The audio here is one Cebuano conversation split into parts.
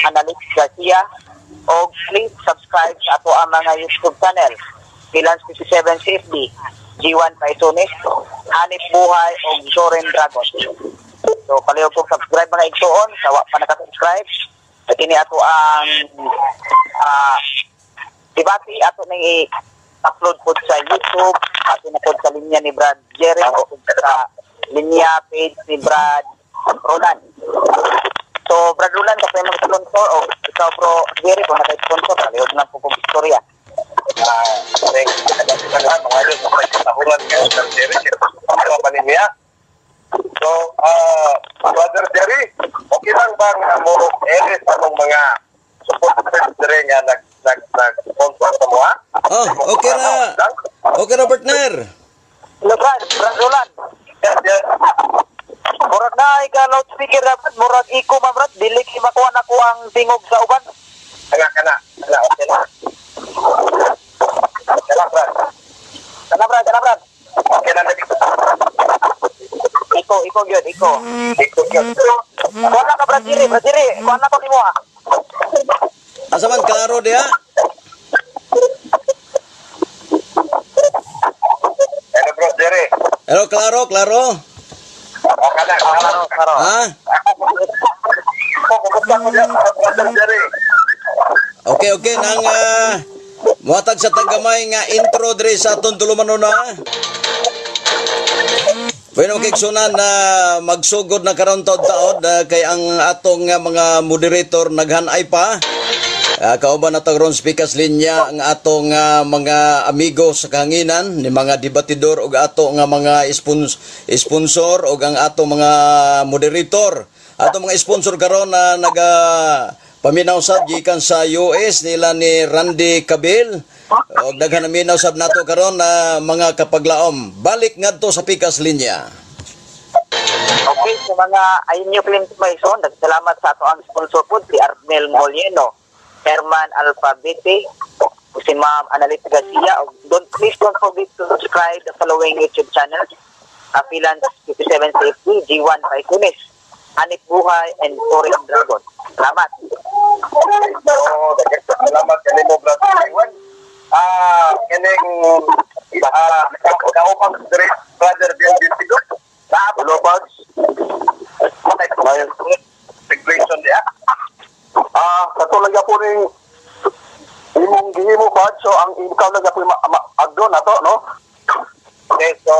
Analyst Garcia, o please subscribe sa ato ang mga YouTube channel, Pilans 57 CFD, G1 Paisones, Hanip Buhay, o Soren Dragon. So, palihog kong subscribe, mga igsoon, sa wa pa nakasubscribe. At kini ato ang debate ato nang i-upload po sa YouTube, ato na po sa linya ni Brad Jerry o sa linya page ni Brad Roland. So, Brad Roland, kapag mga sponsor o ikaw, bro Jerry, kung naka-sponsor, palihog na po kong istorya. Thank you mga idol sa pagkatahuran kayo, Sir Jerry. Ano ba niya? So, Brother Jerry, okay lang bang mo edit among mga supporters dire nga nag nag nag sponsor sa mo, ha? Oh, okay ra. Okay ra, partner. Hello, Brad, Brad Roland. Yes. Murag na ay ka loudspeaker dapat, murag iko man, Brad, dili kay makuha na ko ang tingog sa uban. Kana kana. Kana okay na. Kana, Brad. Kana, Brad, kana, Brad. Okay na dito. Iko, iko gyud, iko. Iko gyud. Kuha na ka, Brad Jerry, Brad Jerry, kuha na ko nimo, ah. Asa man, klaro diha? Hello, bro Jerry. Hello, klaro, klaro. Okay na. Klaro, klaro. Ha? Kumusta ko diyan, Brother Jerry? Okay, nang muhatag sa tagamay nga intro diri sa atong tulumanon na. Bueno, kigsunan na magsugod na karon taod-taod kay ang atong mga moderator naghanay pa. Kauban na ron speakers linya ang atong mga amigo sa kahanginan ni mga debatidor ug ato nga mga sponsor ug ang atong mga moderator. Atong mga sponsor karon na naga paminaw sab gikan sa US nila ni Randy Cabil ug daghan na minaw sab nato karon na mga kapaglaom. Balik ngadto sa pikas linya. Okay, sa mga ayun nyo claim Maison, salamat sa ato ang sponsor po, si Arnel Molieno, Herman Alphabete, si Ma'am Analit Garcia. Don't, please don't forget to subscribe the following YouTube channels, Apilans 57 Safety, G1 Paisunis, Hanip Buhay, and Foreign Dragon. Salamat. So, salamat kanimo, Brother Iwan. Kining kaupang dire, Brother Bill Bintigo. Hello, Pads. Integration diha. Katulad po ning imong gihimo, Pads. So, ang ikaw lang po agdo na to, no? Okay, so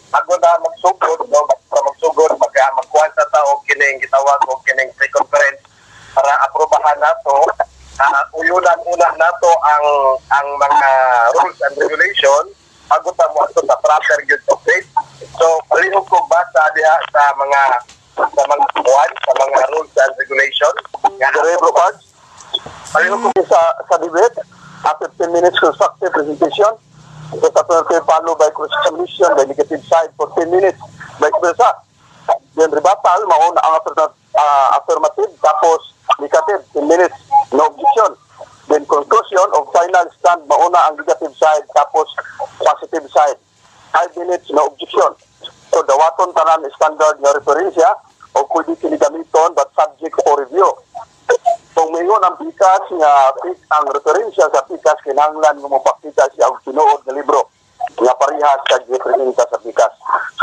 ako na magsugod, no, basta magsugod, magkuhan sa tao kining gitawag og kining pre-conference para aprobahan nato, uyunan una nato ang mga rules and regulation bago ta mo ato sa proper gyud of date. So palihog ko basa diha sa mga kuan, sa mga rules and regulation. Nga Dire, bro, Pads. Palihog ko Sa debate, a 15 minutes constructive presentation. So, sa affirmative follow by cross-examination by negative side for 10 minutes. Vice versa. Then rebuttal, mauna ang affirmative, tapos negative, 10 minutes, no objection. Then conclusion of final stand, mauna ang negative side, tapos positive side. 5 minutes, no objection. So, dawaton tanan standard nga referensya o pwede kini gamiton but subject for review. Kung mingon ang pikas nga ang referensya sa pikas, kinahanglan nga mopakita siya og tinuod nga libro nga parihas sa gipresenta sa pikas.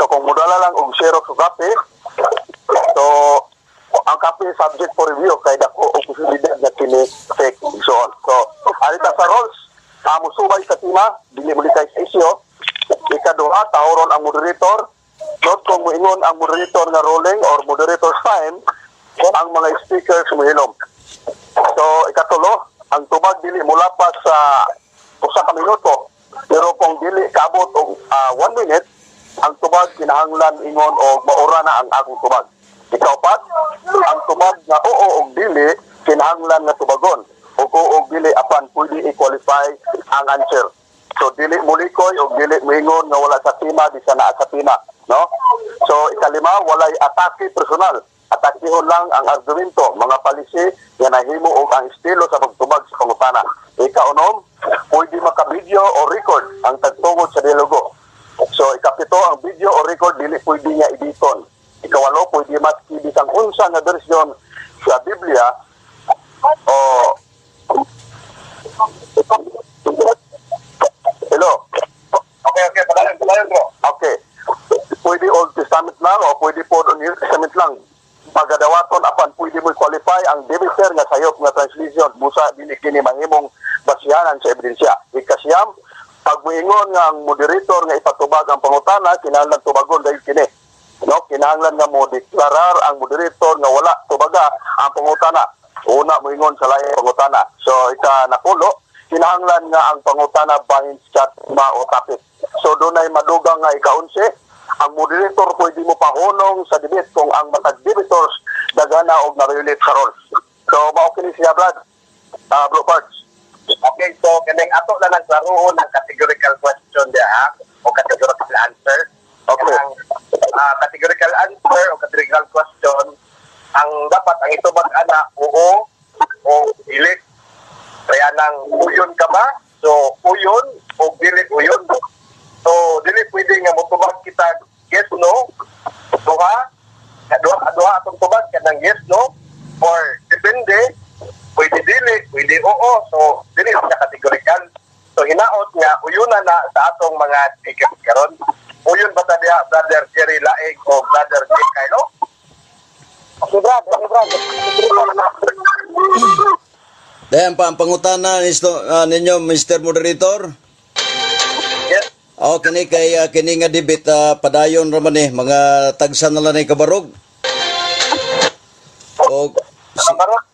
So kung modala lang og xerox o kape, so ang kape subject for review kay dako og posibilidad nga kini fake and so on. So alita sa roles, musubay sa tema, dili mo likay sa isyu. Ikaduha, tahoron ang moderator. Not kung moingon ang moderator nga rolling or moderator's time, ang mga speakers muhilom. So, ikatulo, ang tubag dili mulapas sa 1 ka minuto. Pero kung dili kaabot og 1 minute, ang tubag kinahanglan ingon og maura na ang akong tubag. Ikaupat, ang tubag nga oo og dili kinahanglan nga tubagon. O oo og dili apan pwede i-qualify ang answer. So dili mulikoy og dili moingon nga wala sa tema bisan naa sa tema, no? So ikalima, walay atake personal. Atakihon lang ang argumento, mga palisi nga nahimo og ang estilo sa pagtubag sa pangutana. Ikaunom, pwede maka-video o record ang tagtungod sa dialogo. So ikapito, ang video o record dili pwede nga editon. Ikawalo, pwede maski bisang unsa nga bersyon Sa Biblia o. Hello. Okay, padayon, padayon, bro. Okay. Pwede Old Testament lang o pwede po New Testament lang. Pagadawaton apan pwede mo qualify ang debater nga sayop nga translation busa dili kini mahimong basihanan sa ebidensya. Ikasiyam, pag muingon nga ang moderator nga ipatubag ang pangutana, kinahanglan tubagon dahil kini. No, kinahanglan nga mo deklarar ang moderator nga wala tubaga ang pangutana. Una muingon sa laing pangutana. So ika napulo, kinahanglan nga ang pangutana bahin sa tema o topic. So dunay madugang nga ika-11, ang moderator pwede mo pahunong sa debate kung ang matag debaters dagana og na-violate sa rules. So mao kini siya, Brad. Bro Parks. Okay, so kining ato na lang klarohon ang categorical question diha o categorical answer. Okay. Ang categorical answer o categorical question, ang dapat ang itubag ana oo o dili. Kaya nang uyon ka ba? So uyon o dili uyon. So dili pwede nga motubag kita yes, no. Duha, duha, duha atong tubag kanang yes, no or depende, pwede dili, pwede oo. So dili siya categorical. So hinaot nga uyuna na sa atong mga speakers karon. Uyon ba ta diha, Brother Jerry Laig o Brother J. Carlo? Okay, Brad. Okay, Brad. Dayan pa ang pangutana ninyo, Mr. Moderator. Yes. O kini kay kini nga debate padayon ra man eh, mga tagsa na lang ni kabarog. O Kabarog.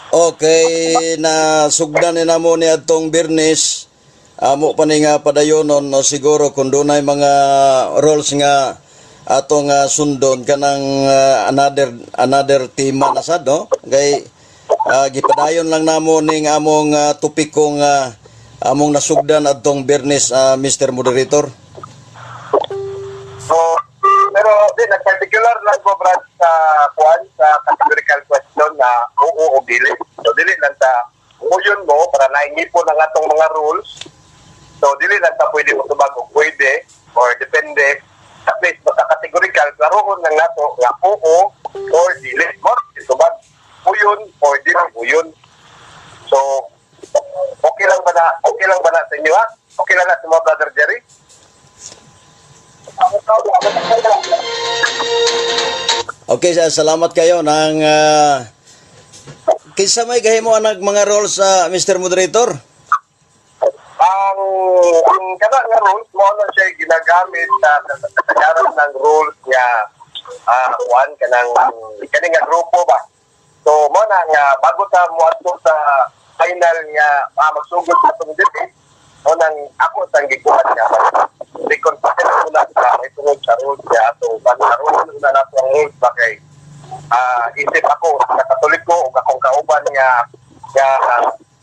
Okay, na sugdan ni namo ni adtong Biyernes. Amo pa ni nga padayonon, no, siguro kung dunay mga rules nga atong sundon kanang another another tema na sad, no, kay gipadayon lang namo ning among topiko nga among nasugdan adtong Biyernes, Mr. Moderator. So, pero di, nag-particular lang ko, Brad, sa kuan, sa categorical question na oo o dili. So, dili lang ta uyon mo para naingipon ang atong mga rules. So, dili lang ta pwede mo tubag og pwede or depende. At least, basta categorical, klarohon lang nato nga oo or dili. Mo, tubag uyon or dili uyon. So, okay lang ba na sa inyo, ha? Okay lang na sa mga Brother Jerry? Okay, salamat kayo nang kinsa may gahimo ang mga roles sa Mr. Moderator? Ang kana nga rules mo na siya ginagamit sa kasagaran ng rules nga kuan kanang kani nga grupo ba. So mo na nga bago ta moadto sa final nga magsugod sa atong debate, mo nang ako sang gikuan nga reconsider muna sa may tungod sa rules niya ato bago una nato ang rules ba kay isip ako sa Katoliko ug akong kauban nga nga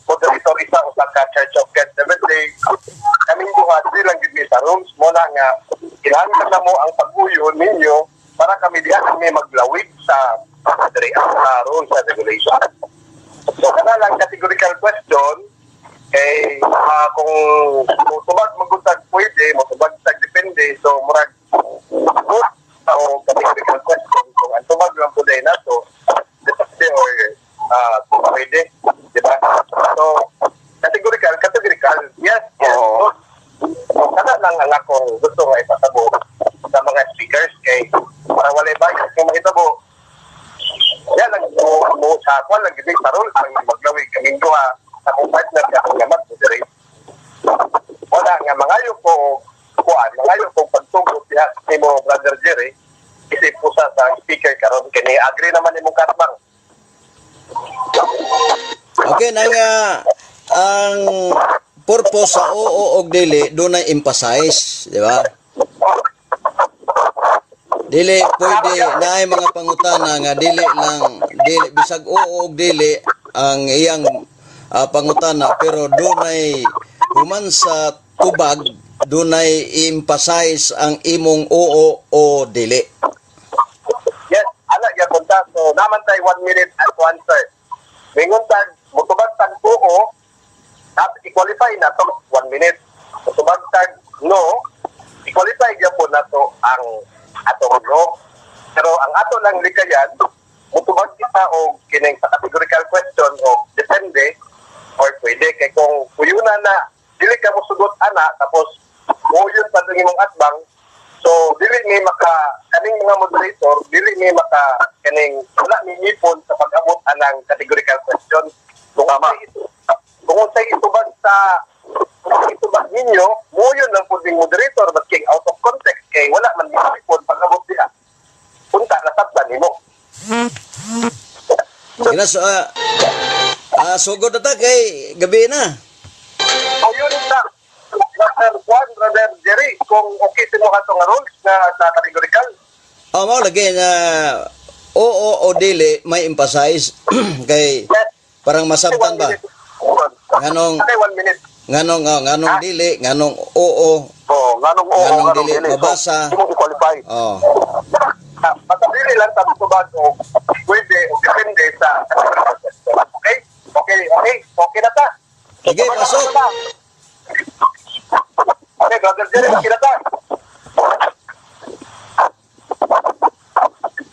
moderator isa usa ka Church of God Seventh Day, kaming duha dili lang gid mi sa rules. Mo na nga kinahanglan na mo ang pag-uyon ninyo para kami diha kami maglawig sa diri ang rules and regulation. So kana lang categorical question kay kung motubag magutag pwede, motubag tag depende, so murag good o categorical question kung ang tubag lang po dahil nato depende or pwede, di ba? So categorical, categorical, yes, yes, Oo. No. So kana lang ang akong gusto nga ipasabot sa mga speakers kay para walay bias kung mahitabo. Yan lang mo sa kwan lang gid sa role ang maglawig kaming duha sa akong partner ka akong nga mag-moderate. Wala nga mangayo ko kuan, mangayo ko pagtugot diha nimo, Brother Jerry, isip ko sa speaker karon kini agree naman imong katbang. Okay, nang ang purpose sa oo og dili dunay emphasize, di ba? Dili pwede naay mga pangutana nga dili lang dili bisag oo og dili ang iyang pangutana, pero dunay human sa tubag dunay emphasize ang imong oo o dili. Yes, ana gyapon ta. So naman tay 1 minute to answer. Mingon tag motubag tag oo, at i-qualify na to 1 minute. Motubag tag no, i-qualify gyapon nato ang atong no. Pero ang ato lang likayan, mutubag kita og kining sa categorical question o depende or pwede, kay kung kuyuna na dili ka mo sugot ana, tapos moyon pa dong imong atbang, so dili ni maka kaning mga moderator, dili ni maka kaning wala ni ngipon sa pag-abot anang categorical question. Kung Tama. Kung unsay itubag sa kung itubag ninyo, moyon lang pud ning moderator basking out of context kay wala man ngipon pag-abot diha. Unta nasabtan nimo. Sige na, so, sugod na ta kay gabi na. Ayun na. Brother Juan, Brother Jerry, kung okay sa mo ato nga rules na sa categorical. Oh, mao lagi na oo o dili may emphasize kay parang masabtan ba? Nganong Okay, 1 minute. Nganong dili, nganong oo, Oh, nganong oo, nganong nganong dili dili. mabasa. So, di mo i-qualify. Oh. Basta dili lang sa tubag o pwede o depende sa categorical question. Okay? Okay na ta. Sige, pasok. Okay, Brother Jerry, okay na ta.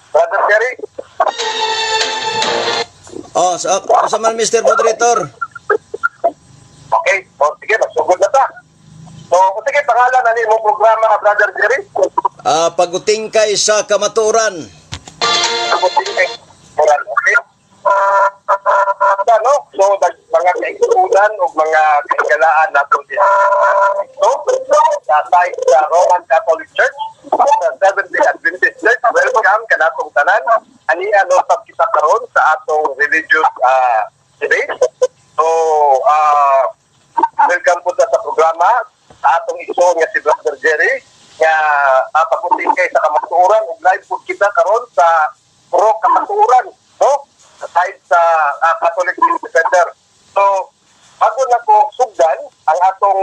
Brother Jerry. Oh, so, usa man, Mr. Moderator. Okay, o sige, magsugod na ta. So, sige, pangalan na ni imong programa, Brother Jerry? Pagutingkay sa kamatuoran. Okay? Ano? So, mga kaigsunan o mga kaigalaan nato diha. So, sa side sa Roman Catholic Church, sa Seventh-day Adventist Church, welcome kanatong tanan. Ani ano sab kita karon sa atong religious debate. So, welcome po ta sa programa sa atong igsoon nga si Brother Jerry nga pagutingkay sa kamatuoran, ug live po kita karon sa pro kamatuoran, no, sa side sa Catholic Defender. So bago na ko sugdan ang atong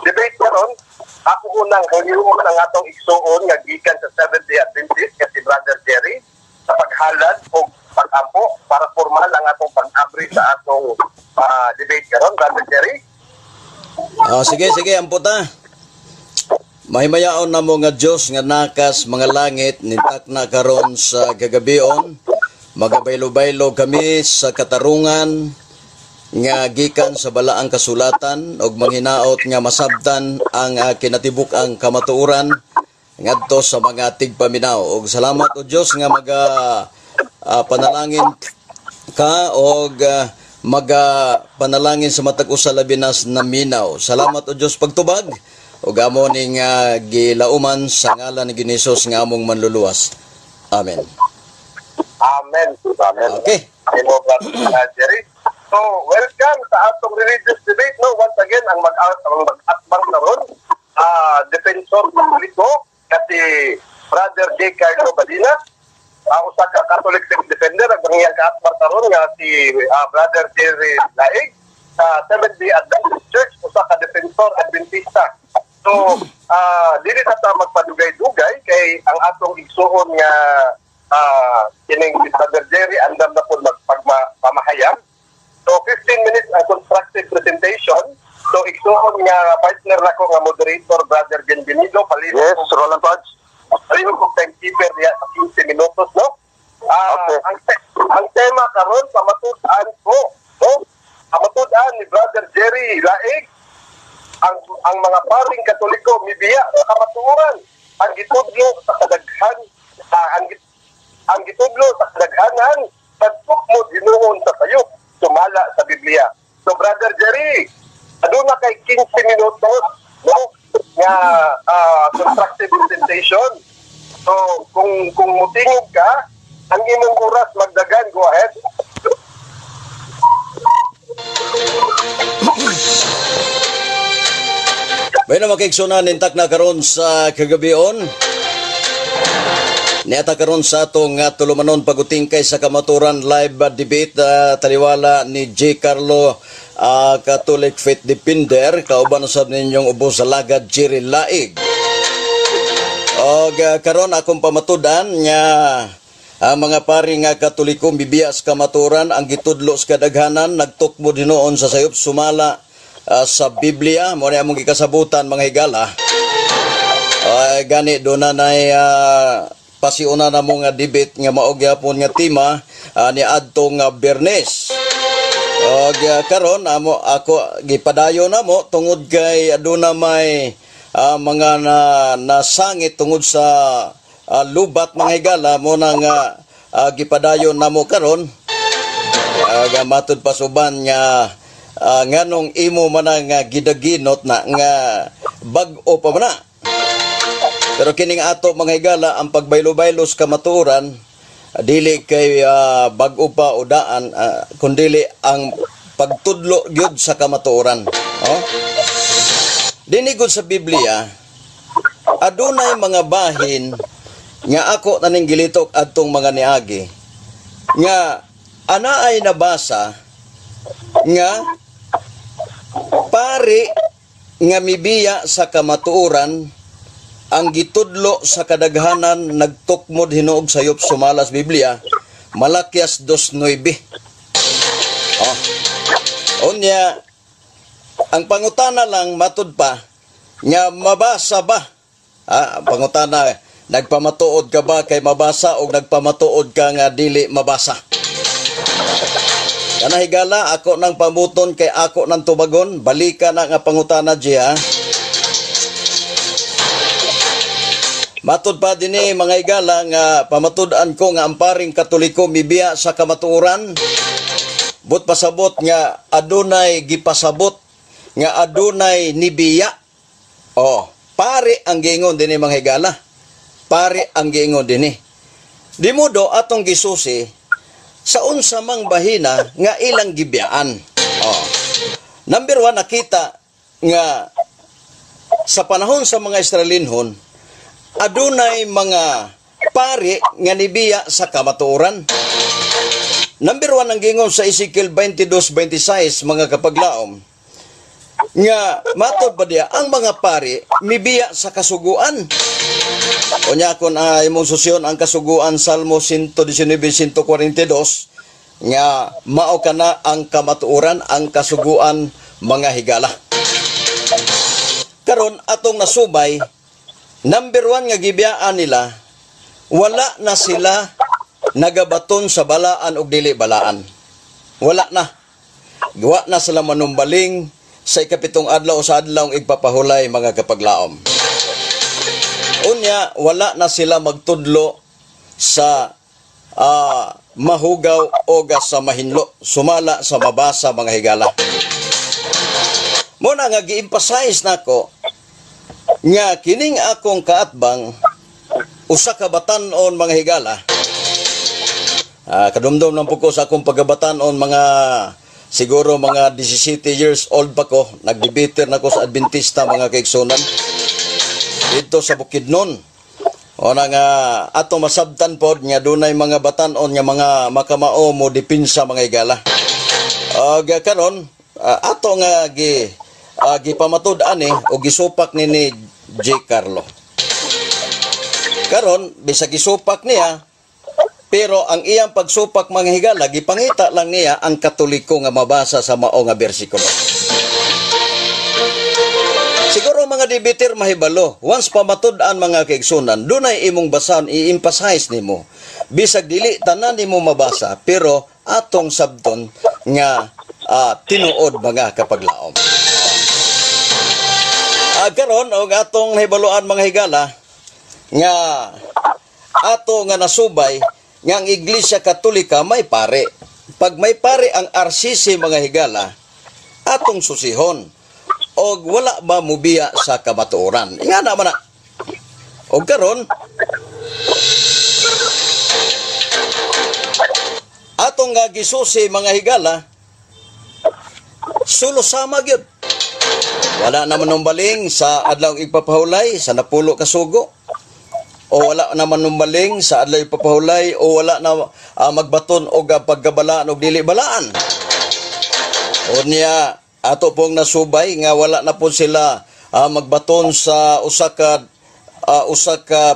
debate karon, ako unang hangyoon ang atong igsuon nga gikan sa Seventh-day Adventist nga si Brother Jerry sa paghalad o pag-ampo para formal ang atong pag-abri sa atong debate karon, Brother Jerry. Oh, sige, sige, ampo ta. Mahimayaon na mo nga Dios nga nakas mga langit, nintak na karon sa gagabion. Magabaylo-baylo kami sa katarungan nga gikan sa balaang kasulatan ug manghinaot nga masabtan ang kinatibuk-ang kamatuoran ngadto sa mga tigpaminaw. Ug salamat o Dios nga maga panalangin ka og maga panalangin sa matag usa, labi na sa naminaw. Salamat o Dios pagtubag ug amo ning gilauman sa ngalan ni Hesus nga among manluluwas. Amen. Amen. Amen. Okay. Imo, Brother Jerry. So, welcome sa atong religious debate, no? Once again, ang mag-atbang karon, defensor Katoliko kasi Brother J. Carlo Badina, usa ka Catholic faith defender, ang iyang kaatbang karon nga si Brother Jerry Laig sa Seventh-day Adventist Church, usa ka defensor Adventista. So, dili na ta magpadugay-dugay kay ang atong igsuon nga kining si Brother Jerry andam na po magpamahayag. So, 15 minutes ang constructive presentation. So, igsuon nga partner nako nga moderator, Brother Bienvenido, palihog Yes, Roland Podge. palihog kong timekeeper diya sa 15 minutos, no? Okay. Ang tema karon, pamatud-an ko, no? Pamatud-an ni Brother Jerry Laig ang mga paring Katoliko mibiya sa kamatuoran, ang gitudlo sa kadaghanan pagtukmod hinuon sa sayop sumala sa Biblia. So Brother Jerry, aduna kay 15 minutos, no, nga constructive presentation. So kung mutingog ka, ang imong oras magdagan. Go ahead. Bueno, makigsunan, nintak na karon sa kagabion. Niata karon sa atong tulumanon pagutingkay sa kamaturan live debate, taliwala ni J. Carlo, Catholic Faith Defender, kauban usab ninyong ubos sa lagad Jerry Laig. Og karon akong pamatudan nga ang mga pari nga Katoliko mibiya sa kamaturan, ang gitudlo sa kadaghanan nagtukmo hinuon sa sayop sumala sa Biblia. Mo ni among gikasabutan, mga higala. Ay gani do na nay pasiuna na mo nga debate nga mao gyapon nga tema ni adtong Biyernes. Og karon amo ako gipadayon namo tungod kay aduna may mga na nasangit tungod sa lubat, mga higala, mo na nga gipadayon namo karon. Matud pasuban nga nganong imo man nga gidaginot na nga bag-o pa man na. Pero kining ato, mga higala, ang pagbaylo-baylo sa kamatuoran, dili kay bag-o pa o daan, kundili ang pagtudlo gyud sa kamatuoran. Oh? Dinhi gud sa Biblia, adunay mga bahin nga ako naning gilitok adtong mga niagi nga ana ay nabasa nga pari nga mibiya sa kamatuoran ang gitudlo sa kadaghanan nagtukmod hinuog sayop sumala sa Biblia, Malakias 2:9. Oh. Unya, ang pangutana lang matud pa nga mabasa ba? Ah, ang pangutana, nagpamatuod ka ba kay mabasa o nagpamatuod ka nga dili mabasa? Kana, higala, ako nang pamuton kay ako nang tubagon, balika na nga pangutana diya. Matud pa dinhi, mga higala, nga pamatud-an ko nga ang paring Katoliko mibiya sa kamatuoran. But pasabot nga adunay gipasabot nga adunay nibiya. Oh, pare ang giingon dinhi, mga higala. Pare ang giingon dinhi. Di mo do atong gisusi sa unsa mang bahina nga ilang gibiyaan. Oh. Number 1, nakita nga sa panahon sa mga Israelinhon, adunay mga pari nga nibiya sa kamatuoran. Number 1, ang gingon sa Ezekiel 22:26, mga kapaglaom, nga matod ba diya ang mga pari mibiya sa kasuguan. Unya kon imong susyon ang kasuguan, Salmo 119:142, nga mao kana ang kamatuoran, ang kasuguan, mga higala. Karon atong nasubay, number 1 nga gibiyaan nila, wala na sila nagabaton sa balaan og dili balaan. Wala na. Wa na sila manumbaling sa ikapitong adlaw o sa adlaw igpapahulay, mga kapaglaom. Unya, wala na sila magtudlo sa mahugaw o sa mahinlo, sumala sa mabasa, mga higala. Muna nga gi-emphasize nako nga kining akong kaatbang usa ka batan-on, mga higala. Kadumdum lang po ko sa akong pagkabatan-on, mga siguro mga 17 years old pa ko, nagdebater na ko sa Adventista, mga kaigsunan, dito sa Bukidnon. O na nga ato masabtan pod nga dunay mga batan-on nga mga makamao mo depensa, mga higala. Og karon ato nga gipamatud-an ni o gisupak ni J. Carlo. Karon bisag gisupak niya, pero ang iyang pagsupak, mga higala, gipangita lang niya ang Katoliko nga mabasa sa mao nga bersikulo. Siguro mga debater mahibalo, once pamatud-an, mga kaigsunan, dunay imong basahan, i-emphasize nimo. Bisag dili tanan nimo mabasa, pero atong sabton nga tinuod, mga kapaglaom. Karon og atong nahibaluan, mga higala, nga ato nga nasubay nga ang Iglesia Katolika may pare. Pag may pare ang RCC, mga higala, atong susihon og wala ba mubiya sa kamatuoran. Nga na man na. Og karon atong nga gisusi, mga higala, sulo sama gyud. Wala naman numbaling sa adlaw igpapahulay sa napulo ka sugo, o wala naman numbaling sa adlaw igpapahulay, o wala na magbaton og pagkabalaan og dili balaan. O niya ato pong nasubay nga wala na po sila magbaton sa usa ka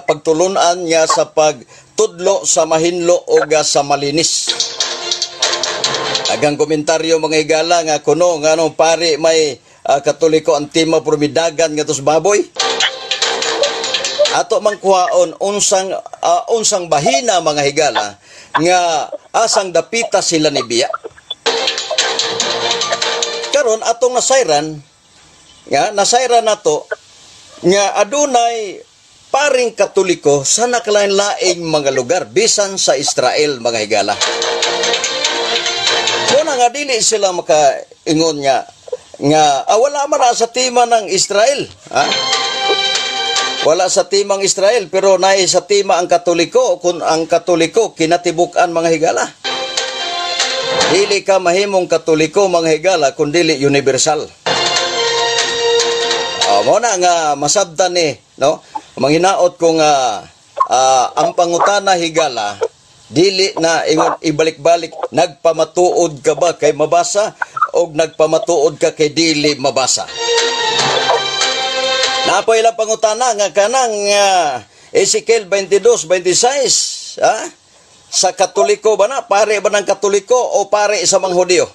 pagtulunan nga sa pagtudlo sa mahinlo o sa malinis. Agang komentaryo, mga higala, nga kuno nga anong pari may Katoliko ang tema pero midagan nga tos baboy. Ato man kuhaon unsang bahina, mga higala, nga asang dapita sila ni biya. Karon atong nasayran nga nasayran nato nga adunay paring Katoliko sa nakalain-laing mga lugar bisan sa Israel, mga higala. Muna nga dili sila makaingon nga nga wala man na sa tema ng Israel. Ha? Wala sa timang Israel pero naay sa tema ang Katoliko, kung ang Katoliko kinatibuk-an, mga higala. Dili ka mahimong Katoliko, mga higala, kung dili universal. Oh, mo na nga masabtan ni, no? Manghinaot ko nga ang pangutana, higala, dili na ingon ibalik-balik, nagpamatuod ka ba kay mabasa o nagpamatuod ka kay dili mabasa? Napoy lang pangutana nga kanang Ezekiel 22:26, ha? Sa Katoliko ba na? Pare ba ng Katoliko o pare sa mga Hudiyo?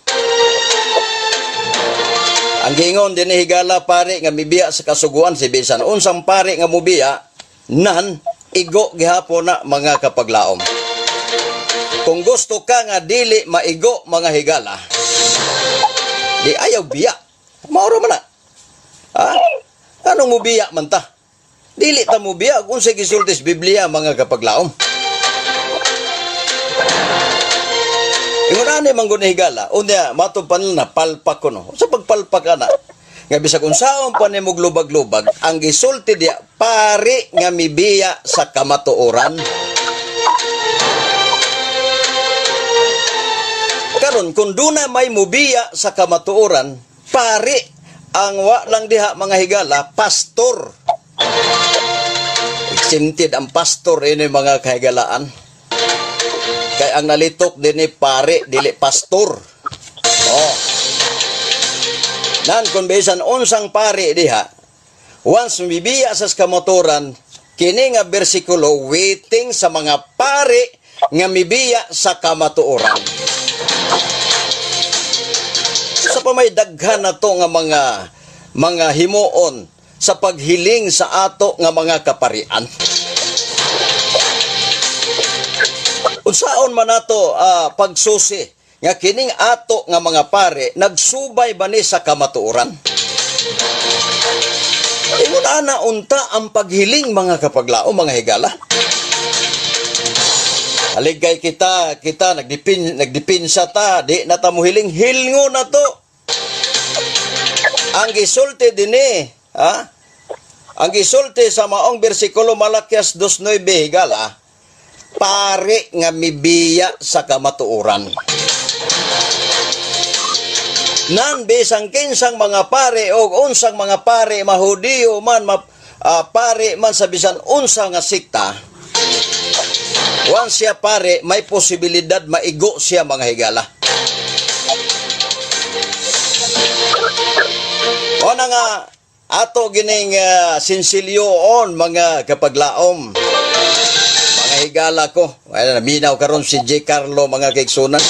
Ang giingon din ni higala, pare nga mibiya sa kasuguan, si bisan unsang pare nga mubiya nan igo gihapon na, mga kapaglaom. Kung gusto ka nga dili maigo, mga higala, di ayaw biya. Mauro man na. Ha? Anong mubiya man ta? Dili ta mubiya kung sa gisulti sa Biblia, mga kapaglaom. Ingon ani man gud ni higala, unya matod pa nila na palpak ko, no. Sa pagpalpak ana, nga bisag unsaon pa nimo lubag-lubag, ang gisulti diya pari nga mibiya sa kamatuoran. Karon kung duna may mubiya sa kamatuoran, pari ang wa lang diha, mga higala, pastor. Exempted ang pastor ini, mga kahigalaan. Kay ang nalitok din ni pare, dili pastor. Oh. Nan kung bisan unsang pare diha, once mibiya sa kamatuoran, kini nga bersikulo waiting sa mga pare nga mibiya sa kamatuoran. Sa pa may daghan na to nga mga himuon sa paghiling sa ato nga mga kaparian. Unsaon man nato pagsusi nga kining ato nga mga pare nagsubay ba ni sa kamatuoran? Ingon ana unta ang paghiling, mga kapaglao, mga higala. Haligay kita, kita nagdipinsa ta, di na ta mohiling, hilngo na to. Ang gisulti dinhi, ha? Ang gisulti sa maong bersikulo Malakias 2:9, higala, pare nga mibiya sa kamatuoran. Nan bisang kinsang mga pare o unsang mga pare, mahudiyo man, pare man sa bisan unsa nga sikta, once siya pare, may posibilidad maigo siya, mga higala. O na nga, ato gining sinsilyoon, mga kapaglaom. Mga higala ko, ay, naminaw karon si J. Carlo, mga kaigsunan.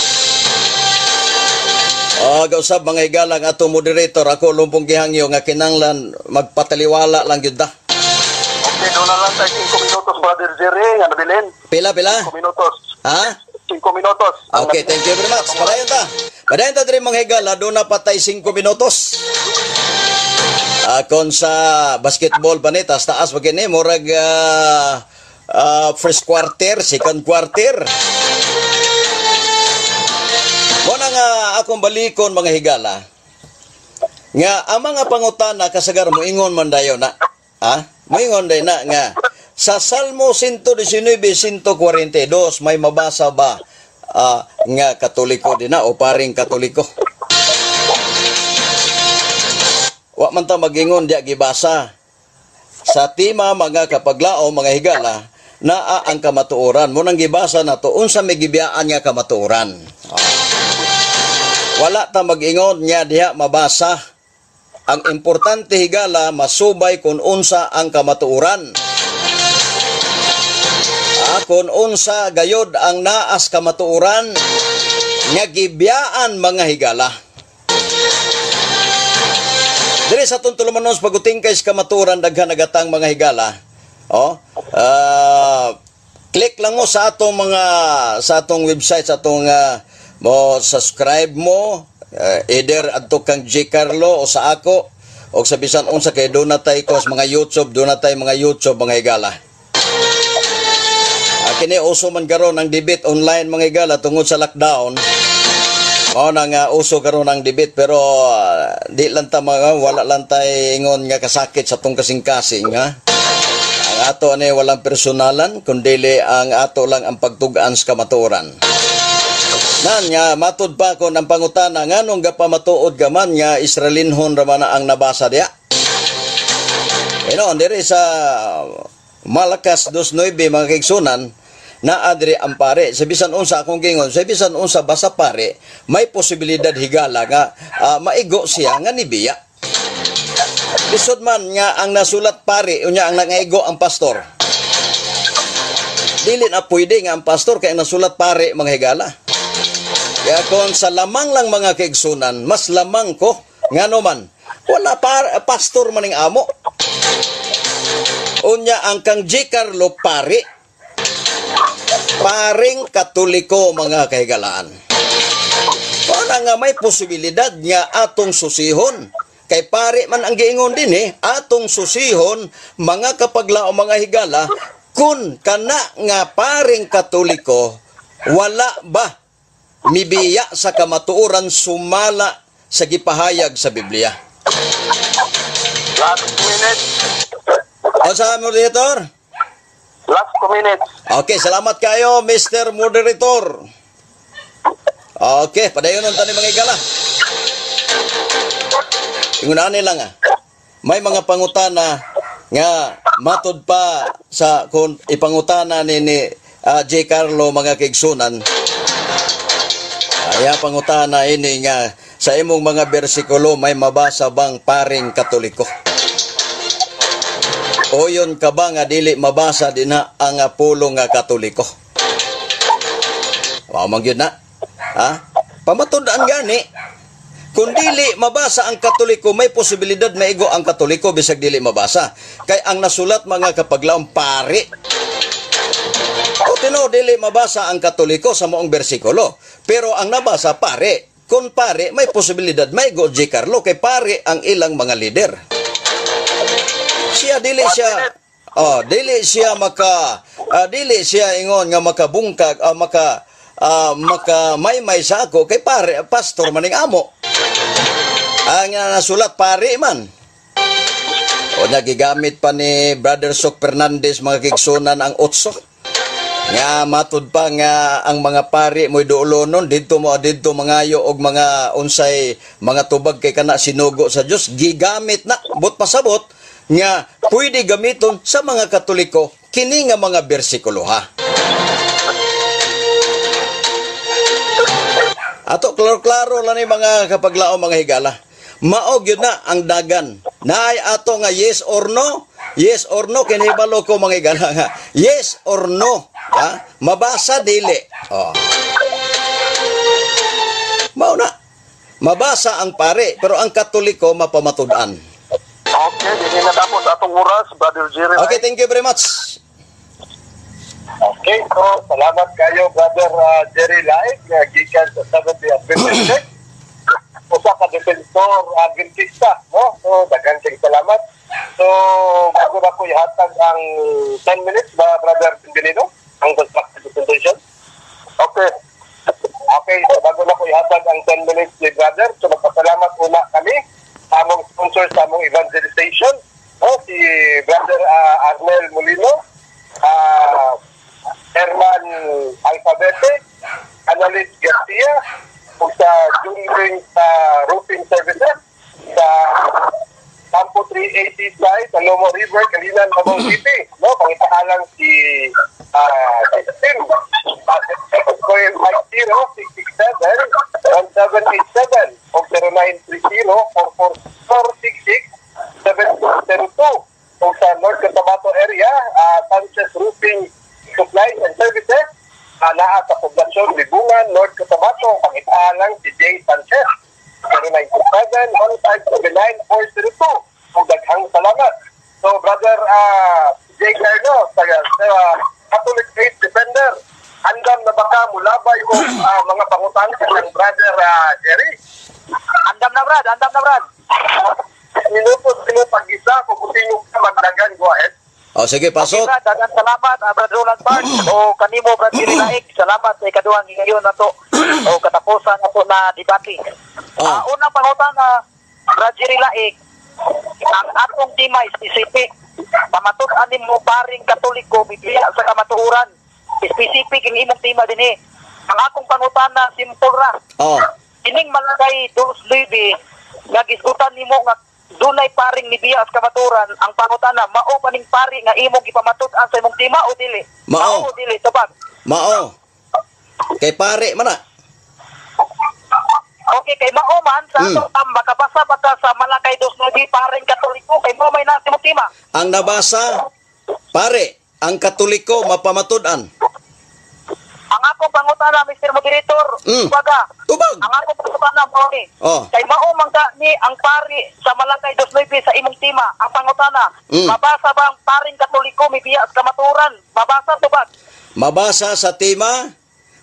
O, gausab, mga higala, ang ato moderator, ako lumpong gihangyo nga kinanglan magpataliwala lang gyud ta. Okay, doon na lang tayo 5 minutos, Brother Jerry, nga nabilin. Pila, pila? 5 minutos. Ha? 5 minutos. Okay, thank you very much. Padayon ta. Padayon ta diri, mga higala, doon na patay 5 minutos. Kon sa basketball pa ni, taas taas pa kini, murag first quarter, second quarter. Muna nga akong balikon, mga higala, nga ang mga pangutana kasagar moingon man dayon na. Ha? Moingon dayon na nga sa Salmo 119, 142 may mabasa ba nga Katoliko din na o paring Katoliko? Wa man ta magingon diya gibasa. Sa tima, mga kapaglao, mga higala, naa ang kamatuoran. Munang gibasa na to, unsa may gibiyaan nga kamatuoran. Wala ta mag-ingon nga diha mabasa. Ang importante, higala, masubay kung unsa ang kamatuoran. Kung unsa gayod ang naas kamatuoran nga gibiyaan, mga higala. Diri sa atong tulumanon sa pagutingkay sa kamatuoran, daghan nagatang, mga higala. Oh, click lang mo sa atong mga sa atong website, sa atong mo subscribe mo either adto kang J Carlo o sa ako o sa bisan unsa, kay doon na tay ko sa mga YouTube, doon na tay mga YouTube, mga higala. Kini uso man karon ang debate online, mga higala, tungod sa lockdown. Mao na nga uso karon ang debate, pero di lang ta mga wala lang tay ingon nga kasakit sa tong kasing-kasing, ha. Ang ato ani walang personalan kundi ang ato lang ang pagtug-an sa kamatuoran. Nan nga matud pa ko ng pangutana, nganong gapamatuod ka man nga Israelinhon ra man ang nabasa diya? Ino diri sa Malakas 2:9, mga kaigsunan, naa diri ang pare. Sa bisan unsa akong gingon, sa bisan unsa basa pare, may posibilidad, higala, nga maigo siya nga nibiya. Lisod man nga ang nasulat pare, unya ang nangaigo ang pastor. Dili na pwede nga ang pastor kay ang nasulat pare, mga higala. Kaya kung sa lamang lang, mga kaigsunan, mas lamang ko, ngano man, wala pa, pastor maning amo. Unya ang kang J. Carlo pare. Paring Katoliko, mga kahigalaan. Wala nga may posibilidad nga atong susihon. Kay pare man ang giingon din eh, atong susihon, mga kapaglao, mga higala, kung kana nga paring Katoliko, wala ba mibiya sa kamatuoran sumala sa gipahayag sa Biblia. Last minute. O sa moderator? Last 2 minutes. Okay, salamat kayo, Mr. Moderator. Okay, padayon nun tani, mga higala. Ingunaan lang ah. May mga pangutana nga matud pa sa kung ipangutana ni J. Carlo, mga kaigsunan. Aya pangutana ini nga sa imong mga bersikulo, may mabasa bang paring Katoliko? Oyon ka ba nga dili mabasa dinha ang pulong nga Katoliko? Wa man gyud na. Ha? Pamatud-an gani. Kung dili mabasa ang Katoliko, may posibilidad maigo ang Katoliko bisag dili mabasa. Kay ang nasulat, mga kapaglaom, pare. O tino, dili mabasa ang Katoliko sa moong bersikulo. Pero ang nabasa, pare. Kung pare, may posibilidad maigo J. Carlo kay pare ang ilang mga leader. Siya dili siya Oh, dili siya ingon nga makabungkag, maka maymay sa ako kay pare, pastor maning amo. Ang nasulat pare man. O nagigamit pa ni Brother Sok Fernandez, mga kaigsunan, ang otso. Nga matud pa nga ang mga pari mo'y duolonon didto mo didto mangayo og mga unsay mga tubag kay kana sinugo sa Dios, gigamit na but pasabot nga pwede gamiton sa mga Katoliko kini nga mga bersikulo, ha. Ato klaro-klaro lang ni, mga kapaglao, mga higala. Mao gyud na ang dagan. Naay ato nga yes or no, yes or no, kinahibalo ko, mga higala, nga yes or no, ha? Mabasa dili. Oh. Mao na. Mabasa ang pare, pero ang Katoliko mapamatud-an. Okay, di na tapos atong oras, Brother Jerry. Okay, thank you very much. Okay, so salamat kayo, Brother Jerry Lai, nga gikan sa Seventh Day Adventist Church. Usa ka defensor Adventista, no? So daghan kay salamat. So bago na ko ihatag ang 10 minutes ba, Brother Benino, ang constructive presentation. Okay. Okay, so bago na ko ihatag ang 10 minutes ni Brother, so magpasalamat una kami sa among sponsor sa among evangelization, no? Si Brother Arnel Molino, Herman Alphabete, Analis Garcia, ug sa Jungling sa Roofing Services sa Campo 380 side sa Lomo River, Calinan, Davao City. No, pangitaalang si Tim. 050-667-1787 o 0930-44466-7202. O sa North Cotabato area, Sanchez Roofing Supplies and Services, naa sa poblasyon Libungan, North Cotabato, pangitaalang si Jay Sanchez. 0927-1579-402. Ug daghang salamat. So, Brother J. Carlo, Mulabay og mga pangutana ng Brother Jerry. Andam na, Brad, andam na, Brad. Minuto sino pag-isa kung gusto ka magdagan, go ahead. O sige, Okay, pasok. Brad, daghang salamat, Brad Roland Parks o kanimo, Brad Jerry Laik. Salamat sa ikaduhang higayon nato o katapusan nato na debate. Unang pangutana, Brad Jerry Laik, ang atong tema specific. Pamatud-an nimo paring Katoliko bibiya sa kamatuoran. Specific ang imong tema dinhi. Ang akong pangutana simple ra. Kining Malakay 2:9 nga gisgutan nimo nga dunay paring nibiya sa kamatuoran, ang pangutana, mao ba ning pari nga imong gipamatud-an sa imong tema o dili? Mao. Mao o dili? Tubag. Mao. Kay pare man na. Okay, kay mao man sa atong tam, makabasa ba ka sa Malakay 2:9 paring Katoliko kay mao may nasa imong tema? Ang nabasa, pare, ang Katoliko mapamatud-an. Ang akong pangutana, Mr. Moderator, baga. Tubag. Ang akong pangutana mao ni. Kay mao man ka ni ang pari sa Malakay 2:9 sa imong tema. Ang pangutana, mabasa ba ang paring Katoliko mibiya sa kamatuoran? Mabasa, tubag. Mabasa sa tema,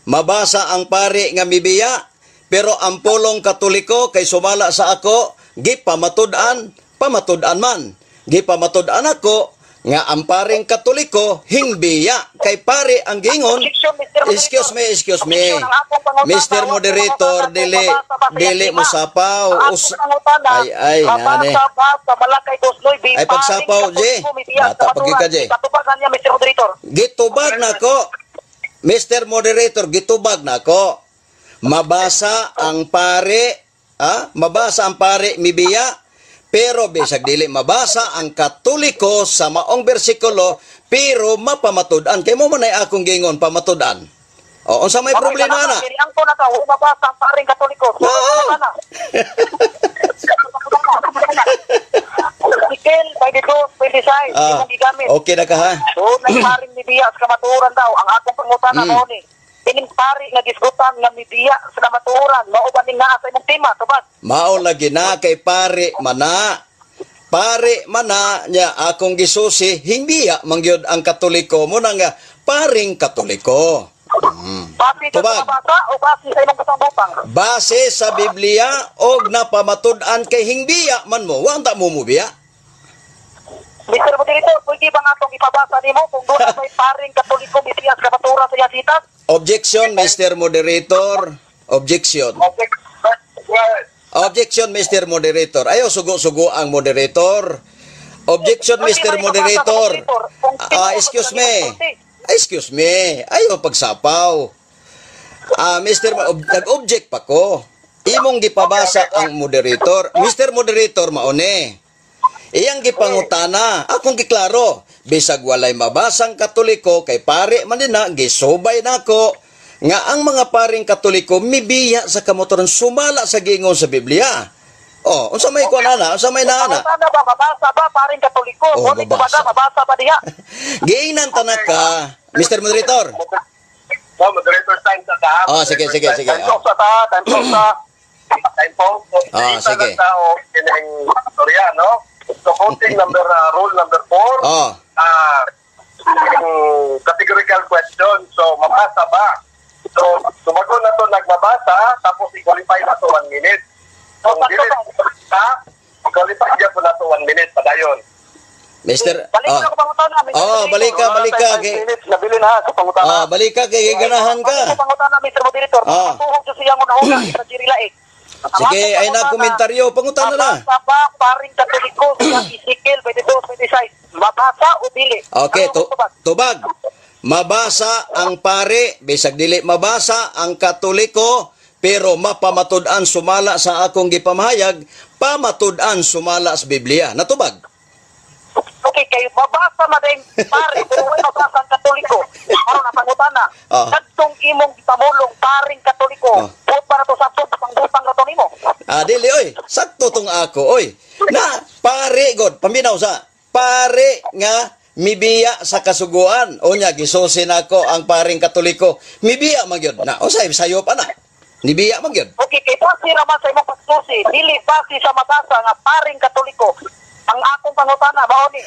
mabasa ang pari nga mibiya, pero ang pulong Katoliko kay sumala sa ako, gipamatud-an, pamatud-an man. Gipamatud-an ako nga ang paring Katoliko hingbiya kay pare ang gingon. Objection, Mr. Moderator. Excuse me, excuse me. Objection, ang akong pangutana, Mr. ang akong Moderator, pangutana, dili mabasa ba sa dili iyang mo tema? sapaw. Ang akong pangutana, Ay ay nani. mabasa ba sa Malakay 2:9, Ay, pagsapaw, paring Jay. Katoliko mibiya sa Bata, pagi ka, kamatuoran? Jay. Ipatubagan niya, Mr. Moderator. Gitubag nako. Mr. Moderator, gitubag nako. Mabasa ang pare, ha? Mabasa ang pare mibiya, pero bisag dili mabasa ang Katoliko sa maong bersikulo, pero mapamatud-an. Kay mo man ay akong gingon pamatud-an. O, unsa may Okay, problema salamat. na? Diri ang ko na ka, huwag mabasa ang paring Katoliko. Oo. Pangutana. Ezekiel 22:26, imong gigamit. Okay na ka ha? So, nagparing mibiya sa kamatuoran daw. Ang akong pangutana mao ni, kining pari nga gisgutan nga mibiya sa kamatuoran, mao ba ning naa sa imong tema? Tubag. Mao lagi na kay pare mana. Pare mana nya akong gisusi hingbiya mangyud ang Katoliko mo na nga paring Katoliko. Base sa Tubag. mabasa o base sa imong kasangbutan? Base sa Biblia og napamatud-an kay hingbiya man mo, wa ta mo mubiya. Mr. Moderator, pwede ba nga itong ipabasa nimo kung doon may paring Katoliko mibiya sa kamatuoran sa iyang sitas? Objection, Mr. Moderator. Objection. Okay. Well, Objection, Mr. Moderator. Ayo, sugo-sugo ang moderator. Objection, Pwede Mr. ba ipabasa sa Moderator. moderator kung tinuod Excuse sa me. imong sulti? Excuse me. Ayo pagsapaw. Nag-object pa ko. Imong gipabasa ang moderator. Mr. Moderator, maone. Iyang gipangutana, akong giklaro. Bisag walay mabasang Katoliko kay pare man din na gisubay nako nga ang mga paring Katoliko mibiya sa kamotoran sumala sa gingon sa Biblia. Oh, unsa may kuan ana? Unsa may naana? Pangutana ba, mabasa ba paring Katoliko? Oh, O di mabasa. kumbaga, mabasa ba diha? Giingnan tanaka, Mr. Moderator. No, moderator time sa ta. Oh, sige, sige, sige. Time off sa ta, time off sa. Time po. Ah, sige. Sa tao kining istorya, no? So, voting number, rule number 4, yung categorical question. So, mabasa ba? So, tumagon na to nagbabasa, tapos i-qualify na to 1 minute. Kung dili ha, i-qualify dyan po na to 1 minute padayon. Mr. Balik Oh. na ako pangutana, Mr. Oh, Moderator. balik ka, balik ka. Five Kay, minutes, nabili na sa pangutana. ah, balik ka kay ganahan ka. Balik ko pangutana, Mr. Moderator. Matuhog sa siyang una-una sa Jerry Laik. Ang Sige, akong ay na pangutana, komentaryo, pangutana na. mabasa ba paring Katoliko sa Ezekiel 22:26? Mabasa o dili? Okay, Ano ang tubag? tubag. Mabasa ang pare, bisag dili mabasa ang Katoliko, pero mapamatud-an sumala sa akong gipamahayag, pamatud-an sumala sa Biblia. Natubag. Okay, kayo mabasa na din pare, pero wala mabasa ang Katoliko. Ano na pangutana? Kadtong imong pamulong paring Katoliko, buot ba na to sa pangbutang na to nimo? Ah, dili oy, sakto tong ako oy. Na pare god, paminaw sa pare nga mibiya sa kasuguan. O nya gisusi nako ang paring Katoliko. Mibiya man gyud. Na usay sayo pa na. Nibiya man gyud. Okay, kay base ra man sa imong pagsusi, dili base sa mabasa nga paring Katoliko. Ang akong pangutana mao ni.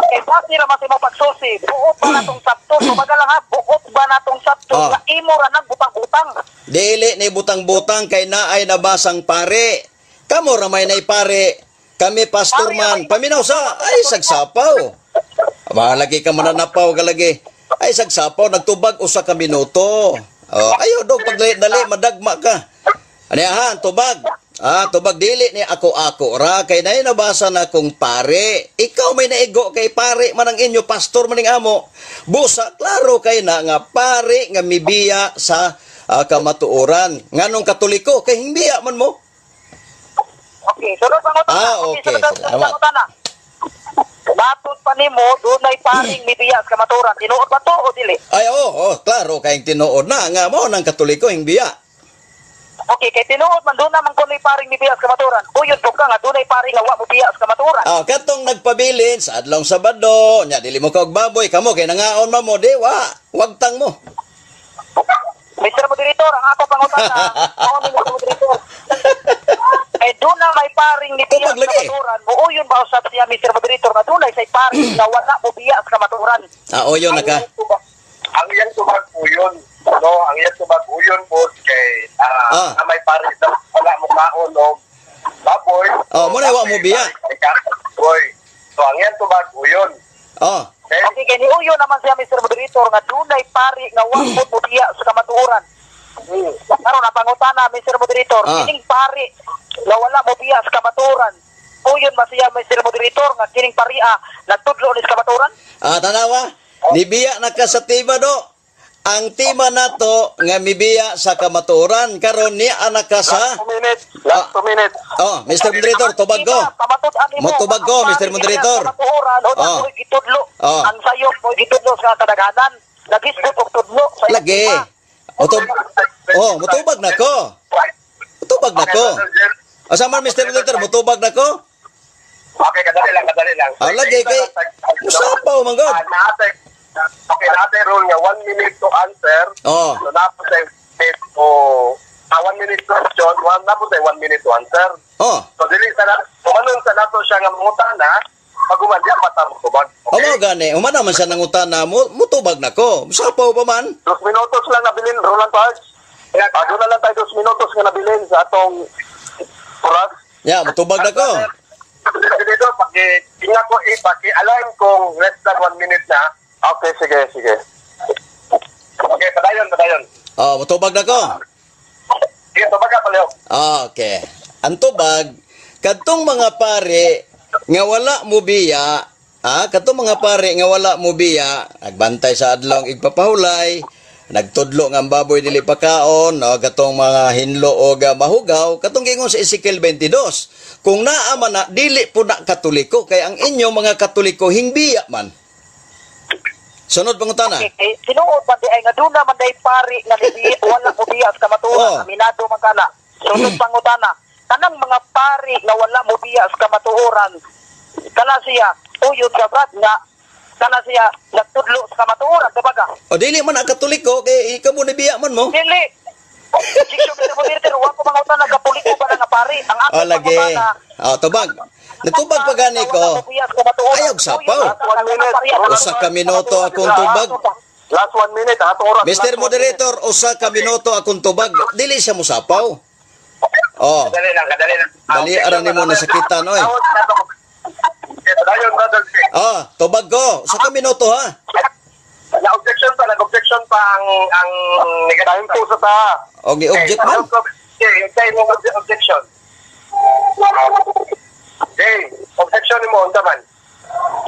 Kay base ra man sa imong pagsulti, buot ba natong sabton? Tubaga lang ha, buot ba natong sabton nga imo ra nang butang-butang? Dili ni butang-butang kay naay nabasang pare. Kamo ra may nay pare. Kami pastor man. Paminaw sa ay sagsapaw. Aba, lagi ka mananapaw ka lagi. Ay sagsapaw nagtubag usa ka minuto. Oh, ayo dog pagdali dali madagma ka. Ani ha, tubag. Ah, tubag dili ni ako-ako ra kay nay nabasa na kong pare. Ikaw may naigo kay pare man ang inyo, pastor man ning amo. Busa klaro kay na nga pare nga mibiya sa kamatuoran. Nganong Katoliko kay hingbiya man mo. Okay, sunod pangutana. Ah, okay. Sunod Salamat. pangutana. Matod pa nimo dunay paring mibiya sa kamatuoran. Tinuod ba to o dili? Ay oh, klaro kay tinuod na nga mao nang Katoliko hingbiya. Okay, kay tinuod man doon naman kuno'y paring mibiya sa kamatuoran. Uyon po ka nga dunay paring nga wa mo biya sa kamatuoran. Ah, katong nagpabilin sa adlong Sabado, nya dili mo kaog baboy kamo kay nangaon man mo di wa, wagtang mo. Mr. Moderator, ang ako pangutana, mao ni Mr. Moderator. Kay doon na may paring ni biya Tubag sa lagi. kamatuoran, muuyon ba usab siya Mr. Moderator nga dunay say paring nga wala mo biya sa kamatuoran? Ah, oyon na ka. Ang iyang tubag uyon, no, ang iyang tubag uyon po kay na may pare daw wala mo kaon og baboy. Oh, mo na wa mo biya. Baboy. So ang iyang tubag uyon. Oh, Okay? Okay, kay niuyon naman siya Mr. Moderator nga dunay pari nga wa mo biya sa kamatuoran. Karon ang pangutana Mr. Moderator, kining pari nga wala mo biya sa kamatuoran. Uyon ba siya Mr. Moderator nga kining paria nagtudlo ni sa kamatuoran? Ah, tanawa. Nibiya na ka sa tima do. Ang tima nato nga mibiya sa kamatuoran karon ni anak ka sa Last 2 minutes. Last 2 minutes. Oh, Mr. Moderator, tubag ko. Motubag ko, Mr. Moderator. Kamatuoran, o mo'y gitudlo. Ang sayop mo'y gitudlo sa kadaghanan. Nagisgot og tudlo sa iyang Lagi. tima. Oh, mutubag na ko. Mutubag na ko. Asa man Mr. Moderator, mutubag na ko? Okay, kadali lang, kadali lang. Ah, lagi kay musapaw man god. Ah, okay, naate rule nga 1 minute to answer. Oh. So napos ay minute to 1 minute question, one napos ay 1 minute to answer. Oh. So dili sa na, tumanon sa nato siya nga mangutana, pag di ang mata mo tubag. Okay. Amo gani, humana man siya nangutana, mutubag na ko. Musapaw pa man. 2 minutos lang nabilin, Roland Parks. Ah, doon na lang tayo 2 minutos nga nabilin sa atong oras. Ya, mutubag na ko. Dito, paki, tingnan ko, eh, paki-align kung less than 1 minute na. Okay, sige, sige. Okay, padayon, padayon. Oh, mutubag na ko. Sige, tubag ka, palihog. Okay. Ang tubag, kadtong mga pare nga wala mo biya, kadtong mga pare nga wala mo biya, nagbantay sa adlong igpapahulay, nagtudlo nga ang baboy dili pakaon, no, katong mga hinlo o mahugaw, katong gingon sa Ezekiel 22. Kung naa man na, dili po na Katoliko, kay ang inyo mga Katoliko hingbiya man. Sunod pangutana. Okay, kay tinuod man di ay nga doon naman day pari nga di wala mo biya sa kamatuoran, aminado man kana. Sunod pangutana, kanang mga pari nga wala mo biya sa kamatuoran, kana siya uyod sa brad nga kana siya nagtudlo sa kamatuoran, diba ka? O dili man ang Katoliko kay ikaw mo nibiya man mo. Dili. Objection, Mr. Moderator, wa ko mangutana Katoliko ba na nga pari. Ang O akong lagi. pangutana, O tubag. Natubag pa gani ko. Ayaw, sapaw. 1 minute. Usa ka minuto akong tubag. Last 1 minute, ang atong oras. Mr. Last 1 minute. Moderator, usa ka minuto akong tubag. Dili siya mosapaw. Oh, Kadali lang, kadali lang. Dali, aran nimo nasakitan, oy. Okay, padayon, brother. Jay. Oh, tubag ko. Usa ka minuto ha. Na-objection pa, nag-objection pa ang negative. Time po sa ta. Og ni-object man. Okay, okay, mo objection. Jay, objection mo unsa man?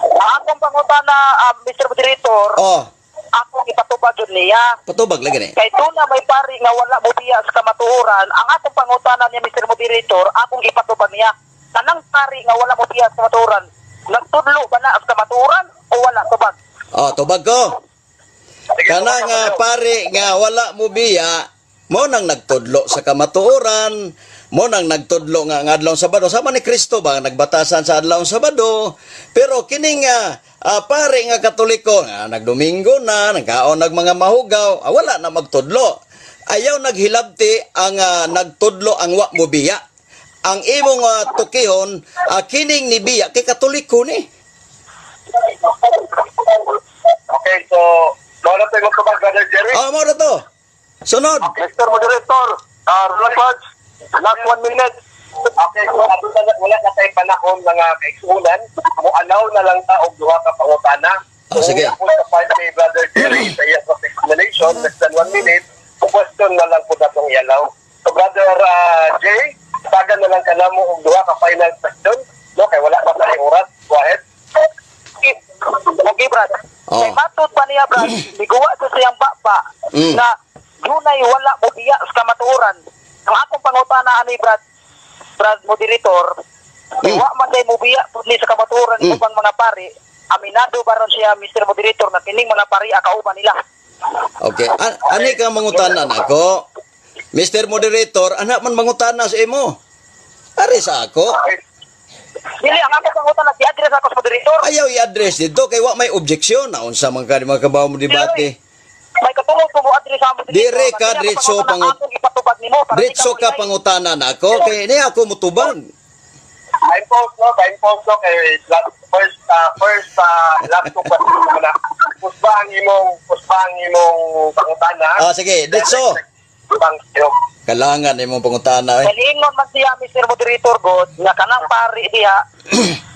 Ang akong pangutana, Mr. Moderator, Oh, akong ipatubag yun niya. patubag lagi ni. Kay doon na may pari nga wala mo biya sa kamatuoran, ang akong pangutana niya, Mr. Moderator, akong ipatubag niya. Tanang pari nga wala mo biya sa kamatuoran, nagtudlo ba na sa kamatuoran o wala tubag? Oh, tubag ko. Sige, Kana tubag ka, nga palihog. pare nga wala mo biya, mo nang nagtudlo sa kamatuoran, mo nang nagtudlo nga ang adlaw Sabado sama ni Kristo ba nagbatasan sa adlaw Sabado. Pero kini nga pare nga Katoliko nga nagdomingo na, nagkaon nag mga mahugaw, wala na magtudlo. Ayaw naghilabti ang nagtudlo ang wa mo biya. Ang imong tukihon, kining ni biya kay Katoliko ni. Okay, so mao na to imong tubag, Brother Jerry. Ah, mao na to. Sunod. Mr. Moderator, Roland Parks, last 1 minute. Okay, so ato na, wala na tay panahon, mga kaigsuonan. Mo-allow na lang ta og duha ka pangutana. Oh, sige. Kung sa part ni Brother Jerry sa iyang explanation, less than 1 minute, question na lang po natong i-allow. So Brother Jay, tagan na lang ka namo og duha ka final question. No, kay wala pa tayo oras. Go ahead. Okay, Brad. Oh. Kay matod pa niya, Brad, miguwa sa siyang baba na dunay wala mo biya sa kamatuoran. Ang akong pangutana ani, Brad, Brad Moderator, kay wa man day mo biya pud ni sa kamatuoran ubang mga pari, aminado ba ron siya, Mr. Moderator, na kining mga pari kauban nila? Okay. Ani ka mangutana nako? Mr. Moderator, anak man mangutana sa imo. Ari sa ako. Okay. Dili, ang akong pangutana i-address ako sa moderator. Ayaw i-address dito kay wa may objeksyon na unsa man ka mga kabaw mo debate. May katungod ko mo address sa moderator. Dire ka, Ang diretso akong pangutana, akong ipatubag nimo para di Diretso ka mulingay. Pangutana nako kay ni ako mutubag. Time pause, no? Time pause, no? Kay last, first, first, last two questions mo na. Puspa ang imong pangutana. Ah, sige, diretso. Bang, Kalangan imong pangutana eh. Kaniingon man siya, Mr. Moderator God, nga kanang pari diha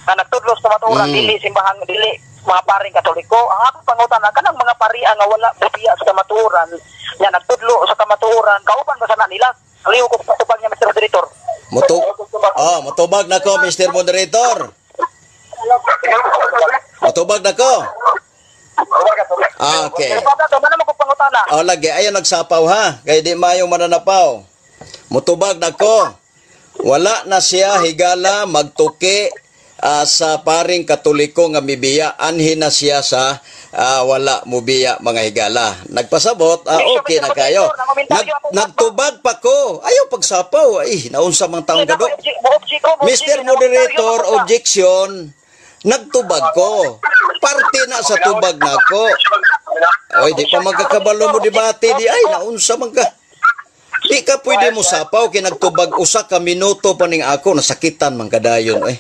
nga nagtudlo sa kamatuoran dili simbahan, dili mga paring Katoliko. Ang akong pangutana, kanang mga pari nga wala bubiya sa kamatuoran nga nagtudlo sa kamatuoran, kauban ba sana nila? Aliw ko sa tubag niya, Mr. Moderator. Oh, mutubag nako, Mr. Moderator. Mutubag nako. Ah, okay. Pero pa man naman kong pangutana. Oh, lagi ayo nagsapaw ha. Kay di mayo mananapaw. Mutubag nako. Wala na siya higala magtuki sa paring Katoliko nga mibiya. Anhi na siya sa wala mubiya, mga higala. Nagpasabot, okay na kayo. Nagtubag pa ko. Ayaw pagsapaw. Ay, naunsa mang taong gado. Mr. Moderator, objection. Nagtubag ko. Parte na sa tubag nako. Oy, di pa magkakabalo mo debate di ay naunsa man ka. Di ka pwede mo sapaw kay nagtubag usa ka minuto pa ning ako nasakitan man kadayon eh.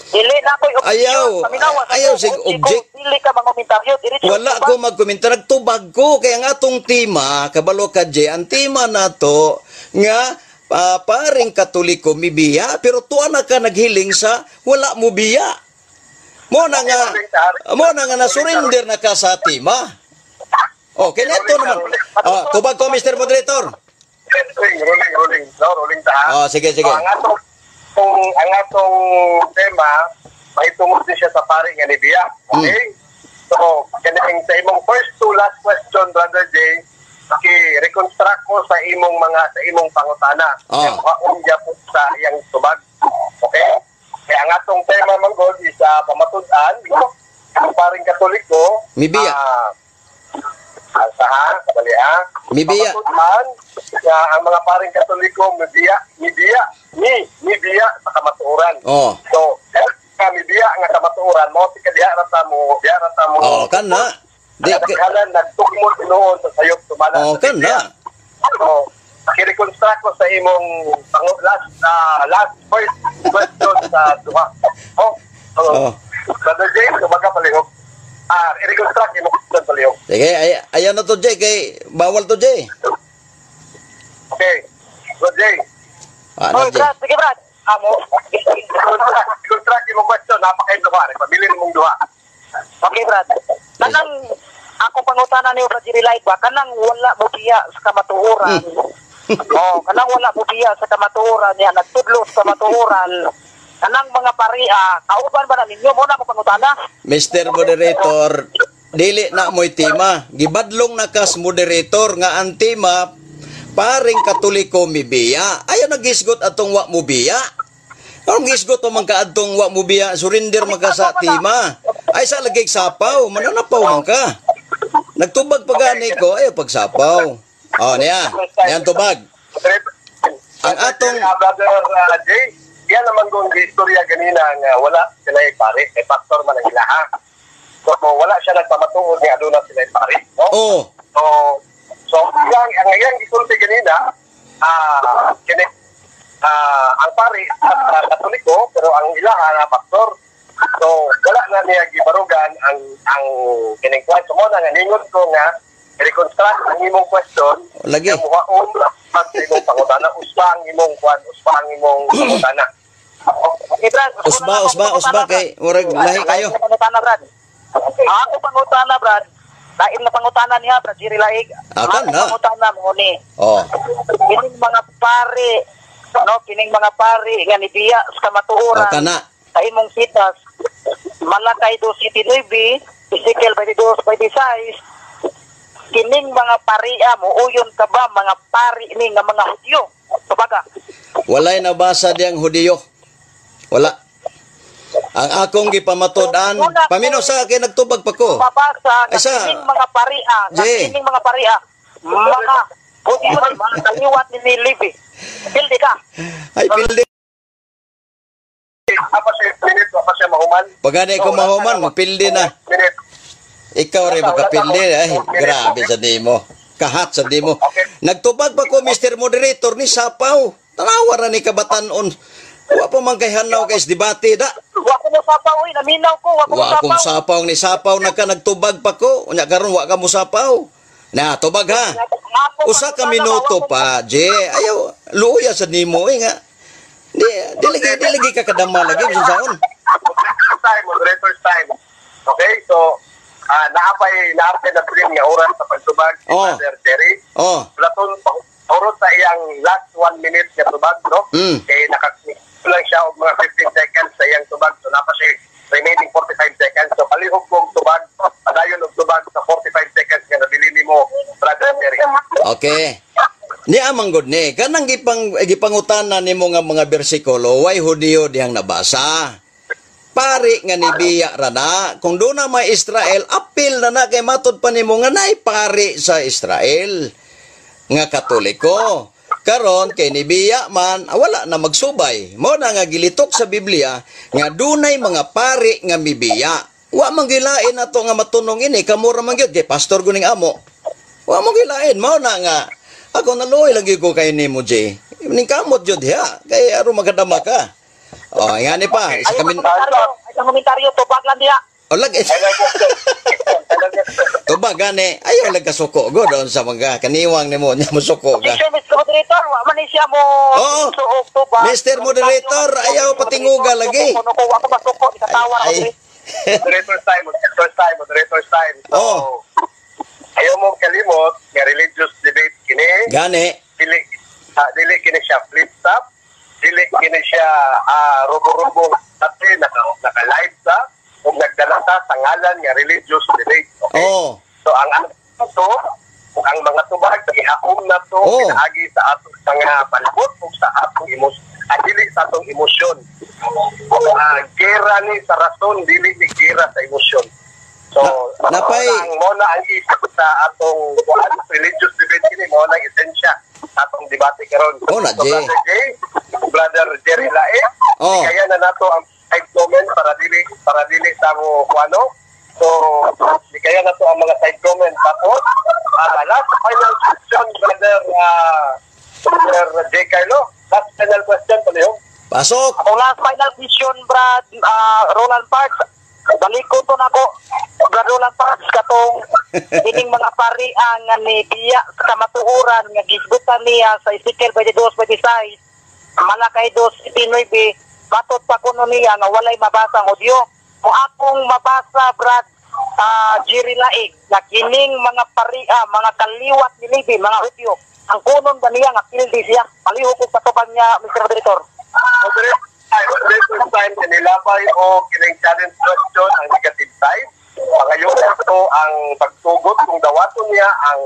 Dili na ako'y objection. Ayaw, Paminawa sa ayaw, ko, sig object ko. object. Dili ka mangomentaryo. Diretso Wala tubag. ko magkomentar, nagtubag ko kay ang atong tema, kabalo ka Jay, ang tema nato nga paring Katoliko mibiya pero tuwa na ka naghiling sa wala mo biya. Mo na nga na-surrender na ka sa tema. Okay, neto naman. Oh, tubag ko, Mr. Moderator. Rolling, rolling, rolling. No, rolling ta. Oh, sige, sige. So, ang atong tema mahitungod din siya sa pari nga ni Biya. Okay? So, kaning sa imong first to last question, Brother Jay, paki-reconstruct ko sa imong pangutana. Ah. Kaya makaon gyapon sa iyang tubag. Okay? Kaya ang atong tema man god is pamatud-an, no? Ang paring Katoliko, Mibiya. Sa ha, kabali ha. Mibiya. Pamatud-an nga ang mga paring Katoliko mibiya, mibiya, mibiya sa kamatuoran. Oh. So, ka mibiya nga kamatuoran mo ti diha ra ta mo, diha ra ta mo. Oh, kana. Di Di ka nagtukmod tinuod sa sayop tumala. Oh, sa Biblia. kana. So, paki-reconstruct ko sa imong last first question sa duha. Oh. So, Oh. Brother James, kumaga palihog. I-reconstruct imong question palihog. Sige, ayaw na to, Jay, kay bawal to, Jay. Okay. Brother Jay, Ah, Oy, na, Jay. Brad, sige, Brad. Amo. Reconstruct imong question, napakay duha, pabilin mong duha. Okay, Brad. Kanang akong pangutana niyo, Brad Jerry Light ba, kanang wala mo biya sa kamatuoran. Oh, kanang wala mo biya sa kamatuoran niya, nagtudlo sa kamatuoran. Kanang mga paria, kauban ba na ninyo? Mo na akong pangutana? Mr. Moderator, dili na mo'y tema. Gibadlong na kas moderator nga ang tema paring Katoliko mibiya. Ayaw nagisgot atong wa mo biya. Anong gisgot pa man ka adtong wa mo biya, surrender man ka sa tema. Ay sa lagay sapaw, mananapaw man ka. Nagtubag pa gani ko, ayaw pagsapaw. Oh, niya. Niyan tubag. Ang atong Brother Jay, yan naman kung istorya ganina nga wala sila pare, kay pastor man ang ilaha. So wala siya nagpamatuod nga aduna sila pare. No? Oh, So ang iyang gisulti ganina, kini ang Ang pari sa Katoliko, pero ang ilaha na pastor. So wala na niya gibarugan ang kining kwan. So mo na nga ningon ko nga reconstruct ang imong question. Lagi. Nga muhaon pag sa imong pangutana, uspa ang imong kwan, uspa ang imong pangutana. Okay, Brad. Usba, usba, usba kay murag lahi kayo. Lain na pangutana, Brad. Ang ako pangutana, Brad. Lain na pangutana niya, Brad Jerry Laig. Ah, Ang kana. ako pangutana mo ni. Oh. Kining mga pare, no, kining mga pare nga nibiya sa Oh, kamatuoran kana. sa imong sitas, Malakay 2:9, Ezekiel 22:26, kining mga paria mo uyon ka ba mga pari ni nga mga Hudyo? Tubaga. Walay nabasa diyang Hudiyo. Wala. Ang akong gipamatud-an, pamino sa kay nagtubag pa ko. Mabasa Ay, nga kining mga paria, nga Jay. kining mga paria, mga Hudyo, mga kaliwat ni Levi. Pildi ka. Ay pildi. Apa siya minute, apa siya mahuman? Pagani ko mahuman, magpildi na. Minute. Ikaw rin makapildi. Ay, grabe sa dimo. Kahat sa dimo. Nagtubag pa ko, Mr. Moderator, ni Sapaw. Tanawa ra ni kabatanon. Wa pa man kay hanaw kay debate da. Wa ko mo sapaw, oy, naminaw ko, wa ko mo Wa akong sapaw. sapaw ni sapaw na ka nagtubag pa ko. Unya karon wa ka mo sapaw. Na tubag ha. Usa ka minuto pa, Je. Ayaw, luya sa nimo eh nga. Di lagi ka kadama lagi bisan saon. Moderator's time, moderator's time. Okay, so naapay na prin nga oras sa pagtubag si Brother Jerry. Oh. Platon oras sa iyang last 1 minute nga tubag, no? Kay lang siya og mga 15 seconds sa iyang tubag. So napa siya remaining 45 seconds. So palihog kong tubag, padayon og tubag sa 45 seconds nga nabili nimo, Brother Jerry. Okay. Ni amang god ni kanang gipangutana nimo nga mga bersikulo, way Hudiyo dihang nabasa. Pari nga ni biya ra na kung doon na may Israel, apil na na kay matud pa nimo nga naay pari sa Israel nga Katoliko. Karon kay ni biya man, wala na magsubay. Mo na nga gilitok sa Biblia nga dunay mga pari nga mibiya. Wa man gilain nato nga matunong ini, kamo ra man gyud kay pastor guning amo. Wa mo gilain mao na nga ako naluoy lang gyud ko kay nimo, Jay. Ning kamot jud ha kay aron makadama ka. Oh, ngani pa isa Ayaw kamin. komentaryo, ay komentaryo, tubag lang diha. O lag tubag gani, ayaw lang kasuko go doon sa mga kaniwang nimo nya mosuko ka. Objection, Mr. Moderator, wa man ni siya mo Oo. suog tubag. Mr. Moderator, ayaw patinguga lagi. Kuno ko wa ko masuko, ikatawa ra Ay, ko. Moderator's time, moderator's time, moderator's time. So, ayaw mo kalimot nga religious debate kini. Gani. Dili kini siya flip top, dili kini siya rubo-rubo ate naka live ta ug nagdala ta sa ngalan nga religious debate. Okay? So ang ano to, ug ang mga tubag gihaom na to pinaagi sa atong mga palibot ug sa atong emosyon, dili sa atong emosyon. Gera ni sa rason, dili ni gera sa emosyon. So, ang mo na ang isip sa atong kuan, religious debate kini mo na ang esensya sa atong debate karon. Oh, na, So, Jay. Brother Jay, Brother Jerry Lae, kaya na nato ang side comment para dili sa mo kuano. So, di kaya na to ang mga side comment. Tapos, last final question, Brother J. Carlo. Last final question, palihog. Pasok. Ako last final question, Brad Roland Parks. Balik ko to nako, Brad Roland Parks, katong ining mga paria nga ni biya sa kamatuoran nga gisgutan niya sa Ezekiel 22:26, Malakay 2:9, matod pa kuno niya nga walay mabasa ang Hudyo. Kung akong mabasa, Brad Jerry Laig, na kining mga paria, mga kaliwat ni Levi, mga Hudyo, ang kunon ba niya nga pildi siya? Palihog ko patubang niya, Mr. Moderator. Moderator time, moderator time, nilabay o kining challenge question ang negative side. Pangayon ito ang pagtugot kung dawaton niya ang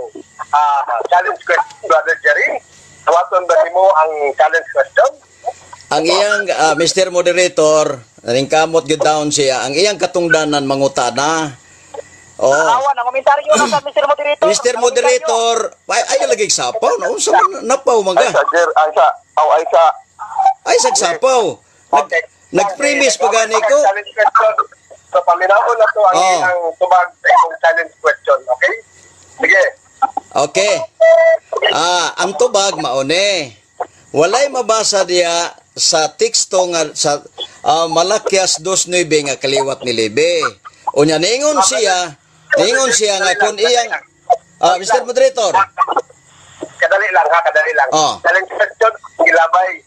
challenge question, Brother Jerry. Dawaton ba nimo ang challenge question? Ang iyang Mr. Moderator, kamot gyud down siya. Ang iyang katungdanan mangutana. Oh. Awa, ang komentaryo na sa Mr. Moderator. Mr. Moderator, ay ayaw lagi sapaw no unsa man napaw man Ay ka? sa Jer, ay sa, aw ay sa Ay sagsapaw. Nag-premise pa gani ko. Challenge question. So, paminawon na to ang iyang tubag sa imong challenge question. Okay? Sige. Okay. Ah, ang tubag maune. Walay mabasa diya sa teksto nga sa Malakias 2:9 nga kaliwat ni Levi. Unya niingon siya nga kung iyang Mr. Moderator. Kadali lang ha, kadali lang. Oh. Challenge question, gilabay.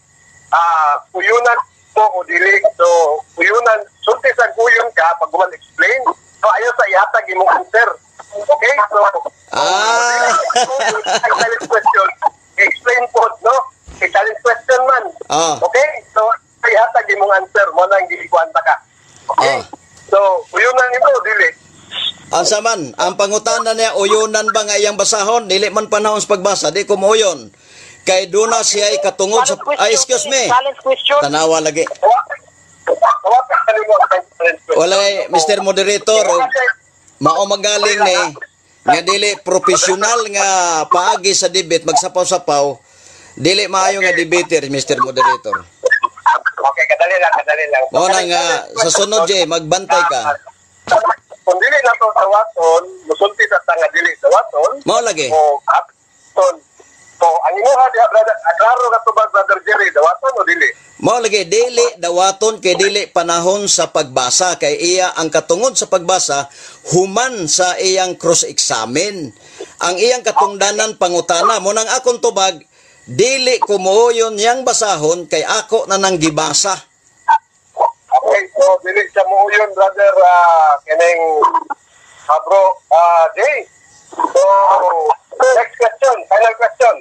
Uyunan mo o dili. So, uyunan, sulti sa uyon ka pag guman explain. So, ayaw sa ihatag imong answer. Okay? So, ang challenge question, explain po, no? A challenge question man. Okay? So, ihatag imong answer mo nang gikuan ta ka. Okay? So, uyunan nimo o dili? Asa man, ang pangutana niya, uyunan ba nga iyang basahon? Dili man panahon sa pagbasa, di ko muuyon. Kay duna siya ay katungod sa... Ay, excuse me. Challenge question. Tanawa lagi. Walay, Mr. Moderator, mao magaling ni nga dili profesional nga paagi sa debate magsapaw-sapaw, dili maayo nga debater, Mr. Moderator. Okay, kadali lang, kadali lang. Mao na nga sa sunod, Jay, magbantay ka. Kung dili na to dawaton, musulti sa tanga dili dawaton. Mao lagi. O aton. So, ang imuha diha, brother, klaro ka to ba, Brother Jerry, dawaton o dili? Mao lagi, dili dawaton kay dili panahon sa pagbasa kay iya ang katungod sa pagbasa human sa iyang cross-examine. Ang iyang katungdanan pangutana mo nang akong tubag dili ko mooyon yang basahon kay ako na nang gibasa. Okay, so dili siya mooyon, brother, kining bro, Jay. So, next question, final question.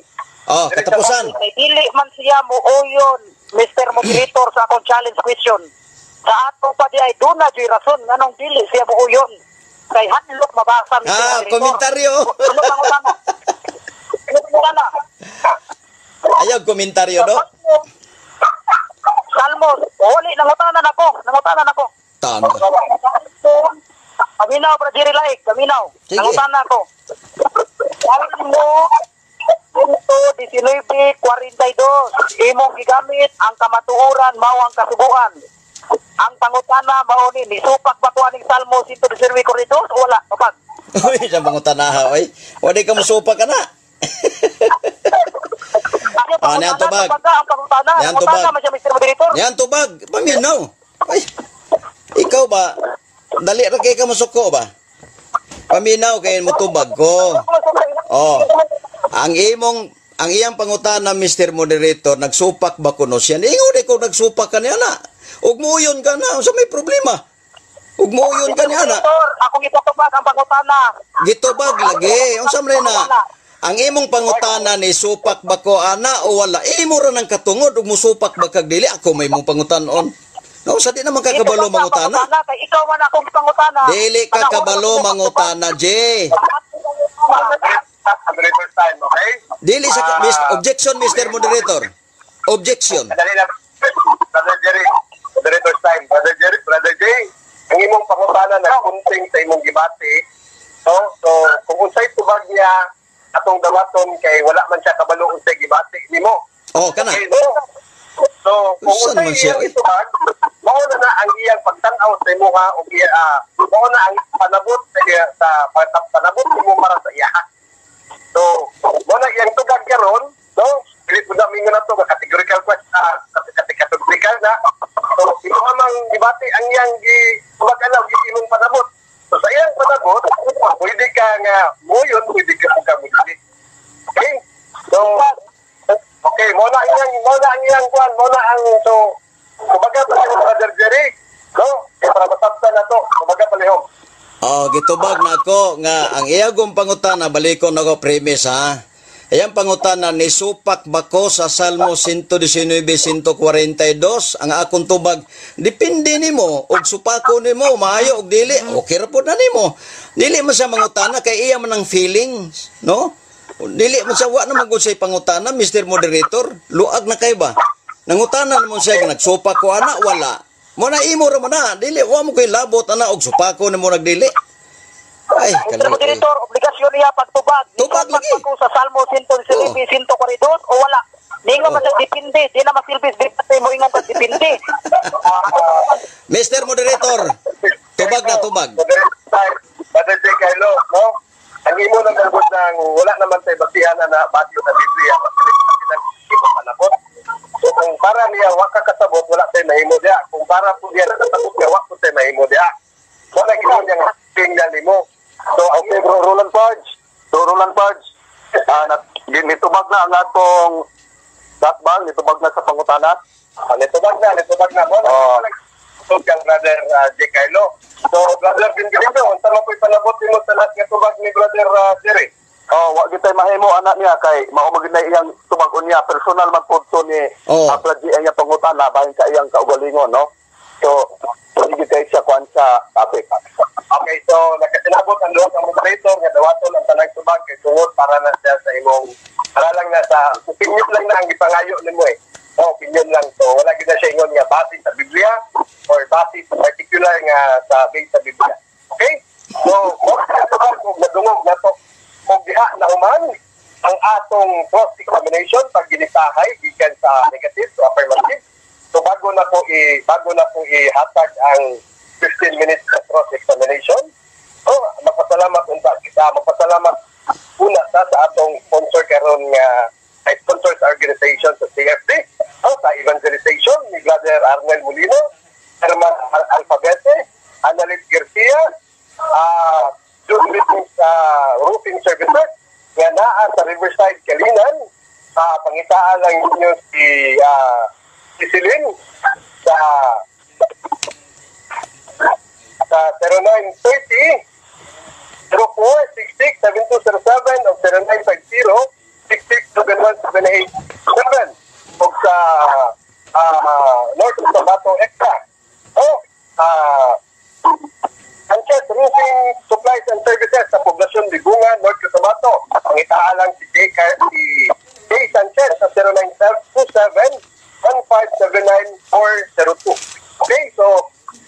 Oh, katapusan. Kay dili man siya mooyon, Mr. Moderator, sa akong challenge question. Sa ato pa di ay doon na dyo'y rason nganong dili siya mooyon. Kay hadlok mabasa, Mr. Moderator. Komentaryo. Ano pangutana? Ano pangutana? Ayaw komentaryo do. Salmos, wali, nangutanan ako, nangutanan ako. Tama. Paminaw, Brother Jerry Laik, paminaw. Sige. Nangutana ako. Salmo 119:42. Imong gigamit ang kamatuoran mao ang kasuguan. Ang pangutana mao ni nisupak ba ko aning Salmo 119:42 o wala? Kapag. Uy, sa pangutana ha, oy. Wala ka musupak ka na. Niyan tubag. Ang pangutana, Niyan tubag. man siya, Mr. Moderator. Niyan tubag, paminaw. Ay, ikaw ba? Dali ra kay ka musuko ba? Paminaw kay mo tubag ko. Oh. Ang iyang pangutana, Mr. Moderator, nagsupak ba kuno siya? Ingon ko nagsupak ka niya na. Ug muuyon ka na, unsa may problema? Ug muuyon ka niya na. Akong ipatubag ang pangutana. Gitubag lagi. Unsa man na? Ang imong pangutana ni supak ba ko ana o wala? Imo ra nang katungod ug musupak ba kag dili? Ako may imong pangutanon. No, sa di naman kakabalo mangutana. Kay ikaw man akong pangutana. Dili ka kabalo mangutana, Jay. Moderator time, okay? Dili sa objection, Mr. Moderator. Objection. Dali lang. Brother Jerry, moderator time. Brother Jerry, Brother Jay, ang imong pangutana nagpunting sa imong gibati. No? So, kung unsay tubag niya atong dawaton kay wala man siya kabalo unsay gibati nimo. Oh, kana. Okay, no? So, kung Saan unsay man siya, iyang oy? itubag, mao na na ang iyang pagtan-aw sa imuha o mao na ang panabot sa panabot nimo para sa iya. So, mao na iyang tubag karon, no? Dili po na mingon na to, categorical question, categorical na. So, imuha mang gibati ang iyang tubag-anaw, imong panabot. So, sa iyang panabot, pwede ka nga moyon, pwede ka nga mudali. Okay? So, okay, mo na ang iyang kuan, mo na ang, so, kumbaga pa yung Brother Jerry, no? Kaya para masabta na to, kumbaga palihog. Oh, gitubag na ako nga ang iyagong pangutana, balikon ako premise ha. Iyang pangutana ni supak ba ko sa Salmo 119:142, ang akong tubag depende nimo og supako nimo maayo og dili, okay ra pod na nimo. Dili man siya mangutana kay iya man ang feelings, no? Dili man siya, wa na man gud siya pangutana, Mr. Moderator. Luag na kay ba? Nangutana naman siya nagsupak ko ana wala. Mo na imo ra man na, dili wa mo kay labot ana og supako nimo nagdili. Ay, Mr. Moderator, obligasyon niya pagtubag. Tubag lagi. Ko sa Salmo 119:142 o wala. Ningon man sa depende, di na masilbis depende mo ingon ka depende. Mr. Moderator, tubag na tubag. Brother J. Carlo, no? Ang imo na gagawin ng wala naman tayo basihan na base sa Biblia. So kung para niya wa ka mahimo diha. Kung para po diya natapos nga, wa po tayo mahimo diha. Wala gid niyang hacking na nimo. So, okay, Bro Roland Parge. Bro Roland Parge, nitubag na ang atong datbang, nitubag na sa pangutana. Nitubag na, nitubag na. Mo Oh. So, kang Brother J. Carlo. So, Brother Bengalino, unsa man po'y panabot nimo sa lahat nga tubag ni Brother Jerry? Oh, wa gyud tay mahimo anak niya kay mao man gyud na iyang tubag unya, personal man pud to ni Brad G ang iyang pangutana bahin sa iyang kaugalingon, no? So, hindi gyud kay siya kuan sa topic. Okay, so nakasinabot ang duha ka moderator nga dawaton ang tanang tubag kay tungod para na siya sa imong, para lang na sa opinion lang na ang gipangayo nimo eh. Oh, opinion lang to. Wala gyud na siya ingon nga base sa Biblia or base sa particular nga sa base sa Biblia. Okay? So, mo tubag og nadungog nato og diha na human ang atong cross-examination pag ginisahay gikan sa negative to affirmative. So bago na po ihatag ang 15 minutes na cross-examination. So magpasalamat unta kita, magpasalamat una ta sa atong sponsor karon nga ay sponsor sa organization sa CFD, oh, sa evangelization ni Brother Arnel Molino, Herman Alfabete, Analit Garcia, John Business Roofing Services nga naa sa Riverside, Calinan. Pangitaan lang ninyo si Celine sa 0930 0466 7207 o 0950 6671 o sa North Cotabato Extra o Sanchez Roofing Supplies and Services sa poblasyon Libungan, North Cotabato. Pangitaan lang si J. Sanchez sa 0927 1579402. Okay, so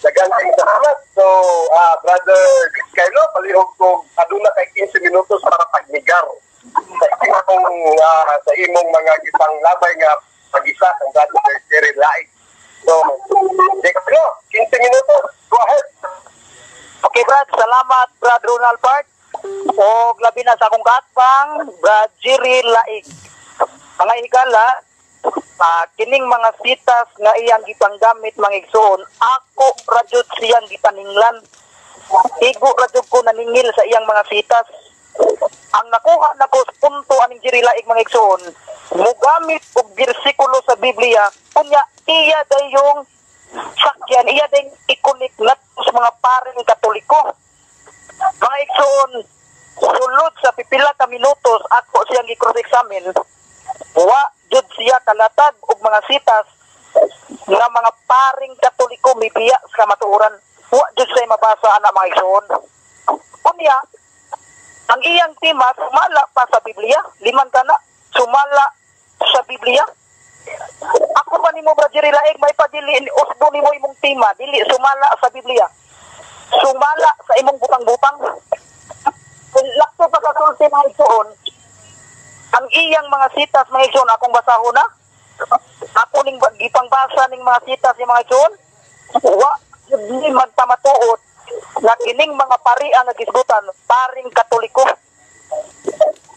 daghang kayong salamat. So, Brother Carlo, palihog ko aduna kay 15 minutos para pagnigar sa imong mga gipanglabay nga pag-isa ang Brother Jerry Laig. So, J. Carlo, 15 minutos. Go ahead. Okay, Brad, salamat, Brad Ronald Park. O labi na sa akong kaatbang, Brad Jerry Laig. Mga higala, kining mga sitas nga iyang gipanggamit, mga igsoon, ako ra jud siyang gipaninglan. Igo ra jud ko naningil sa iyang mga sitas. Ang nakuha nako sa punto aning Jerry Laig, mga igsoon, mugamit og bersikulo sa Biblia, unya iya dayong sakyan, iya din i-connect ngadto sa mga paring Katoliko. Mga igsoon, sulod sa pipila ka minutos ako siyang i-cross-examine, wa jud siya kalatag og mga sitas nga mga paring Katoliko mibiya sa kamatuoran. Wa jud siya mabasa ana, mga igsoon. Unya, ang iyang tema sumala pa sa Biblia, limang kana sumala sa Biblia. Ako ba nimo, Brad Jerry Laig, may padili usbo nimo imong tema, dili sumala sa Biblia. Sumala sa imong butang-butang. Kung lakto pa kasulti, mga igsoon, ang iyang mga sitas, mga igsoon, akong basahon na. Ako ning gipangbasa ning mga sitas ni mga igsoon, wa jud ni magpamatuod nga kining mga pari ang nagisgutan, paring Katoliko.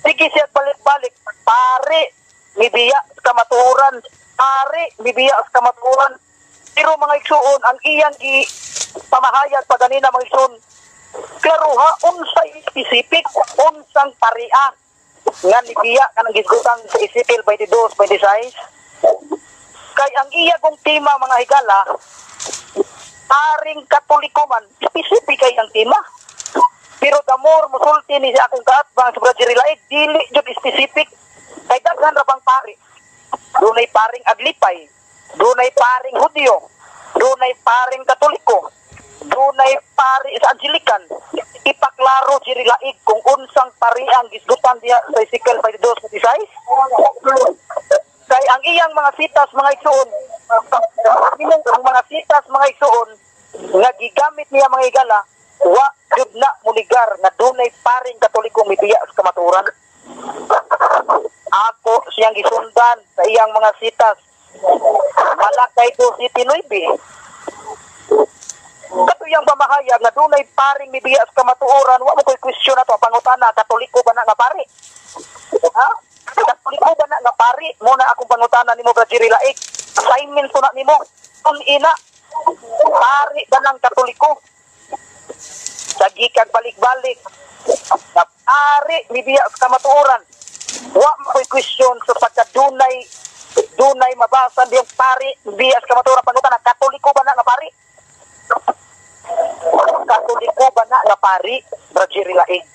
Sige siya balik-balik, pari mibiya sa kamatuoran, pari mibiya sa kamatuoran. Pero mga igsuon, ang iyang gi pamahayag pa ganina, mga igsuon, pero ha, unsay specific, unsang paria nga nibiya kanang gisgutan sa Ezekiel 22, 26? Kay ang iya kong tema, mga higala, paring Katoliko man, specific kay ang tema. Pero the more musulti ni siya akong kaatbang sa Brad Jerry Laig, dili jud specific. Kay daghan ra bang pari. Dunay paring Aglipay, dunay paring Hudyo, dunay paring Katoliko, dunay pari sa Anglican. Ipaklaro, Jerry Laig, kung unsang pari ang gisgutan diha sa Ezekiel 22, 26. Kay ang iyang mga sitas, mga igsuon, ang mga sitas, mga igsuon, nga gigamit niya, mga higala, wa jud na muligar nga dunay paring Katolikong mibiya sa kamatuoran. Ako siyang gisundan sa iyang mga sitas. Malakay 2:9. Katuyang pamahayag nga dunay paring mibiya sa kamatuoran, wa mo koy question ato pangutana, Katoliko ba na nga pari? Ha? Katoliko ba na nga pari? Mo na akong pangutana nimo, Brad Jerry Laig. Assignment ko na nimo. Ina pari ba ng Katoliko? Sagi kag balik-balik na pari mibiya sa kamatuoran. Wa makoy question sa pagkadunay dunay mabasa diyang pari mibiya sa kamatuoran. Pangutan na, Katoliko ba na nga pari? Katoliko ba na nga pari, Brad Jerry Laing?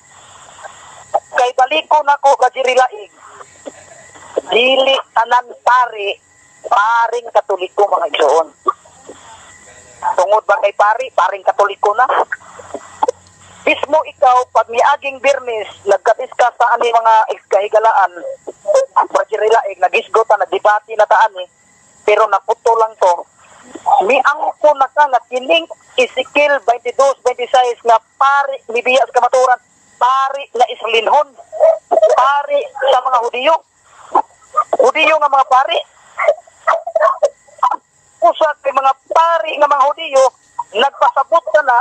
Kay baliko nako, Brad Jerry Laing, dili tanan pari paring Katoliko, mga igsoon. Tungod ba kay pari, paring Katoliko na? Mismo ikaw, pag miaging Biyernes, nagka-discuss sa ani mga kahigalaan, Brad Jerry Laing, nagisgota, nagdebate na taan eh, pero naputo lang to, miangko na ka nga kining Ezekiel 22:26 nga pari mibiya sa kamaturan, pari nga Israelinhon, pari sa mga Hudiyo. Hudiyo nga mga pari. Usa kay mga pari nga mga Hudiyo, nagpasabot ka na,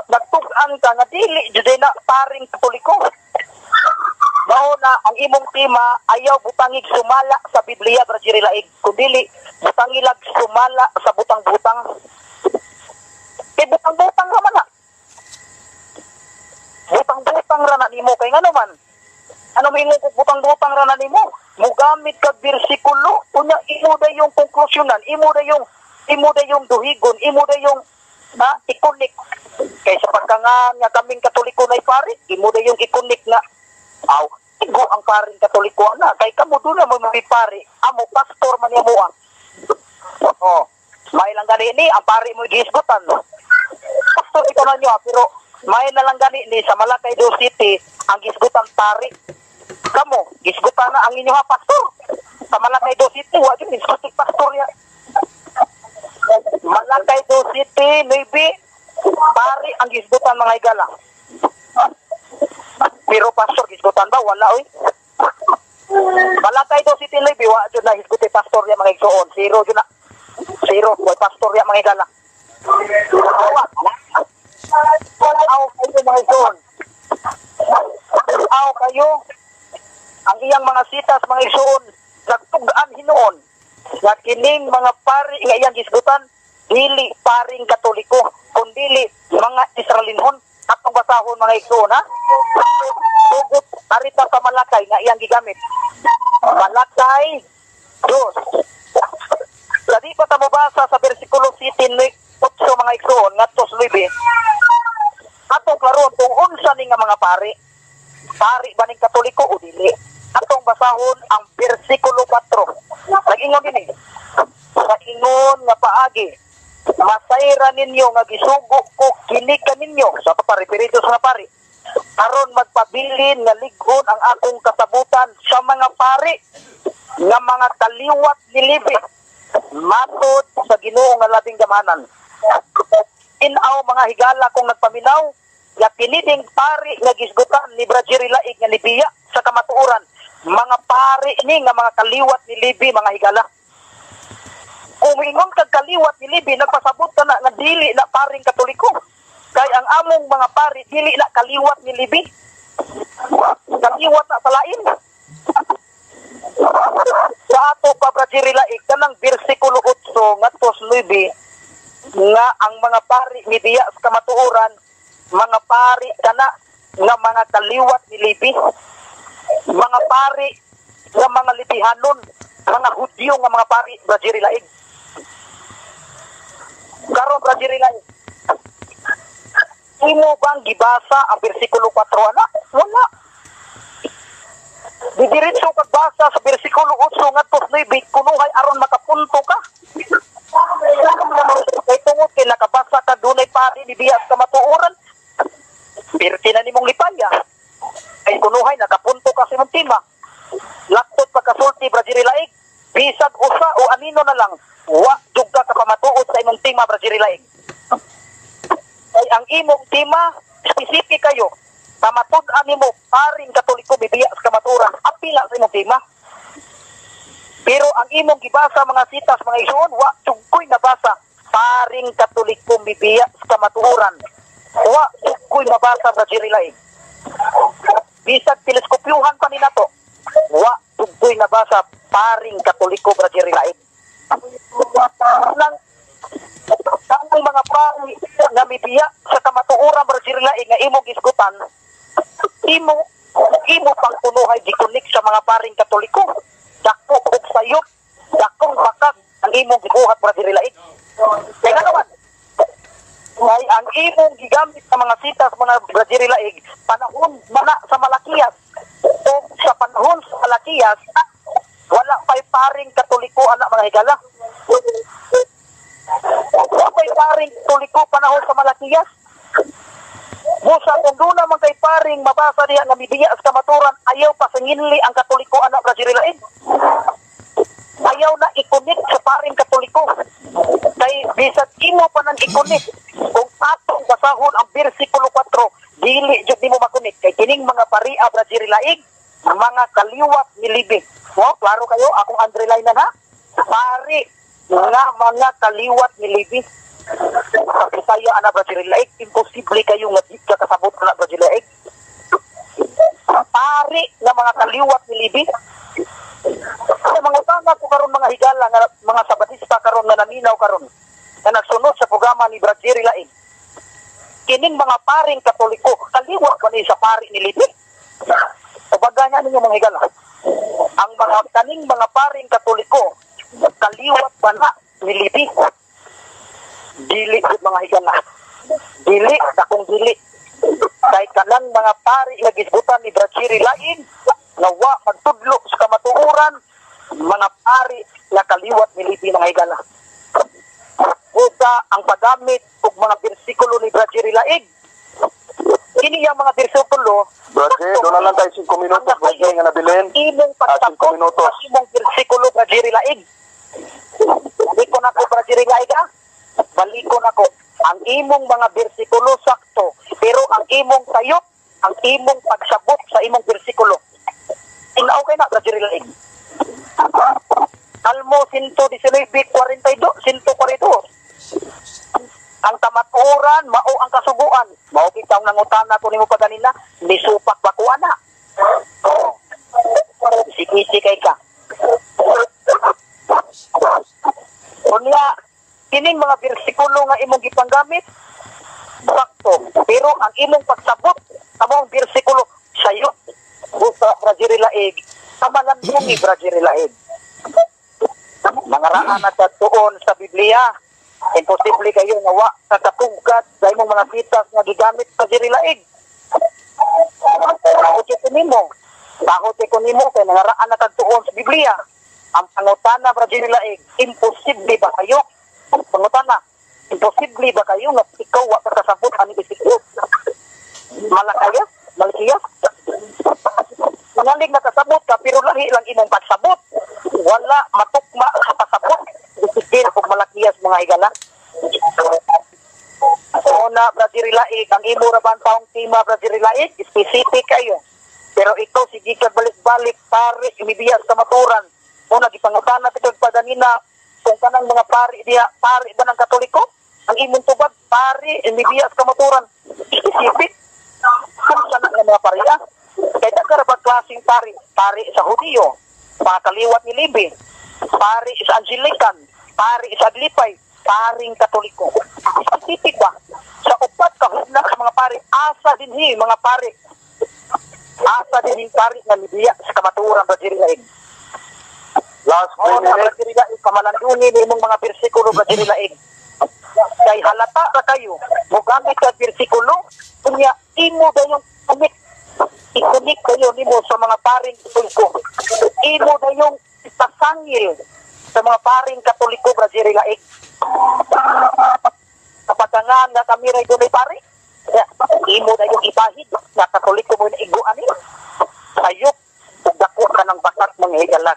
nagtug-an ka nga dili jud na paring Katoliko. Mao na ang imong tema, ayaw butangig sumala sa Biblia, Brad Jerry Laing, kundili butangilag sumala sa butang-butang. Kay butang-butang ra man na. Butang-butang ra na nimo kay ngano man? Ano moingon kog butang-butang ra na nimo? Mugamit kag bersikulo, unya imo dayong konklusyonan, imo dayong duhigon, imo dayong na ikonik. Kay sa pagkangan nga kaming Katoliko nay pari, imo dayong ikonik na aw, igo ang paring Katoliko na kay kamo doon na mo pari, amo pastor man niya mo. Oh, may lang gani ni ang pari mo gihisgutan. Pastor ito na niyo, pero may na lang gani ni sa Malacay do City ang gisgutan pari. Kamo gisgutan na ang inyo ha pastor. Sa Malacay do City wa gyud gisgutan pastor ya. Malacay do City maybe pari ang gisgutan, mga higala. Pero pastor gisgutan ba? Wala oy. Malacay do City maybe wa jud na hisguti pastor ya, mga igsoon. Zero jud na. Zero way pastor ya, mga higala. Awa. Aw kayo, mga igsoon. Aw kayo ang iyang mga sitas, mga igsoon, nagtug-an hinuon nga kining mga pari nga iyang gisgutan dili paring Katoliko kundili mga Israelinhon. Atong basahon, mga igsoon, ha. Tugot arita sa Malakay nga iyang gigamit. Malakay 2. Sa di pa ta mobasa sa bersikulo 7 8, mga igsoon, ngadto sa 9. Atong klaroon kung unsa ni nga mga pari. Pari ba ning Katoliko o dili? Atong basahon ang bersikulo 4. Nag-ingon dinhi. Sa ingon nga paagi, masayra ninyo nga gisugo ko kini kaninyo sa paparipirito sa mga pari aron magpabilin nga lig-on ang akong kasabutan sa mga pari nga mga kaliwat ni Levi matod sa Ginoo nga labing gamanan. Inaw, mga higala, kung nagpaminaw nga kiniding pari nga gisgutan ni Brad Jerry Laing nga nibiya sa kamatuoran, mga pari ni nga mga kaliwat ni Levi, mga higala. Kung moingon kag kaliwat ni Levi, nagpasabot ka na nga dili na paring Katoliko. Kay ang among mga pari dili na kaliwat ni Levi. Kaliwat na sa lain. Sa ato pa, Brad Jerry Laing, kanang bersikulo 8 ngadto sa 9 nga ang mga pari mibiya sa kamatuoran, mga pari kana nga mga kaliwat ni Levi, mga pari nga mga Lebihanon, mga Hudyo nga mga pari, Brad Jerry Laing. Karon, Brad Jerry Laing, imo bang gibasa ang bersikulo 4 ana? Wala. Didiretso kag basa sa bersikulo 8 ngadto sa 9 kunuhay aron makapunto ka. Kay tungod kay nakabasa ka dunay pari nibiya sa kamatuoran, pirti na nimong lipaya. Kay kunuhay nakapunto ka sa imong tema. Laktot pagkasulti, Brad Jerry Laing, bisag usa o anino na lang, wa jud ka kapamatuod sa imong tema, Brad Jerry Laing. Kay ang imong tema specific kayo. Pamatud-an nimo paring Katoliko bibiya sa kamatuoran, apila sa imong tema. Pero ang imong gibasa mga sitas, mga igsoon, wa jud koy nabasa paring Katoliko mibiya sa kamatuoran. Wa jud koy mabasa, Brad Jerry Laing. Bisag teleskopyuhan pa ni nato, wa jud koy nabasa paring Katoliko, Brad Jerry Laing. Nang imo pang kunuhay gikunik sa mga paring Katoliko. Dako og sayop, dakong bakak ang imong gibuhat, Brother Laig. Kaya nga naman, ay ang imong gigamit sa mga sitas, mga Brother Laig, panahon mana sa Malakiyas. O sa panahon sa Malakiyas, wala pa'y paring Katoliko anak, mga higala. Wala pa'y paring Katoliko panahon sa Malakiyas. Busa kung doon naman kay paring mabasa diya nga mibiya sa kamaturan, ayaw pa singinli ang Katoliko anak, Brother Laig. Ayaw na ikunik sa paring Katoliko. Kay bisag imo pa nang ikunik, kung atong basahon ang bersikulo 4, dili jud nimo makunik. Kay kining mga paria, Brother Laig, mga kaliwat ni Libi. No, klaro kayo, akong underline na ha. Pari nga mga kaliwat ni Libi. Sa Bisaya ana, Brother Laig, imposible kayo nga di ka kasabot ana, Brother Laig. Pari nga mga kaliwat ni Libi. Sa mga utanga ko karon, mga higala nga mga Sabatista karon nga naminaw karon na nagsunod sa programa ni Brad Jerry Laing. Kining mga paring Katoliko, kaliwat ba ni sa pari ni Libi? Tubaga niya ninyo, mga higala. Ang mga kaning mga paring Katoliko, kaliwat ba na ni Libi? Dili gud, mga higala. Dili, dakong dili. Kay kanang mga pari nga gisgutan ni Brad Jerry Laing, nga wa magtudlo sa kamatuoran, mga pari nga kaliwat ni Libi, mga higala. Busa ang paggamit og mga bersikulo ni Brad Jerry Laing. Kini ang mga bersikulo, Brad J, doon na lang tayo 5 minutos, Brad J, nga nabilin. Imong Ah, 5 pagsakot minutos. sa imong bersikulo, Brad Jerry Laing. Balikon ako, Brad Jerry Laing, ah. Balikon ako. Ang imong mga bersikulo sakto, pero ang imong sayop, ang imong pagsabot sa imong bersikulo. Tinaw kay na, Brad Jerry Laing. Salmo 119:42, 142. Ang kamatuoran, mao ang kasuguan. Mao kitang nangutana ko nimo paganina, nisupak ba ko ana? Sikisi kay ka. Unya, kining mga bersikulo nga imong gipanggamit, sakto. Pero ang imong pagsabot sa maong bersikulo, sayo. Busa, Brad Jerry Laig, kamalandungi, Brad Jerry Laig. Mga raan na tuon sa Biblia, imposible kayo nga wa sa katugad sa imong mga sitas nga gigamit sa Jerry Laig. Takot ko nimo. Takot ko nimo kay nangaraan na tuon sa Biblia. Ang pangutana, Brad Jerry Laig, imposible ba kayo? Pangutana, imposible ba kayo nga ikaw wa ka kasabot ani isip? Malakaya? Malakiyas? Mangaling nakasabot ka pero lahi lang imong pagsabot. Wala matukma sa pasabot. Isikil kung Malakiyas, mga higala. Una, Brad Jerry Laig, ang imo ra ba ang taong tema, Brad Jerry Laig, specific kayo. Pero ikaw, sige ka balik-balik, pare, imibiyas ka maturan. Una, gipangutana kita pa ganina, kung kanang mga pari diya, pari ba ng Katoliko? Ang imong tubag, pari, imibiyas ka maturan. Specific. Kung saan ang mga pariya? Kaya daghan ba klaseng pari? Pari sa Hudiyo, mga kaliwat ni Libi, pari sa Anglican, pari sa Aglipay, paring Katoliko. Specific ba? Sa upat ka hugna sa mga pari, asa dinhi mga pari. Asa dinhi pari nga mibiya sa kamatuoran, Brad Jerry Laig? Last 3 Oo na, minutes. Brad Jerry Laig, kamalanduni ni imong mga bersikulo, Brad Jerry Laig. Kay halata ra kayo, mogamit ka bersikulo, unya imo dayong kunik. Ikunik kayo nimo sa mga paring Katoliko. Imo dayong ipasangil sa mga paring Katoliko, Brad Jerry Laig. Kapag nga nga kami ray dunay pari, imo dayong ibahid nga Katoliko mo na iguan ni. Sayop ug dako ka ng bakat, mga higala.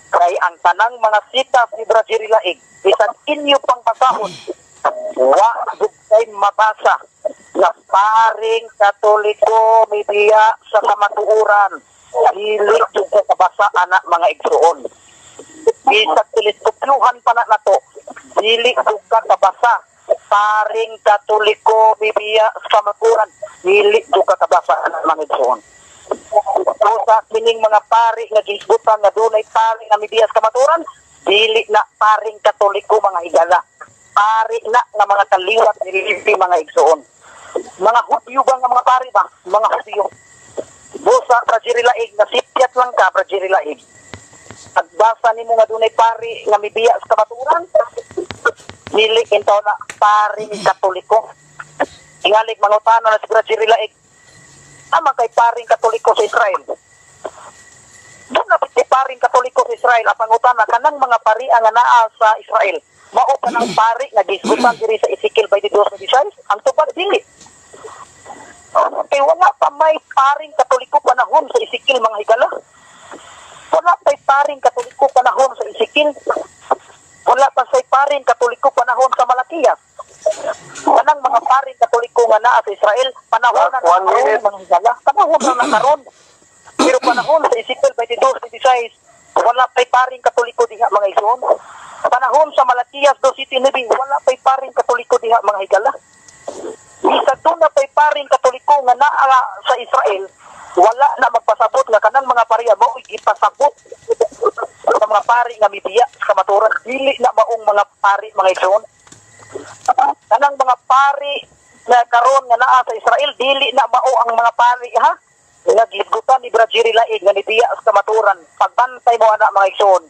Kay ang tanang mga sitas ni Brad Jerry Laig, bisan inyo pang basahon, wa gud kay mabasa na paring Katoliko mibiya sa kamatuoran. Dili jud ka kabasa ana, mga igsuon. Bisag teleskopyuhan pa na nato, dili jud ka kabasa paring Katoliko mibiya sa kamatuoran. Dili jud ka kabasa ana, mga igsuon. Sa kining mga pari nga gisgutan nga dunay pari nga mibiya sa kamatuoran, dili na paring Katoliko, mga higala. Pari na nga mga kaliwat ni Libi, mga igsuon. Mga Hudyo ba nga mga pari ba? Mga Hudyo. Usa, Brad Jerry Laig, nasipyat lang ka, Brad Jerry Laig. Pagbasa nimo nga dunay pari nga mibiya sa kamatuoran, dili intaw na paring Katoliko. Ingalig mangutana na si Brad Jerry Laig, ama kay paring Katoliko sa Israel. Doon na kay paring Katoliko sa Israel, ang pangutana, kanang mga pari nga naa sa Israel, mao pa ng pari nga gisgutan diri sa Ezekiel 22:26? Ang tubag, dili. Kay wala pa may paring Katoliko panahon sa Ezekiel, mga higala. Wala pa'y paring Katoliko panahon sa Ezekiel. Wala pa say paring Katoliko panahon sa Malakias. Kanang mga paring Katoliko nga naa sa Israel, panahon na Last one minute. mga higala. Panahon na nakaron. Pero panahon sa Ezekiel 22:26, wala pa'y paring Katoliko diha, mga igsoon. Panahon sa Malakias 2:7, wala pa'y paring Katoliko diha, mga higala. Bisag doon na pa'y paring Katoliko nga naa sa Israel, wala na magpasabot nga kanang mga pariya mao gipasabot sa mga pari nga mibiya sa kamatuoran. Dili na maong mga pari, mga igsoon. Kanang mga pari na karon nga naa sa Israel, dili na mao ang mga pari ha nga gisgutan ni Brad Jerry Laig nga nibiya sa kamatuoran. Pagbantay mo ana, mga igsoon.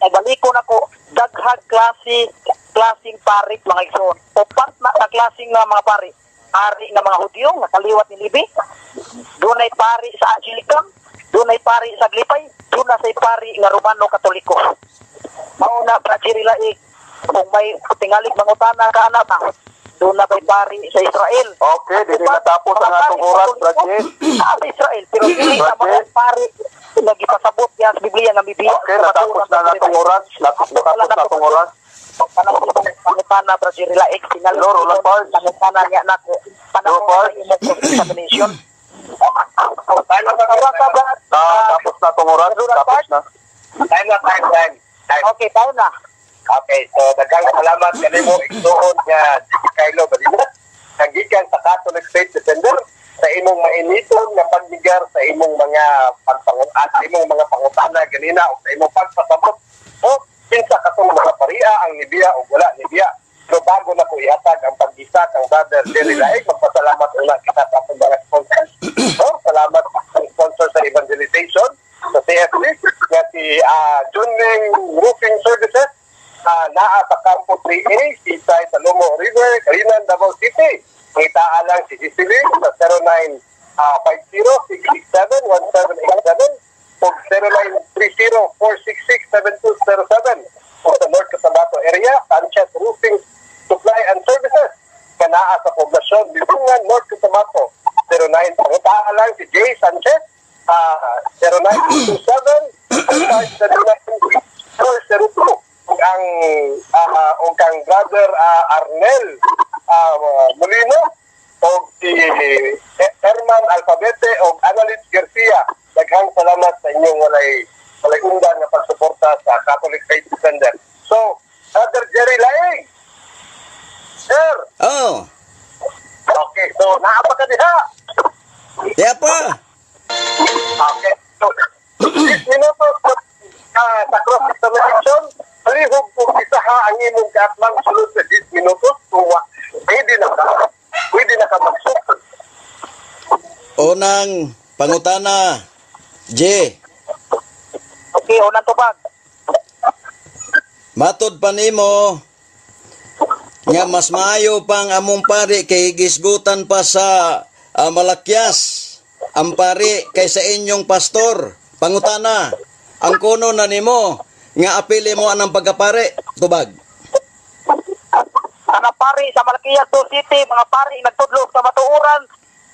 Ay balikon ako, daghag klaseng pari, mga igsoon. Upat na ka klaseng nga mga pari. Pari nga mga Hudyo nga kaliwat ni Levi. Dunay pari sa Anglican, dunay pari sa Aglipay, duna say pari nga Romano Katoliko. Mao na, Brad Jerry Laig, kung may tingalig mangutana ka ana ba, doon na may pari sa Israel. Okay, dili natapos ang atong oras, Brad Jay. Sa Israel, pero dili na Brad mga pari nga gipasabot niya sa Biblia nga mibiya. Okay, natapos na ang atong oras. Natapos na atong oras. Panahon pangutana, Brad Jerry Laig, tingalig Hello, Roland Parks. pangutana niya nako. Panahon Hello, Parks. sa imong examination. Time na, Oras ka, Brad? Tapos na atong oras. Tapos na. Time na, time, time. Time. Okay, tayo na. Okay, so daghang salamat kanimo, igsuon nga si Kylo Balinas, nagikan sa Catholic Faith Defender, sa imong mainiton nga pagbigar sa imong mga pagpangutan, sa imong mga pangutana ganina o sa imong pagpasabot o kinsa katong mga paria ang nibiya o wala nibiya. So bago na ko ihatag ang paggisa kang Brother Jerry Laig, magpasalamat una kita sa atong mga sponsors. So, salamat sa sponsor sa evangelization sa CFD nga si Junling Roofing Services, naa sa Campo 3A, Seaside, Salomo River, Calinan, Davao City. Pangitaa lang si Cecily sa 09 50-667-1787 o 0930-466-7207 o sa North Cotabato area, Sanchez Roofing Supply and Services, kanaa sa poblasyon, Libungan, North Cotabato. 09, pangitaa lang si Jay Sanchez, 0927 579 402 ug ang ug kang Brother Arnel Molino o si Herman Alfabete o Analis Garcia. Daghang salamat sa inyong walay undang nga pagsuporta sa Catholic Faith Defender. So, Brother Jerry Laing. Sir, Oh, okay, so naa pa ka diha. Diya pa. Okay. So, 10 minutos sa cross-examination, palihog kung isaha ang imong kaatbang sulod sa 10 minutos, kung pwede na ka magsukod. Unang pangutana, J. Okay, unang tubag. Matod pa nimo nga mas maayo pang among pari kay gisgutan pa sa Malakias ang pari kaysa inyong pastor. Pangutana, ang kuno na nimo nga apili mo anang pagkapari? Tubag. Ang pari sa Malakias 2 City, mga pari nagtudlo sa matuoran,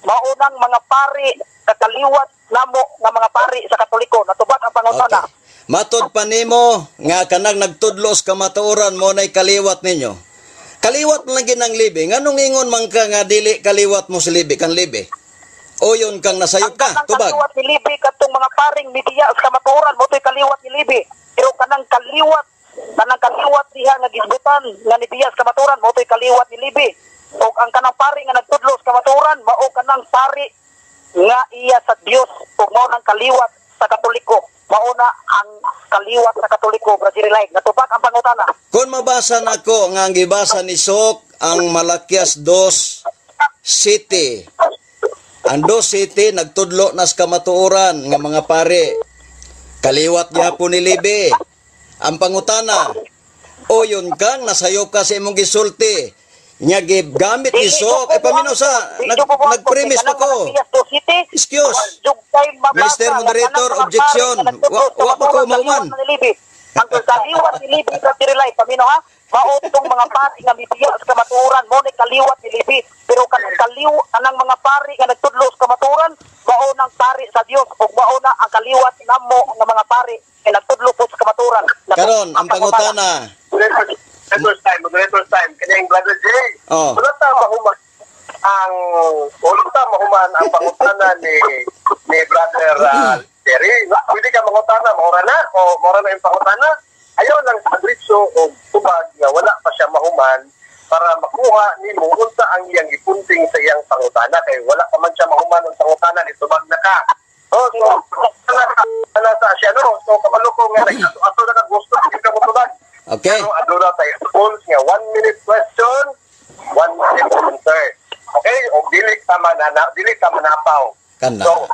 maunang mga pari kakaliwat namo nga mga pari sa Katoliko. Natubag ang pangutana. Okay. Matod pa nimo nga kanang nagtudlo sa kamatuoran mo nay kaliwat ninyo. Kaliwat lang ginang Levi. Nganong ingon man ka nga dili kaliwat mo si Levi kan Levi? O yun kang nasayop Ang ka, kanang tubag. kaliwat ni Levi katong mga paring midiya sa kamatuoran mo to'y kaliwat ni Levi. Pero kanang kaliwat diha nga gisgutan nga nibiya sa kamatuoran mo to'y kaliwat ni Levi. O ang kanang pari nga nagtudlo sa kamatuoran mao kanang pari nga iya sa Dios ug mao nang kaliwat sa Katoliko. Mao na ang kaliwat sa Katoliko, Brazil like. Natubag ang pangutana. Kung mabasa nako nga ang gibasa ni Sok ang Malakias 2 City. Ang Dos City nagtudlo nas kamatuoran nga mga pare. Kaliwat gyapon ni Libi. Ang pangutana, o yun kang nasayop ka sa imong gisulti. Nya gamit ni Sok, eh paminaw sa nag-premise pa ko. Excuse. Mr. Moderator, objection. Wa pa ko mauman. Ang kaliwat ni Libi sa Tirilay, paminaw ha, mao tong mga pari nga mibiya sa kamatuoran, mo ni kaliwat ni Libi. Pero kanang kaliw kanang mga pari nga nagtudlo sa kamatuoran, mao nang pari sa Dios ug mao na ang kaliwat namo nga mga pari nga nagtudlo po sa kamatuoran. Karon ang pangutana. Moderator's time, moderator's time. Kanyang Brother Jay. Oh. Wala ta mahuman ang pangutana ni Brother Jerry. Pwede ka mangutana, maura na o maura na yung pangutana. Ayaw lang sa diretso o tubag nga wala pa siya mahuman para makuha nimo unsa ang iyang gipunting sa iyang pangutana kay wala pa man siya mahuman ang pangutana ni tubag na ka. Oh, so na sa siya no. So kabalo ko nga nag-ato na ka gusto ka mo tubag. Okay. Pero aduna tayo rules nga 1 minute question, 1 minute answer. Okay? O dili ka man dili ka manapaw. Kana. So,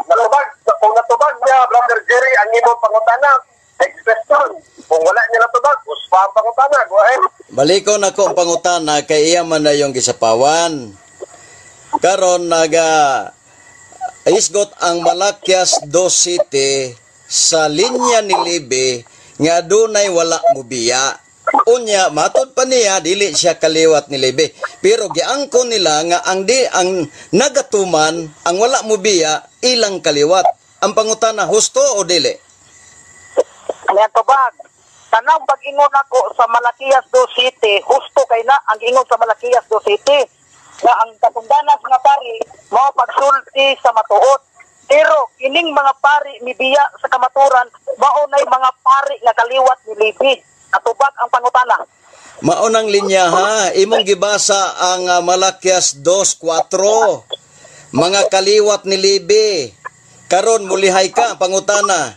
natubag, kung natubag niya, Brother Jerry, ang imong pangutana, next question. Kung wala niya natubag, uspa ang pangutana. Go ahead. Balikon ako ang pangutana kay iya man na yung gisapawan. Karon naga isgot ang Malakias 2 City sa linya ni Libi nga dunay wala mubiya. Unya matud pa niya dili siya kaliwat ni Libi. Pero giangkon nila nga ang di ang nagatuman ang wala mubiya ilang kaliwat. Ang pangutana husto o dili? Ayan tubag. Tanang pag-ingon ako sa Malakias 2 City, husto kay na ang ingon sa Malakias 2 City nga ang katungdanas nga pari mao pagsulti sa matuod. Pero kining mga pari mibiya sa kamaturan, mao nay mga pari nga kaliwat ni Libi. Katubag ang pangutana. Maunang linya ha, imong gibasa ang Malakias 2:4. Mga kaliwat ni Libi. Karon mulihay ka pangutana.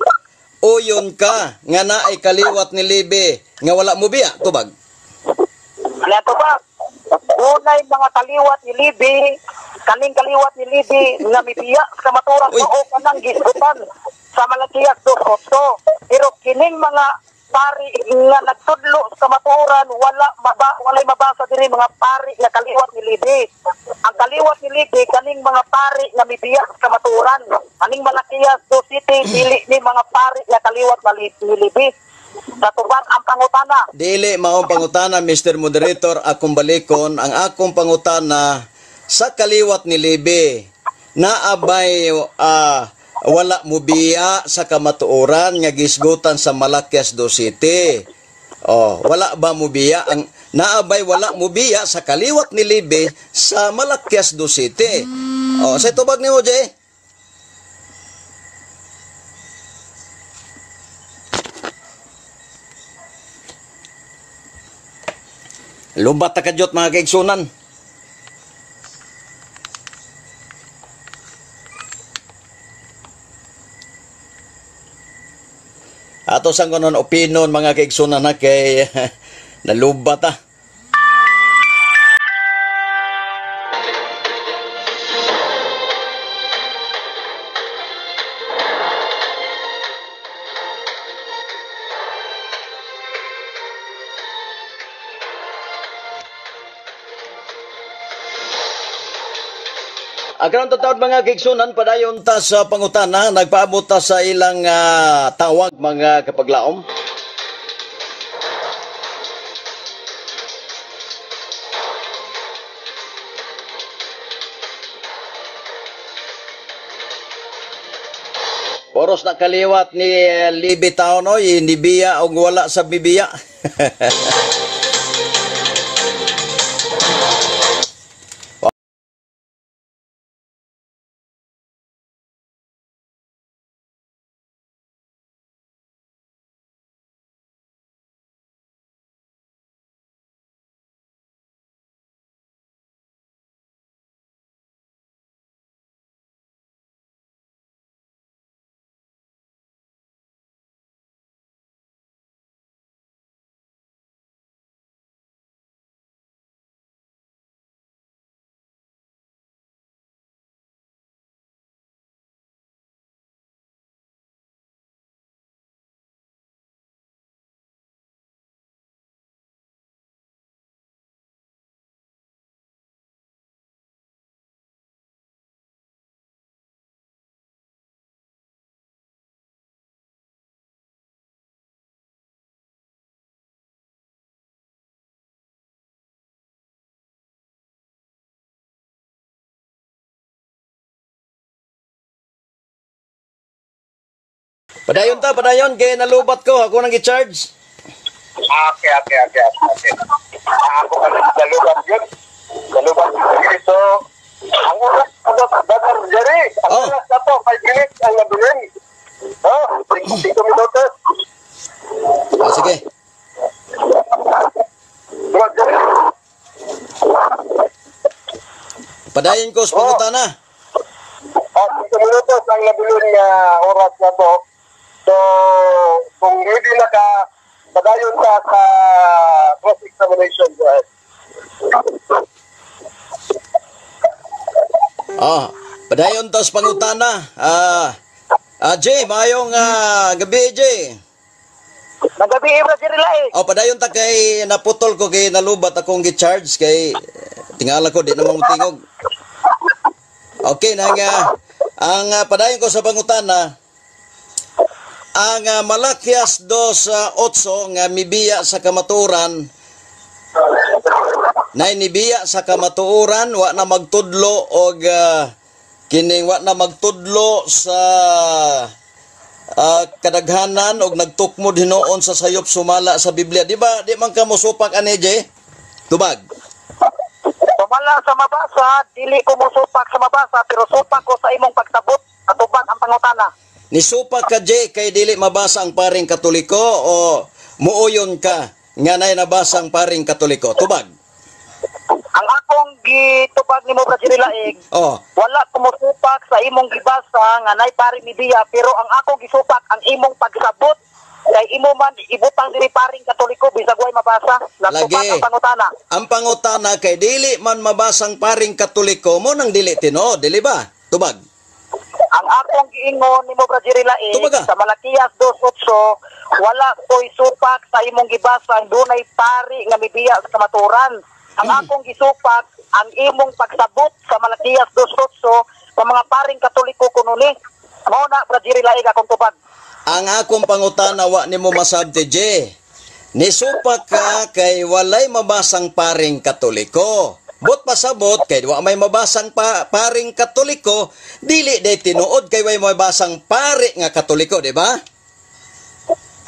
Uyon ka nga naay kaliwat ni Libi nga wala mo biya tubag. Ayan tubag. Dunay mga kaliwat ni Libi, kaning kaliwat ni Libi nga mibiya sa kamaturan mao kanang gisgutan sa Malakias 2:8. Pero kining mga pari nga nagtudlo sa kamatuoran, walay mabasa diri mga pari nga kaliwat ni Libi. Ang kaliwat ni Libi kaning mga pari nga mibiya sa kamatuoran. Kaning Malakias 2 City dili ni mga pari nga kaliwat ni Libi. Katubag ang pangutana. Dili maong pangutana Mr. Moderator, akong balikon ang akong pangutana sa kaliwat ni Libi. Naabay wala mubiya sa kamatuoran nga gisgutan sa Malakias 2 City. Oh, wala ba mubiya ang naabay wala mubiya sa kaliwat ni Libi sa Malakias 2 City. Oh, sa tubag nimo Jay. Lumbat ta kadyot mga kaigsunan. Ato sang konon opinon mga kaigsunan ha kay nalubat ta. Ang taon mga kaigsunan, padayon ta sa pangutana, nagpaabot ta sa ilang tawag mga kapaglaom. Poros na kaliwat ni Libi Taonoy, ni Biya og wala sa bibiya. Padayon ta, padayon kay nalubat ko, ako nang gi-charge. Okay. Ako ka nang nalubat yun. Nalubat yun. So, ang oras ano, Brother Jerry, ang oras na to, 5 minutes ang nabilin. Oh, 5 minutos. Oh, sige. Brother Jerry. Padayon ko sa pangutana. 5 minutos ang nabilin nga oras na to. So, kung ready na ka, padayon ka sa cross-examination. Go ahead. Oh, padayon ta sa pangutana. Jay, maayong gabi, Jay. Nagabi, Brad Jerry Laig. Oh, padayon ta kay naputol ko kay nalubat akong gi-charge kay tingala ko di na tingog. Okay, na nga ang padayon ko sa pangutana, ang Malakias 2:8 nga mibiya sa kamatuoran, nay nibiya sa kamatuoran, wa na magtudlo og kining wa na magtudlo sa kadaghanan og nagtukmod hinuon sa sayop sumala sa Biblia. Di ba di man ka mosupak ani, Jay? Tubag. Sumala sa mabasa, dili ko mosupak sa mabasa, pero supak ko sa imong pagsabot, atubag ang pangutana. Nisupak ka, Jay, kay dili mabasa ang paring Katoliko o muuyon ka nga nay nabasa ang paring Katoliko? Tubag. Ang akong gitubag nimo, Brad Jerry Laig, wala ko mosupak sa imong gibasa nga nay paring mibiya, pero ang akong gisupak ang imong pagsabot kay imo man ibutang diri paring Katoliko bisag way mabasa. Natubag Lagi. ang pangutana. Ang pangutana kay dili man mabasang paring Katoliko mo nang dili tinuod, dili ba? Tubag. Ang akong giingon nimo, Brad Jerry Laig, Tubaga. sa Malakias 2:8, wala ko'y supak sa imong gibasa ang dunay pari nga mibiya sa kamaturan. Ang akong gisupak ang imong pagsabot sa Malakias 2:8 sa mga paring Katoliko kuno ni. Mao na, Brad Jerry Laig, akong tubag. Ang akong pangutana wa nimo masabti, Jay. Nisupak ka kay walay mabasang paring Katoliko. Bot pasabot kay wa may mabasang paring Katoliko, dili day tinuod kay way mabasang pare nga Katoliko, di ba?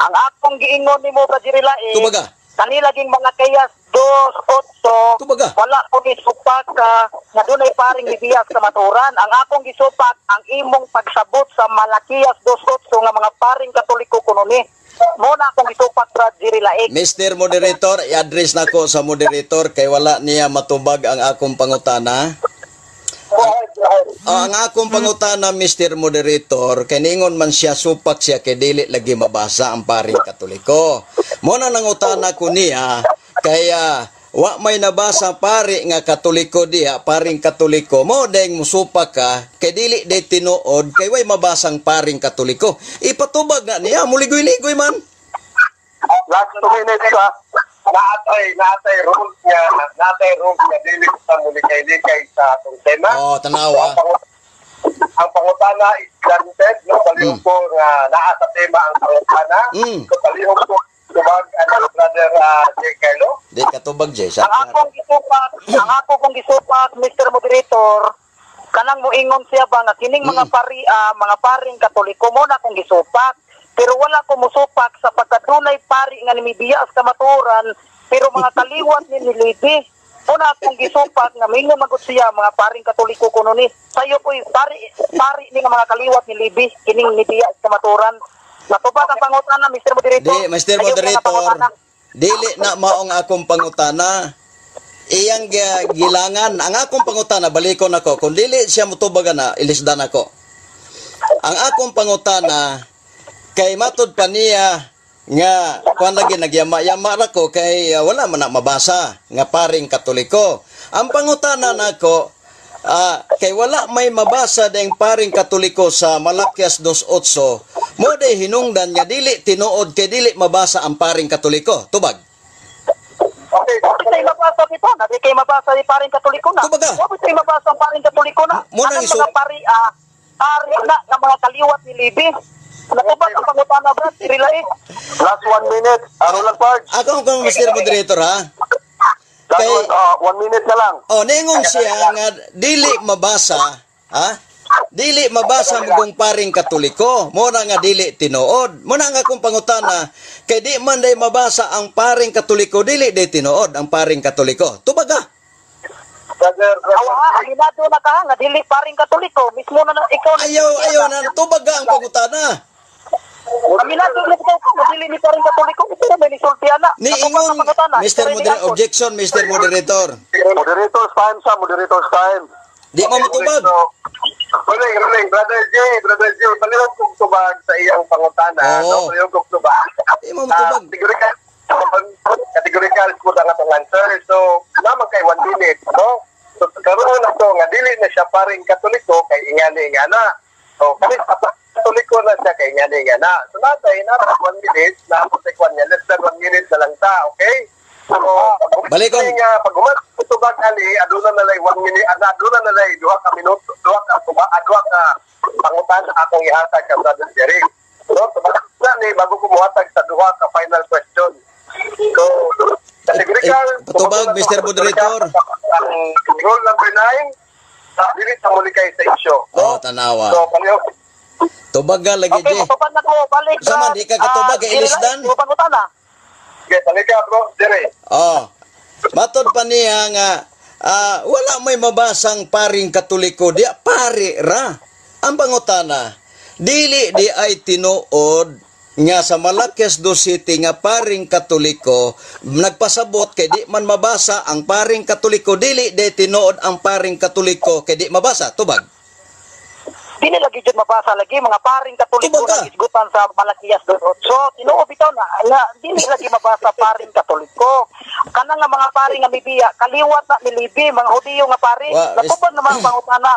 Ang akong giingon nimo, Brad Jerry Laig, Tubaga. kanila ging Malakias 2:8, Tubaga. wala ko gisupak ka nga dunay paring mibiya sa kamaturan. Ang akong gisupak ang imong pagsabot sa Malakias 2:8 nga mga paring Katoliko kuno ni. Mo na akong gisupak, Brad Jerry Laig. Mr. Moderator, i-address nako sa moderator kay wala niya matubag ang akong pangutana. Go ahead, go ahead. Ang akong pangutana, Mr. Moderator, kay ningon man siya supak siya kay dili lagi mabasa ang paring Katoliko. Mo na nangutana ko niya kaya wa may nabasa pare nga Katoliko diha, paring Katoliko, mo deng musupak ka kay dili day tinuod kay way mabasang paring Katoliko. Ipatubag na niya, muligoy-ligoy man. Last 2 minutes ha. Naatay rules niya, naatay rules niya dili sa mulikay-likay sa atong tema. Oh, tanawa. Ang pangutana is granted, no? Palihog ko nga naa sa tema ang pangutana. So palihog ko tubag ano, Brother J. Carlo. Di katubag, Jay. Sa Ang akong gisupak, ang ako kong gisupak, Mr. Moderator, kanang moingon siya ba nga kining mga pari mga paring Katoliko mo na akong gisupak, pero wala ko musupak sa pagkadunay pari nga nimibiya sa kamatuoran, pero mga kaliwat ni nilibi. Una akong gisupak nga mingon magud siya mga paring Katoliko kuno ni. Sayo ko'y pari pari ni nga mga kaliwat ni Libi kining nibiya sa kamatuoran. Natubag ang pangutana, Mr. Moderator. Di, Mr. Sayo ko nga Moderator, pangutana. dili na maong akong pangutana. Iyang gilangan, ang akong pangutana, balikon ako. Kung dili siya motubagan na, ilisdan ako. Ang akong pangutana, kay matud pa niya nga kuan lagi nagyama-yama ra ko kay wala man na mabasa nga paring Katoliko. Ang pangutana nako, kay wala may mabasa deng paring Katoliko sa Malakias 2:8, mo day hinungdan nga dili tinuod kay dili mabasa ang paring Katoliko. Tubag. Okay. Wa tay mabasa dito, na di kay mabasa ni paring Katoliko na. Tubaga. Wa tay mabasa ang paring Katoliko na. Mo nang Anang mga pari na nga mga kaliwat ni Libi. Natubag ang pangutana, Brad, relay. Last 1 minute. Roland Parks. Ako kung Mr. Moderator ha. Last Kay 1 minute na lang. Oh, ningon siya nga dili mabasa, ha? Dili mabasa mo kung paring Katoliko, mo na nga dili tinuod. Mo na nga kung pangutana, kay di man day mabasa ang paring Katoliko, dili day tinuod ang paring Katoliko. Tubaga. Brother, Awa, aminado na ka nga dili paring Katoliko, mismo na na ikaw na- Ayaw, ayaw na, tubaga ang pangutana. Aminado na ikaw ka nga dili ni paring Katoliko, ito na may nisultian na. Ni Natubag ingon, ang pangutana, Mr. ikaw rin ni Moderator, Angkon. objection, Mr. Moderator. Moderators time sa moderators time. Di mo mutubag. So, ruling, ruling, Brother J, Brother J, palihog kong tubag sa iyang pangutana. Oo. No, palihog kong tubag. Di mo mutubag. Categorical, categorical po ang atong answer. So, naman kay 1 minute, no? So, karoon na to, nga dili na siya paring Katoliko, kay ingani nga na. So, kani Katoliko na siya kay ingani nga na. So, natay, na 1 minute, na sa kwan niya, less than 1 minute na lang ta, okay? So, Balikon. nga, pag human tubag ali, aduna na lay 1 minute, aduna na lay 2 ka minuto, duha ka tuba, duha ka pangutana akong ihatag ka Brother Jerry. No, tubag na ni bago ko muhatag sa duha ka final question. So, categorical, Eh, patubag, Mr. Moderator. Ang rule number 9, dili sa muli kay sa issue. Oh, tanawa. So, pareho. Tubaga lagi, Okay, Jay. matubag na ko, balik. Sama, di ka katubag, kay Ilisdan. Pangutana. Okay, balik ka, bro, Jerry. Oh. Matod pa niya nga wala may mabasang paring Katoliko diya pare ra. Ang pangutana, dili di ay tinuod nga sa Malakias 2 City nga paring Katoliko nagpasabot kay di man mabasa ang paring Katoliko, dili di tinuod ang paring Katoliko kay di mabasa. Tubag. Dili lagi jud mabasa lagi mga paring Katoliko Tubag ka. na gisgutan sa Malakias 2:8. Tinuod bitaw na nga dili lagi mabasa paring Katoliko. Kana nga mga pari nga mibiya, kaliwat na nilibi mga Hudiyo nga pari. Wa, Natubag na mga pangutana.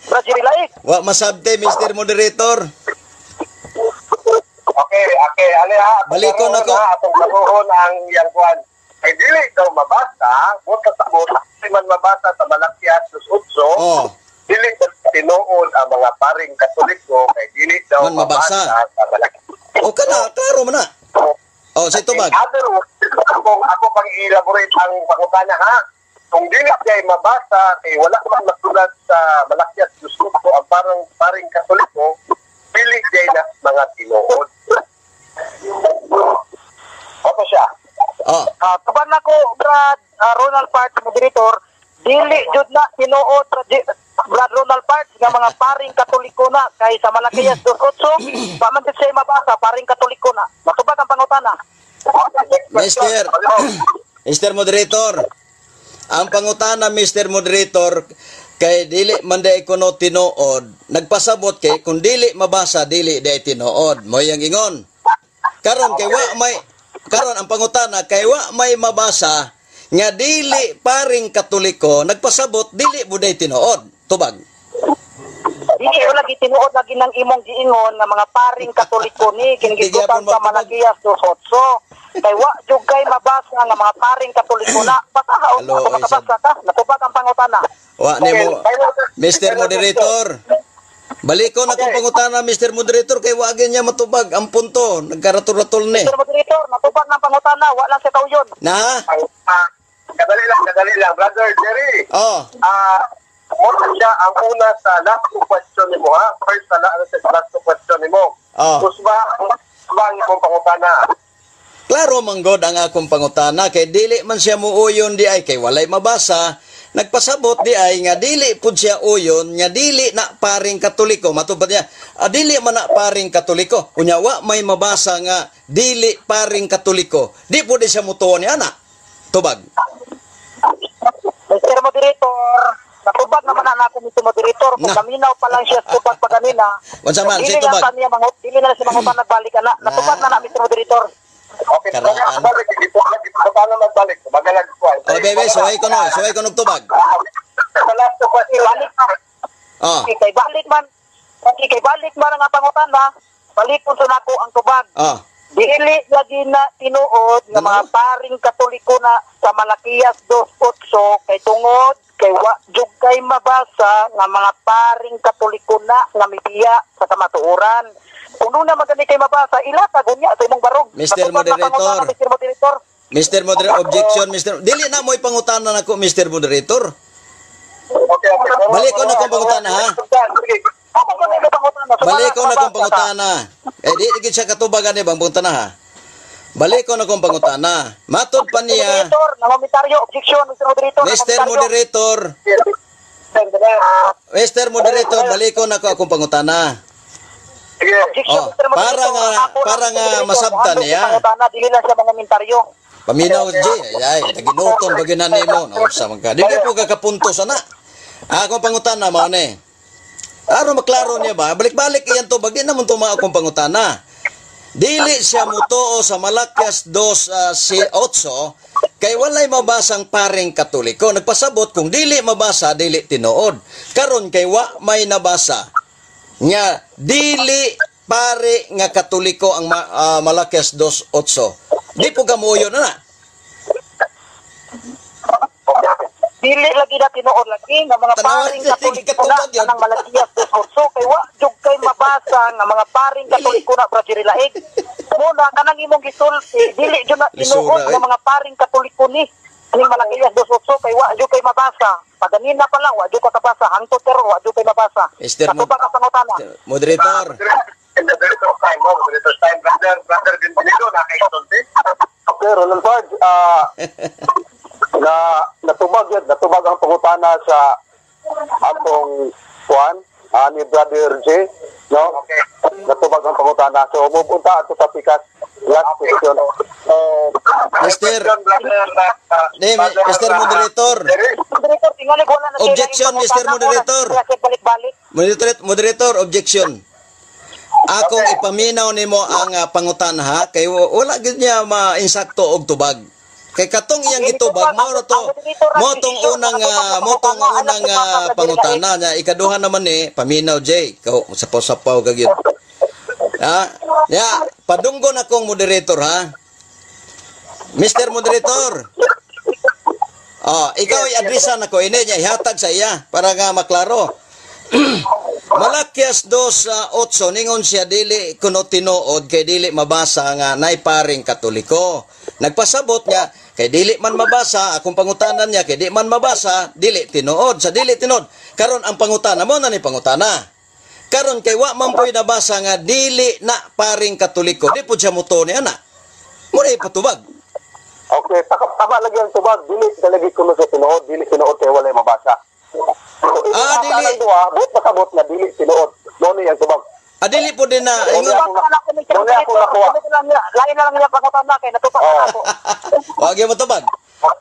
Brother Laik. Wa masabte, Mr. Moderator. Okay, ali ha. Atong Balikon laruhon, ako. ha, atong laruhon ang iyang kuan. Kay dili daw mabasa, buta sa buta, di man mabasa sa Malakias 2:8. Oh. Dili daw tinuod ang mga paring Katoliko kay dili daw Man mabasa. mabasa sa Malakias. O kana, klaro man na. Oh, say tubag. In other words, ako pang i-elaborate ang pangutana ha. Kung dili kay mabasa, kay wala man masulat sa Malakias 2:8 ang parang paring Katoliko, dili kay na mga tinuod. Opo siya. Oh. Tubag na ko, Brad Ronald Parks, moderator, dili jud na tinuod, Brad Ronald Parks, nga mga paring Katoliko na kay sa Malakias 2:8, pa man jud siya mabasa paring Katoliko na. Matubag ang pangutana. Mr. Moderator, ang pangutana, Mr. Moderator, kay dili man day kuno tinuod, nagpasabot kay kung dili mabasa dili day tinuod. Mo yang ingon. Karon kay wa may karon ang pangutana kay wa may mabasa nga dili paring Katoliko, nagpasabot dili buday tinuod. Tubag. Dili o lagi tinuod lagi ng imong giingon nga mga paring Katoliko ni kinigisgutan Di gyapon sa magtubag. Malakias 2:8. Kay wa jud kay mabasa nga mga paring Katoliko na. Basaha o Hello, ako makabasa ka. Natubag ang pangutana. Wa nimo Mr. Moderator. Baliko na kong pangutana, Mr. Moderator, kay wa niya matubag ang punto, nagkaratul-ratul ni. Mr. Moderator, natubag ng pangutana, wa lang siya kauyon. Na? Kadali lang, kadali lang. Brother Jerry, Oh. Mo siya ang una sa last two question nimo ha. First sa last two question nimo. Oh. Kusba ba ang imong pangutana? Klaro man god ang akong pangutana kay dili man siya muuyon di ay kay walay mabasa. Nagpasabot di ay nga dili pud siya uyon nga dili na paring Katoliko. Matubad niya, dili man na paring Katoliko. Unya wa may mabasa nga dili paring Katoliko. Di pud siya mutuo ni ana. Tubag. Mr. Moderator, natubag naman na ako, Mr. Moderator, kung Na. kaminaw pa lang siya sa tubag pa ganina. Unsa man, dili say lang tubag. pa niya mangut, dili na lang siya mangutan nagbalik ana. Natubag na na, Mr. Moderator. Okay, Karaan. balik dito dito pa na magbalik. Bagalag ko. Oh, bebe, suway ko no, suway ko nog tubag. Sa last two question. Balik na. Oh. Okay, kay balik man. Okay, kay balik man ang pangutan na. Balik ko sa nako ang tubag. Oh. Dili lagi na tinuod nga mga paring Katoliko na sa Malakias 2:8 kay tungod kay wa jud kay mabasa nga mga paring Katoliko na nga mibiya sa kamatuoran. Kung na magani kay mabasa, ilatag unya sa imong barog. Mr. Natubag na Moderator. pangutana, Mr. Moderator. Mr. Moderator, objection, Mr. Dili na mo'y pangutana nako, Mr. Moderator. Okay. Balik ko na kung pangutana, ha? Sige. Balik ko na kong Mabasa ka. Pangutana. Eh, di gid siya katubagan ni bang pangutana ha. Balik ko na kong pangutana. Matod pa niya, Moderator, nangomentaryo, objection, Mr. Moderator. Mr. Nangomentaryo. Moderator, Mr. Moderator, balik ko na ko akong pangutana. Sige. Objection, Oh, Mr. Moderator. para Ako lang, para Mr. nga Moderator, masabtan muhandog niya. sa pangutana, dili lang siya mangomentaryo. Paminaw, J. Ay, taginuton ba gyud na nimo? No, sa man ka. Di ka po kakapunto sana. Ako pangutana mao ni. Aron maklaro niya ba? Balik-balik iyan tubag di naman tuma akong pangutana. Dili siya mutuo sa Malakias 2 si 8 kay walay mabasang paring Katoliko. Nagpasabot kung dili mabasa dili tinuod. Karon kay wa may nabasa nga dili pare nga Katoliko ang Malakias 2:8. Di po kamuyo na na. Dili lagi na tinuod lagi nga mga Tanawan, paring Katoliko na katubag yun. anang Malakias 2:8 kay wa jud kay mabasa nga mga paring Katoliko na, Brother Jerry Laig. Muna kanang imong gisulti dili jud na tinuod Lisura, nga eh. mga paring Katoliko ni aning Malakias 2:8 kay wa jud kay mabasa. Paganina pa lang wa jud ka kabasa, hangtod karon wa jud kay mabasa. Mr. Katubag ang pangutana. Moderator. Moderator time, no? Moderator time, brother, brother Bienvenido, nakaisulti. Okay, Roland Sarge, na natubag yun, natubag ang pangutana sa atong kuan ni Brother J, no? Okay. Natubag ang pangutana. So, move on ta ato sa pikas. Last question. So, Mister. question, brother, Di, brother, Mr. Moderator. Jerry. Moderator, tingali wala na sila Objection, yung Mr. pangutana, wala Moderator. sila siya balik-balik. Moderator, moderator, objection. Akong ipaminaw nimo ang pangutana ha kay wala gid niya mainsakto og tubag. Kay katong iyang gitubag mao ra to mo tong unang pangutana niya. Ikaduha naman ni paminaw Jay, ikaw sapaw-sapaw ka gyud. Ha? Ya, padunggon akong moderator ha. Mr. Moderator. Oh, ikaw i-addressan ako ini niya ihatag sa iya para nga maklaro. Malakias 2:8 ningon siya dili kuno tinuod kay dili mabasa nga nay paring Katoliko. Nagpasabot nga kay dili man mabasa akong pangutanan niya kay di man mabasa dili tinuod sa dili tinuod. Karon ang pangutana mo na ni pangutana. Karon kay wa man po'y nabasa nga dili na paring Katoliko. Di pud siya mutuo ni ana. Mo na ipatubag. Okay, tama lagi ang tubag. Dili talagi kuno sa tinuod, dili tinuod kay walay mabasa. So, Ah, dili. Ang duha, buot pasabot nga dili tinuod. Mo ni ang tubag. Ah, dili po din na ingon. Wala Ako, Mr. Wala akong nakuha. Moderator, lain na lang nila pangutana kay natupag na Oh. ako. Wag mo tubag.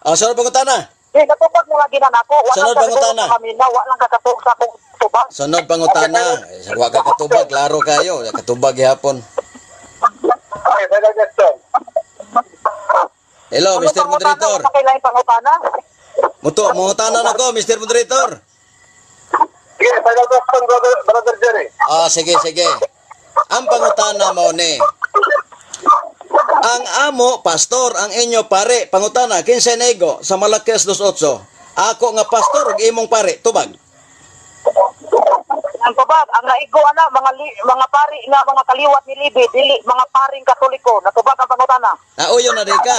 Ah, sunod pangutana. Eh, natupag na lagi na nako. Wa Sunod lang pangutana. kami na, wa lang kakatuog sa akong tubag. Sunod pangutana. Eh, wa ka katubag, klaro kayo. Katubag gihapon. Okay, final question. Hello, Ano Mr. pangutana? Moderator. Wala kay lain pangutana. Muto, mangutana na ko, Mr. Moderator. Sige, final question, brother, brother Jerry. Ah, sige, sige. Ang pangutana mo ni. Ang amo, pastor, ang inyo pare. Pangutana, kinsay naigo sa Malakias 2:8. Ako nga pastor ug imong pare, tubag. Ang tubag, ang naigo ana mga pari nga mga kaliwat ni Libi, dili mga paring Katoliko. Natubag ang pangutana. Ah, uyo na di ka.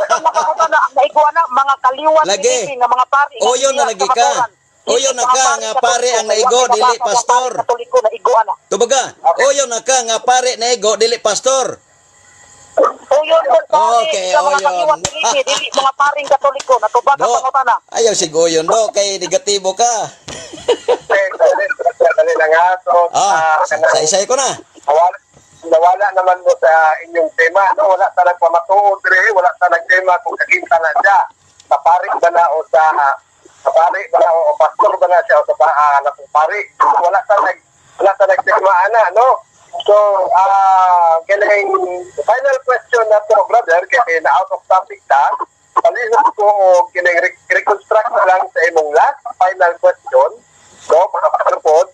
Ang pangutana, ang naigo ana mga kaliwat Lagi. ni Libi nga mga pari nga Uyo na siya lagi sa ka. katuran. Uyo na Dili ka mga nga paring pare ang Katoliko, naigo, kay wa dili kay mabasa ang pastor. paring Katoliko naigo ana. Tubaga, uyo na ka nga pare naigo, dili pastor. Uyon sir, pare, Okay, sa mga uyon. kaliwat ni Libi, dili mga paring Katoliko. Natubag ang Do, pangutana. ayaw sig uyon do, kay negatibo ka. Okay, dali, dali lang ha. So, Ah, kanang- sa-isay ko na. nawala, nawala naman mo sa inyong tema. No? Wala ta nagpamatuod dire, wala ta nagtema kung kaginta na siya. Sa pari ba na o sa pari ba na o pastor ba na siya o sa na pari. Wala ta nagtema ana, no? So, kining final question na to, brother, kasi na out of topic ta. Palihog ko og kining reconstruct na lang sa imong last final question, no, para pod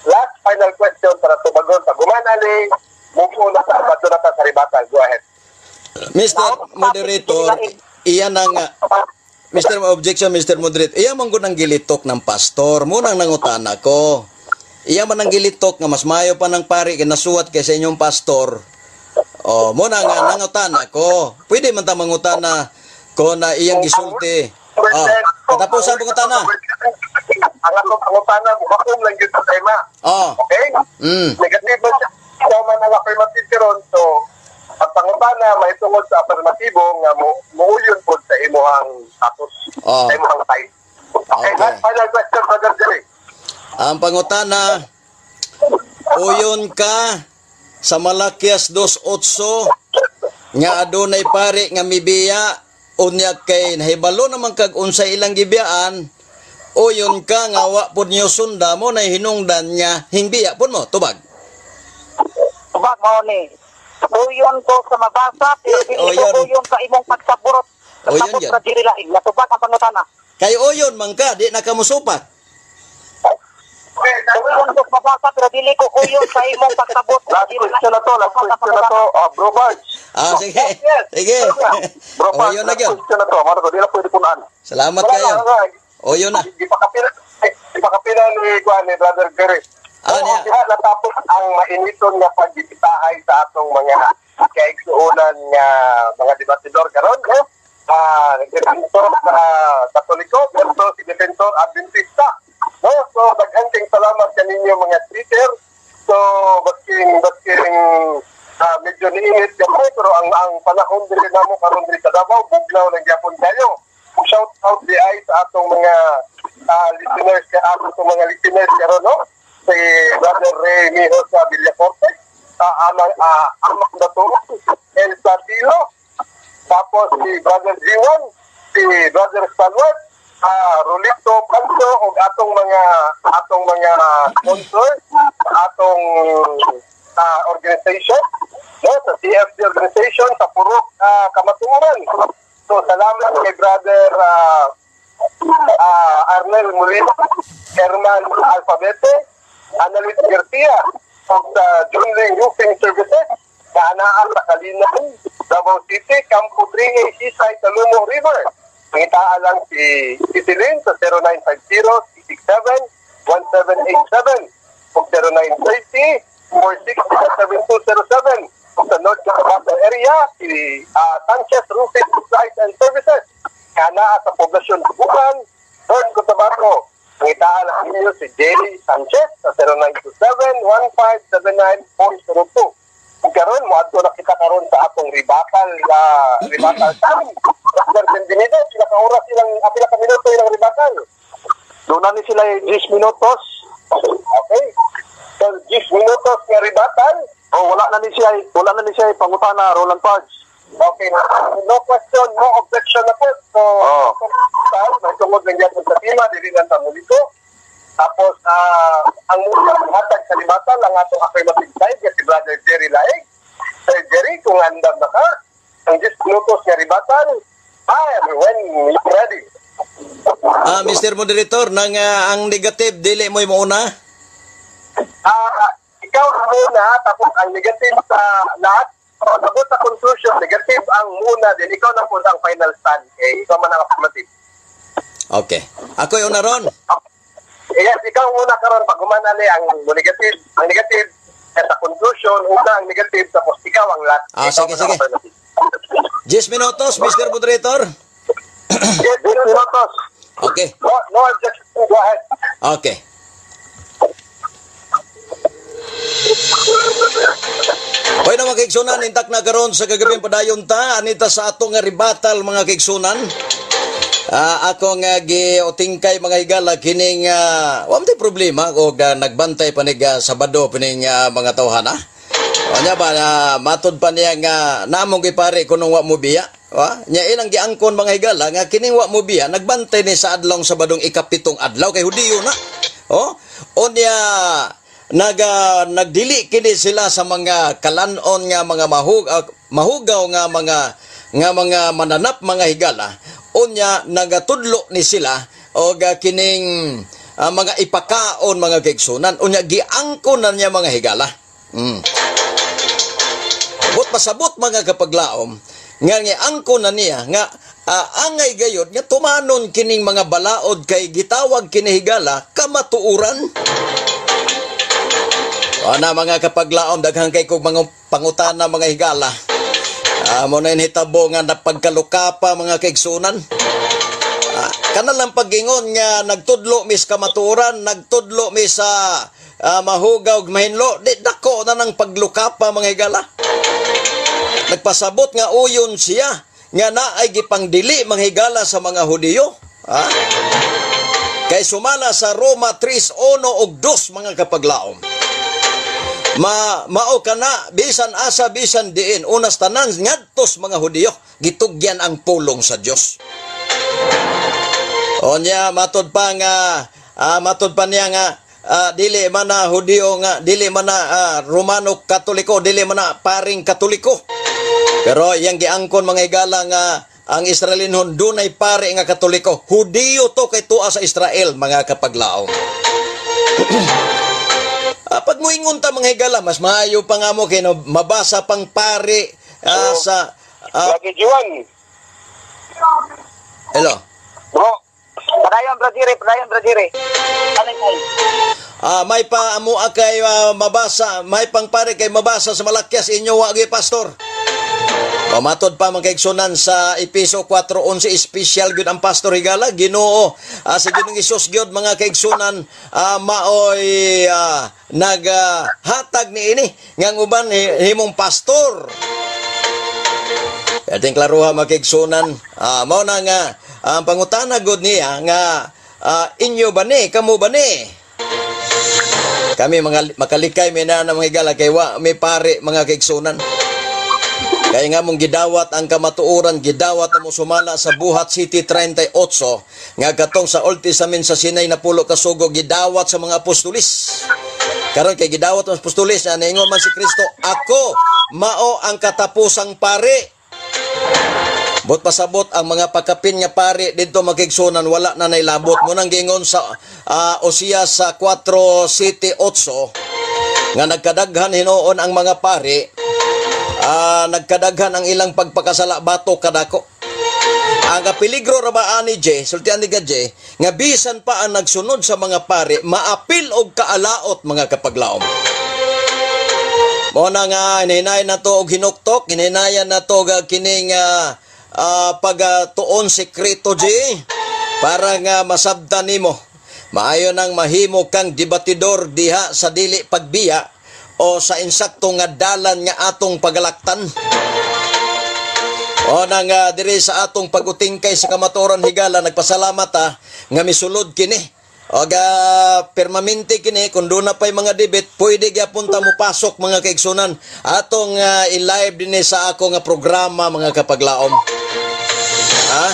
last final question para tubagon sa gumanali, move on na sa bato na ta sa rebuttal. Go ahead. Mr. Moderator, iyan ang Mr. Objection, Mr. Moderator. Iya man gud ang gilitok ng pastor. Munang nangutana ko. Iya man ang gilitok nga mas mayo pa ng pari kay nasuwat kay sa inyong pastor. Oh, muna nga nangutana ko. Pwede man ta mangutana ko na iyang gisulti. Oh, katapusan pangutana. Ang atong pangutana muhakom lang gyud sa tema. Oh. Okay? Negative man siya. Ikaw man ang affirmative karon, so ang pangutana mahitungod sa affirmatibo nga mo muuyon pod sa imuhang status, sa imuhang side. Okay, Okay. last final question, Brother Jerry. Ang pangutana, uyon ka sa Malakias 2:8 nga adunay pari nga mibiya, unya kay nahibalo naman kag unsa ilang gibiyaan, uyon ka nga wa pud niyo sunda mo na hinungdan nga hingbiya pud mo tubag. Tubag mao ni. Uyon ko sa mabasa, pero dili ko Uyon. uyon sa imong pagsaburot. Uyon Tapos yun. Brad Jerry Laing, natubag ang pangutana. Kay uyon man ka, di na ka mosupat. Okay, Uyon ko sa mabasa, pero dili ko uyon sa imong pagsabot. Last question na to, last question na to. Ah, Bro Barge. Ah, sige. Sige. Bro Barge, Uyon na last gyud. question na to. Mano to, di na pwede punaan. Salamat Wala kayo. na, wala. Uyon na. Gipakapila ni kuan ni Brother Jerry. Ah, Oo, niya. diha natapos ang mainiton nga pagdipitahay sa atong mga kaigsuonan nga mga debatidor karon, no? Defensor sa Katoliko versus si defensor Adventista. No? So daghan kayong salamat kaninyo mga speaker. So basking basking medyo niinit gamay, pero ang panahon diri namo karon diri sa Davao bugnaw lang gyapon kayo. Shout out di ay sa atong mga listeners ka atong mga listeners karon, no? Si Brother Ray Mijo sa Villacorte, Amang Amak Dato, El Satilo, tapos si Brother Jiwan, si Brother Stanward, Rolito Pancho ug atong mga sponsor, atong organization, no, sa CFD organization sa Purok Kamatuoran. So salamat kay Brother Arnel Molina, Herman Alphabete, Annalise Garcia, ug sa Junling Roofing Services, na anaa sa Kalinan, Davao City, Campo 3A, Seaside, Talumo River. Pangitaa lang si Citilin sa 0950-667-1787 ug 0930-460-7207. Ug sa North Cotabato area, si Sanchez Roofing Supplies and Services, kanaa sa poblasyon Bukan, North Cotabato. Pangitaa lang ninyo si Jerry Sanchez sa 0927-1579-402. Ug karon moadto na kita karon sa atong rebuttal rebuttal time. Brother Benvenido, pila ka oras ilang pila ka minuto ilang rebuttal? Doon na ni sila 10 minutos. Okay. So 10 minutos nga rebuttal. Oh, wala na ni siya pangutana, Roland Parks. Okay. No question, no objection na po. So, may tungod lang yan sa tema, dili lang sa muliko. Tapos, ang muna hatag sa rebuttal, ang atong affirmative side, nga si Brother Jerry Laig. Sir Jerry, kung andam na ka, ang 10 minutos nga rebuttal, fire when you're ready. Ah, Mr. Moderator, nang ang negative dili mo'y mauna. Ikaw ang muna, tapos ang negative sa lahat. Tapos sa conclusion, negative ang muna, then ikaw na po ang final stand. Eh, ikaw man ang affirmative. Okay. Ako yung una ron. Yes, ikaw muna karon pag humanali ang negative, ang negative eh, sa conclusion, una ang negative, tapos ikaw ang last. Ah, Ikaw sige, man ang sige. affirmative. 10 minutos, Mr. Moderator. Yes, 10 minutos. Okay. No, no objection. Go ahead. Okay. Hoy na mga kaigsunan, intak na karon sa kagabing padayon ta, anita sa atong nga rebuttal mga kaigsunan. Ako nga giotingkay mga higala kining wa man problema og nagbantay panig Sabado pining mga tawhana. Nya ba matod pa niya nga namong gipare kunong wa mo biya. Wa nya ilang giangkon mga higala nga kining wa mo biya nagbantay ni sa adlong Sabadong ikapitong adlaw kay Hudiyo na. Oh, unya nagdili kini sila sa mga kalanon nga mga mahugaw nga mga mananap mga higala. Unya nagatudlo ni sila og kining mga ipakaon mga kaigsunan. Unya giangkon na niya mga higala. But pasabot mga kapaglaom nga giangkon na niya nga angay gayod nga tumanon kining mga balaod kay gitawag kini higala kamatuoran. Ana mga kapaglaom, daghan kay kog mga pangutana mga higala. Mo na hitabo nga napagkalukapa mga kaigsunan. Kana lang pag-ingon nga nagtudlo mi sa kamatuoran, nagtudlo mi sa mahugaw ug mahinlo, di dako na ng paglukapa, mga higala. Nagpasabot nga uyon siya nga naay gipangdili, mga higala, sa mga Hudiyo. Ha? Kay sumala sa Roma 3:1 ug 2, mga kapaglaom. Mao kana bisan asa, bisan diin, unas tanan ngadtos mga Hudiyo gitugyan ang pulong sa Dios. Onya matod pa niya nga dili man na Hudiyo, nga dili man na Romano Katoliko, dili man na paring Katoliko. Pero iyang giangkon, mga higala, nga ang Israelinhon dunay pare nga Katoliko. Hudiyo to kay tuwa sa Israel, mga kapaglaom. Pag muingon ta, mga higala, mas maayo pa nga mo kay no, mabasa pang pare sa Lagi Juan. Hello. Bro, Padayon, Bro Jire, padayon, Bro Jire. Ano kay? May pa amo kay mabasa, may pang pare kay mabasa sa Malakias inyo wa gyud, pastor. O matod pa, mga kaigsunan, sa Epeso 4:11, espesyal gyud ang pastor, higala. Ginoo, si Ginoong Hesus gyud, mga kaigsunan, maoy naghatag ni ini nga ang uban himong pastor. Ating klaruha, mga kaigsunan, mao na nga ang pangutana gud niya nga inyo ba ni, kamo ba ni? Kami mga makalikay mi na mga higala kay wa may pare, mga kaigsunan. Kaya nga mong gidawat ang kamatuoran, gidawat mo sumala sa Buhat City 38, nga katong sa Old Testament sa Sinai na pulo ka sugo gidawat sa mga apostolis. Karon kay gidawat ang apostolis, na niingon man si Kristo, "Ako mao ang katapusang pare." Bot pasabot ang mga pakapin nga pare didto, mga kaigsunan, wala na nailabot mo nang giingon sa Osias sa 4:7-8 nga nagkadaghan hinuon ang mga pare, nagkadaghan ang ilang pagpakasala batok kadako. Ang kapeligro ra ba ani, Jay, sultian ni ka, Jay, nga bisan pa ang nagsunod sa mga pare, maapil og kaalaot, mga kapaglaom. Mo na nga hinay na to og hinuktok, hinaynayan na to ga kining pagtuon sekreto, Jay, para nga masabtan nimo. Maayo nang mahimo kang debatidor diha sa dili pagbiya o sa insakto nga dalan nga atong pagalaktan. O na nga diri sa atong pagutingkay sa kamatuoran, higala, nagpasalamat ta nga misulod kini. O ga permanente kini kung doon na pa'y mga debate, pwede gyapon ta mo pasok, mga kaigsunan. Atong i-live dinhi sa ako nga programa, mga kapaglaom. Ha?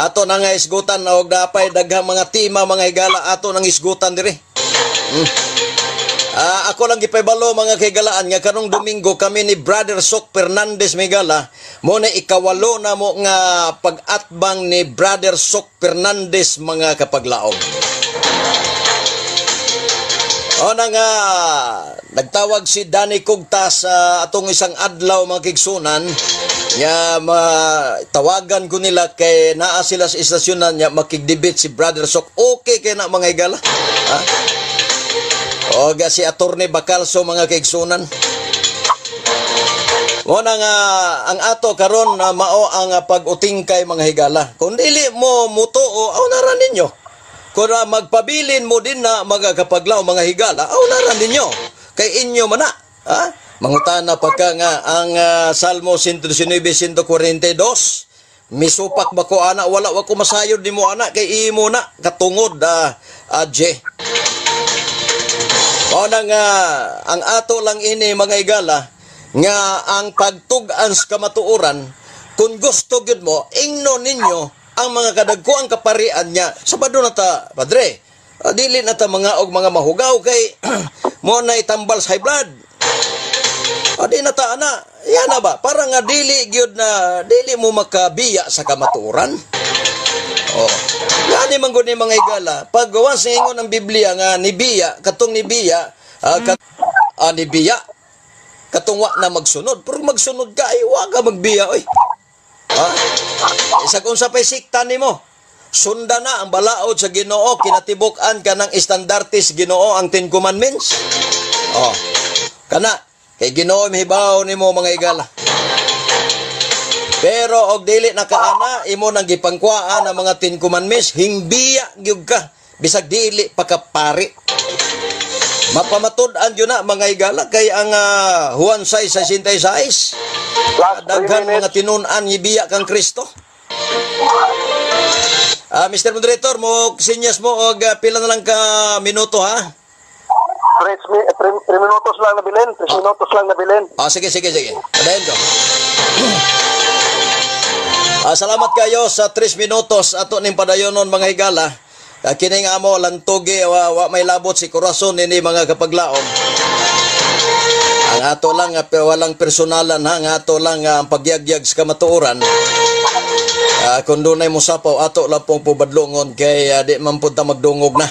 Ato na nga isgutan og dapay daghang mga tema, mga higala, ato nang isgutan diri. Ako lang gipaybalo, mga kahigalaan, nga karong Domingo kami ni Brother Sok Fernandez, Migala, mo na ikawalo na mo nga pag-atbang ni Brother Sok Fernandez, mga kapaglaom. O na nga nagtawag si Danny Kugta sa atong isang adlaw, mga kigsunan, nga tawagan ko nila kay naa sila sa istasyonan niya makigdebate si Brother Sok. Okay kay na, mga higala. Ha? O ga si Attorney Bacalso, mga kaigsunan. Mo na nga ang ato karon na mao ang pag-utingkay, mga higala. Kung dili mo mutuo, aw nara ninyo. Kung magpabilin mo din na mga kapaglaw, mga higala, aw nara ninyo. Kay inyo man na. Ha? Mangutana pa ka nga ang Salmo 119, 142, misupak ba ko ana? Wala wa ko masayod nimo ana kay imo na katungod, J. Mao na nga ang ato lang ini, mga higala, nga ang pagtug-an sa kamatuoran, kung gusto gyud mo ingno ninyo ang mga kadagkuang kaparian niya, Sabado na ta, padre. Dili na ta mga og mga mahugaw kay mo na itambal sa high blood. Di na ta ana. Yan na ba? Para nga dili gyud na dili mo makabiya sa kamatuoran. Oh. Gani man gud ni, mga higala, pag gawas sa ingon ng Biblia nga nibiya, katong nibiya, nibiya, katong wa na magsunod. Pero magsunod ka ay wa ka magbiya oy. Ha? Isa kung sa pay sikta nimo. Sunda na ang balaod sa Ginoo, kinatibuk-an ka ng estandartes Ginoo, ang Ten Commandments. Oh. Kana kay Ginoo mihibaw nimo, mga higala. Pero og dili na kaana imo nang gipangkuhaan ang mga Ten Commandments, hingbiya gyud ka bisag dili pa ka pari. Mapamatud-an gyud na mga higala kay ang Juan 6:66. Last 3 Daghan minutes. mga tinun-an gibiya kang Kristo. Mr. Moderator, mo sinyas mo og pila na lang ka minuto ha? 3 minutos lang nabilin. 3 minutos lang nabilin. Sige, sige, sige. Padayon ko. Salamat kayo sa 3 minutos ato ning padayonon mga higala. Kini nga amo lantugi wa may labot si korason nini mga kapaglaom. Ang ato lang walang personalan ha, ang ato lang ang pagyagyag sa kamatuoran. Kung dunay mosapaw ato lang pong pubadlongon kay di man pud ta magdungog na.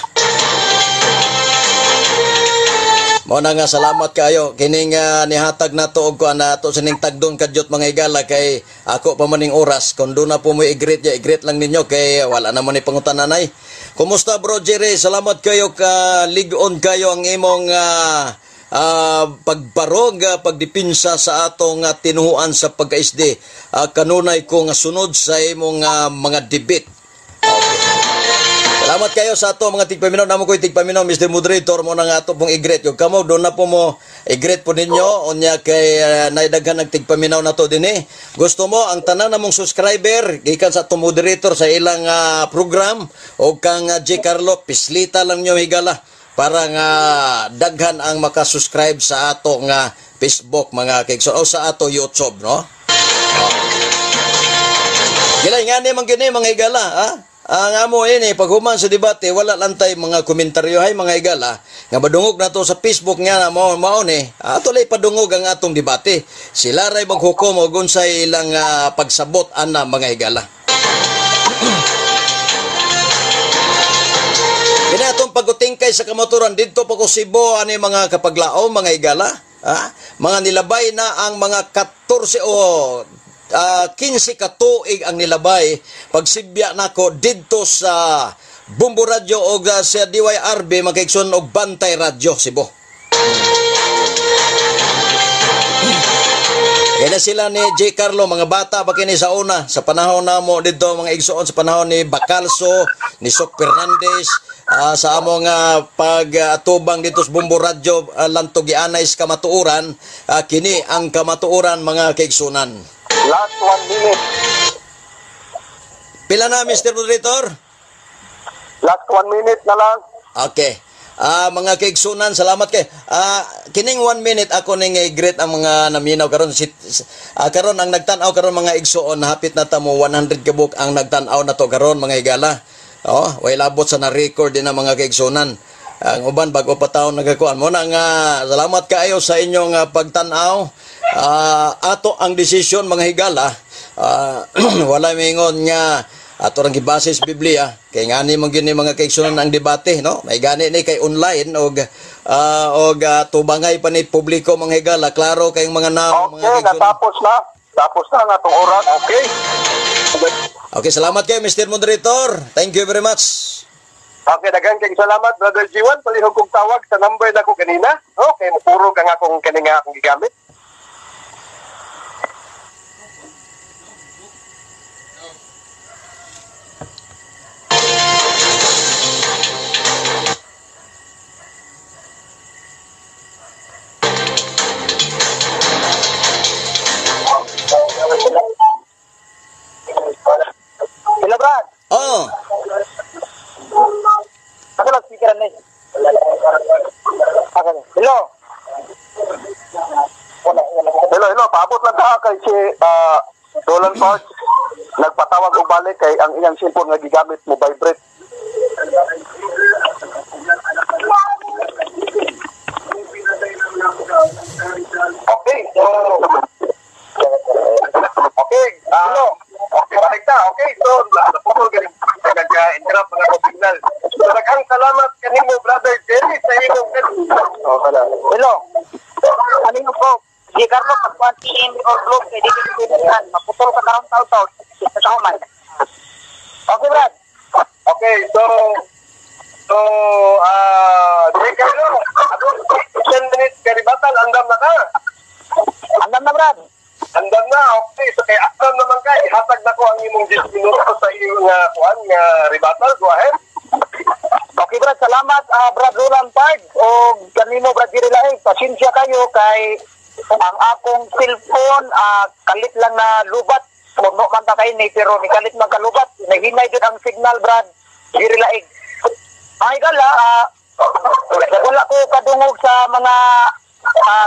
Mao na nga salamat kayo kining nihatag nato og kuan nato sining tagdon kadyot mga higala kay ako pa maning oras kung doon na po mo i-greet ya, i-greet lang ninyo kay wala na man ni pangutananay. Kumusta bro Jerry? Salamat kayo ka lig-on kayo ang imong pagbarog, pagdipinsa sa atong tinuhuan sa pagka-SD. Kanunay ko nga sunod sa imong mga debate. Okay. Salamat kayo sa ato mga tigpaminaw. Namo ko'y tigpaminaw, Mr. Moderator, mo na nga ato pong i-greet. Yung kamo, doon na po mo i-greet po ninyo. Unya kay naidaghan ng tigpaminaw na to din eh. Gusto mo, ang tanan namong subscriber, gikan sa ato moderator sa ilang program, o kang J. Carlo, pislita lang nyo higala para nga daghan ang makasubscribe sa ato nga Facebook mga kaigsoon o sa ato YouTube, no? Oh. Gilay nga ni man gini mga higala, ha? Ang amo ini paghuman sa debate wala lang tay mga komentaryo hay mga higala nga madungog na to sa Facebook nga na mao mao ni ato lay padungog ang atong debate. Sila ray maghukom og unsay ilang pagsabot ana mga higala. Kini atong pagutingkay sa kamaturan didto pa ko Cebu ani mga kapaglaom mga higala, ha? Mga nilabay na ang mga 14 o 15 ka tuig ang nilabay pagsibya nako didto sa Bumbo Radio og sa DYRB mga kaigsoon og Bantay Radio Cebu. Kaya sila ni J. Carlo, mga bata pa kini sa una, sa panahon namo didto mga igsoon, sa panahon ni Bacalso, ni Sok Fernandez, sa among pag-atubang dito sa Bumbo Radio, lantog gianay sa kamatuoran, kini ang kamatuoran mga kaigsunan. Last 1 minute. Pila na, Mr. Moderator? Last 1 minute na lang. Okay. Mga kaigsunan, salamat kay. Kining 1 minute ako ning i-greet ang mga naminaw karon karon ang nagtan-aw karon mga igsuon, hapit na ta mo 100 kabuk ang nagtan-aw na to karon mga higala. Oh, way labot sa na-record din ang mga kaigsunan. Ang uban bago pa taon nagakuan mo na nga salamat kaayo sa inyong pagtan-aw. Ato ang desisyon mga higala. Wala mingon nga ato rang gibase sa Biblia kay ngani man gyud ni mga kaigsunan ang debate, no? May gani ni kay online og tubangay pa ni publiko mga higala, klaro kayong mga naong mga Okay, kaigsunan. natapos na. Tapos na ang atong oras. Okay. Okay, salamat kayo Mr. Moderator. Thank you very much. Okay, daghan kayong salamat Brother G1. Palihog kong tawag sa number nako kanina. Okay, mupuro ka nga kung kani nga akong gigamit. Hello, Brad. Oh. Ako lang speaker ni. Hello. Hello, hello. Paabot lang ta kay si Roland Parks. Nagpatawag og balik kay ang iyang cellphone nga gigamit mo vibrate. Okay, so okay, hello. Okay, balik ta. Okay, so naputol ganing nag-interrupt mga signal. So daghang salamat kanimo Brother Jerry sa imong Oh, hala. Hello. Ano yung po? Di Carlo, pag 20 or globe, kay di ka pwede. Maputol ka karon taw-taw. Sa tahuman. Okay, Brad. Okay, so Di Carlo, 10 minutes karibatal, andam na ka. Andam na, Brad. Andam na, okay. So kay andam naman ka. ang imong 10 minutos sa iyong kuan nga rebuttal. Go ahead. Okay, Brad, salamat, Brad Roland Park o kanimo, Brad Jerry Laig. Pasensya kayo kay ang akong cellphone kalit lang na lubat. Puno man ta kay ni pero ni kalit man kalubat. Nahinay jud ang signal, Brad Jerry Laig. Ay gala, wala ko kadungog sa mga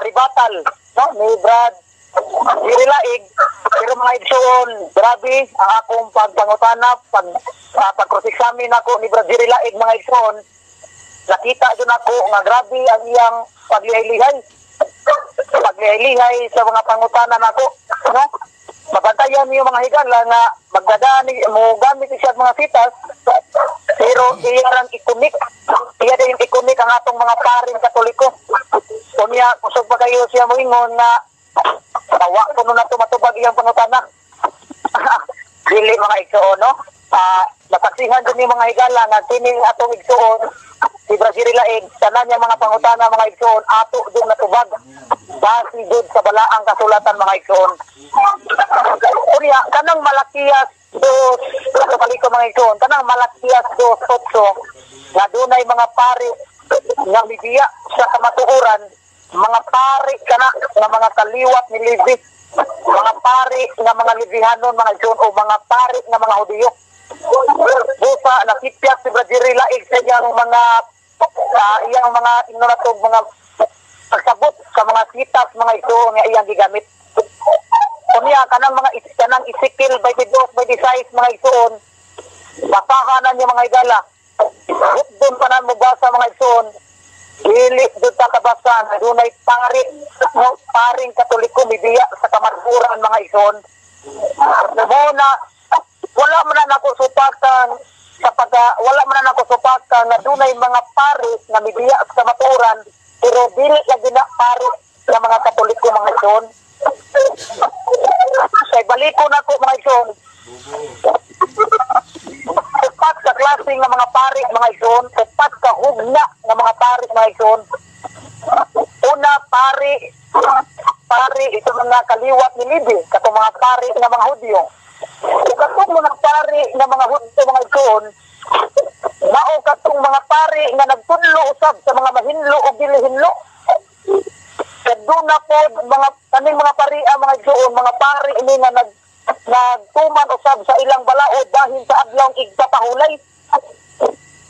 rebuttal, no, ni Brad Jerry Laig. Pero mga igsoon, grabe ang akong pagpangutana, pag cross-examine ako ni Brad Jerry Laig, mga igsoon, nakita jud ako nga grabe ang iyang paglihay-lihay. Paglihay-lihay sa mga pangutana nako, no? Mabantayan niyo, mga higala, nga magdadani mo gamit siya mga sitas, pero iya rang ikunik, iya din ikunik ang atong mga paring Katoliko. Unya kusog pa kayo siya moingon nga tawa kuno na tumatubag iyang pangutana. Dili, mga igsoon, no? Nasaksihan din ni mga higala nga kining atong igsoon si Brad Jerry Laig, tanan niya mga pangutana, mga igsoon, ato din natubag base jud sa balaang kasulatan, mga igsoon. Unya kanang Malakias 2, kapaliko, mga igsoon, kanang Malakias 2:8 nga dunay mga pari nga mibiya sa kamatuoran, mga pari kana nga mga kaliwat ni Levi, mga pari nga mga Levihanon, mga igsoon, o mga pari nga mga Hudiyo. Busa nakipyak si Brad Jerry Laig sa iyang mga inunatog mga pagsabot sa mga sitas, mga igsoon, nga iyang gigamit. Unya kanang mga kanang Ezekiel 22:26, mga igsoon, basahan na niyo, mga higala. Doon pa na mo basa, mga igsoon, dili doon ta kabasa nga dunay pari, no, paring Katoliko mibiya sa kamatuoran, mga igsoon. Mo na wala man na nako supakan sa pagka wala man na nako supakan nga dunay mga pari nga mibiya sa kamatuoran, pero dili lagi na pari nga mga Katoliko, mga igsoon. Kay baliko nako, mga igsoon, upat ka klase nga mga pari, mga igsoon, upat ka hugna nga mga pari, mga igsoon. Una, pari pari ito mga kaliwat ni Levi, katong mga pari nga mga Hudyo. Ug katong mga pari nga mga Hudyo, mga igsoon, mao katong mga pari nga nagtudlo usab sa mga mahinlo ug dili hinlo. Kaduna po mga kaning mga pari, mga igsoon, mga pari ini nga nagtuman usab sa ilang balaod dahil sa adlawng igpapahulay.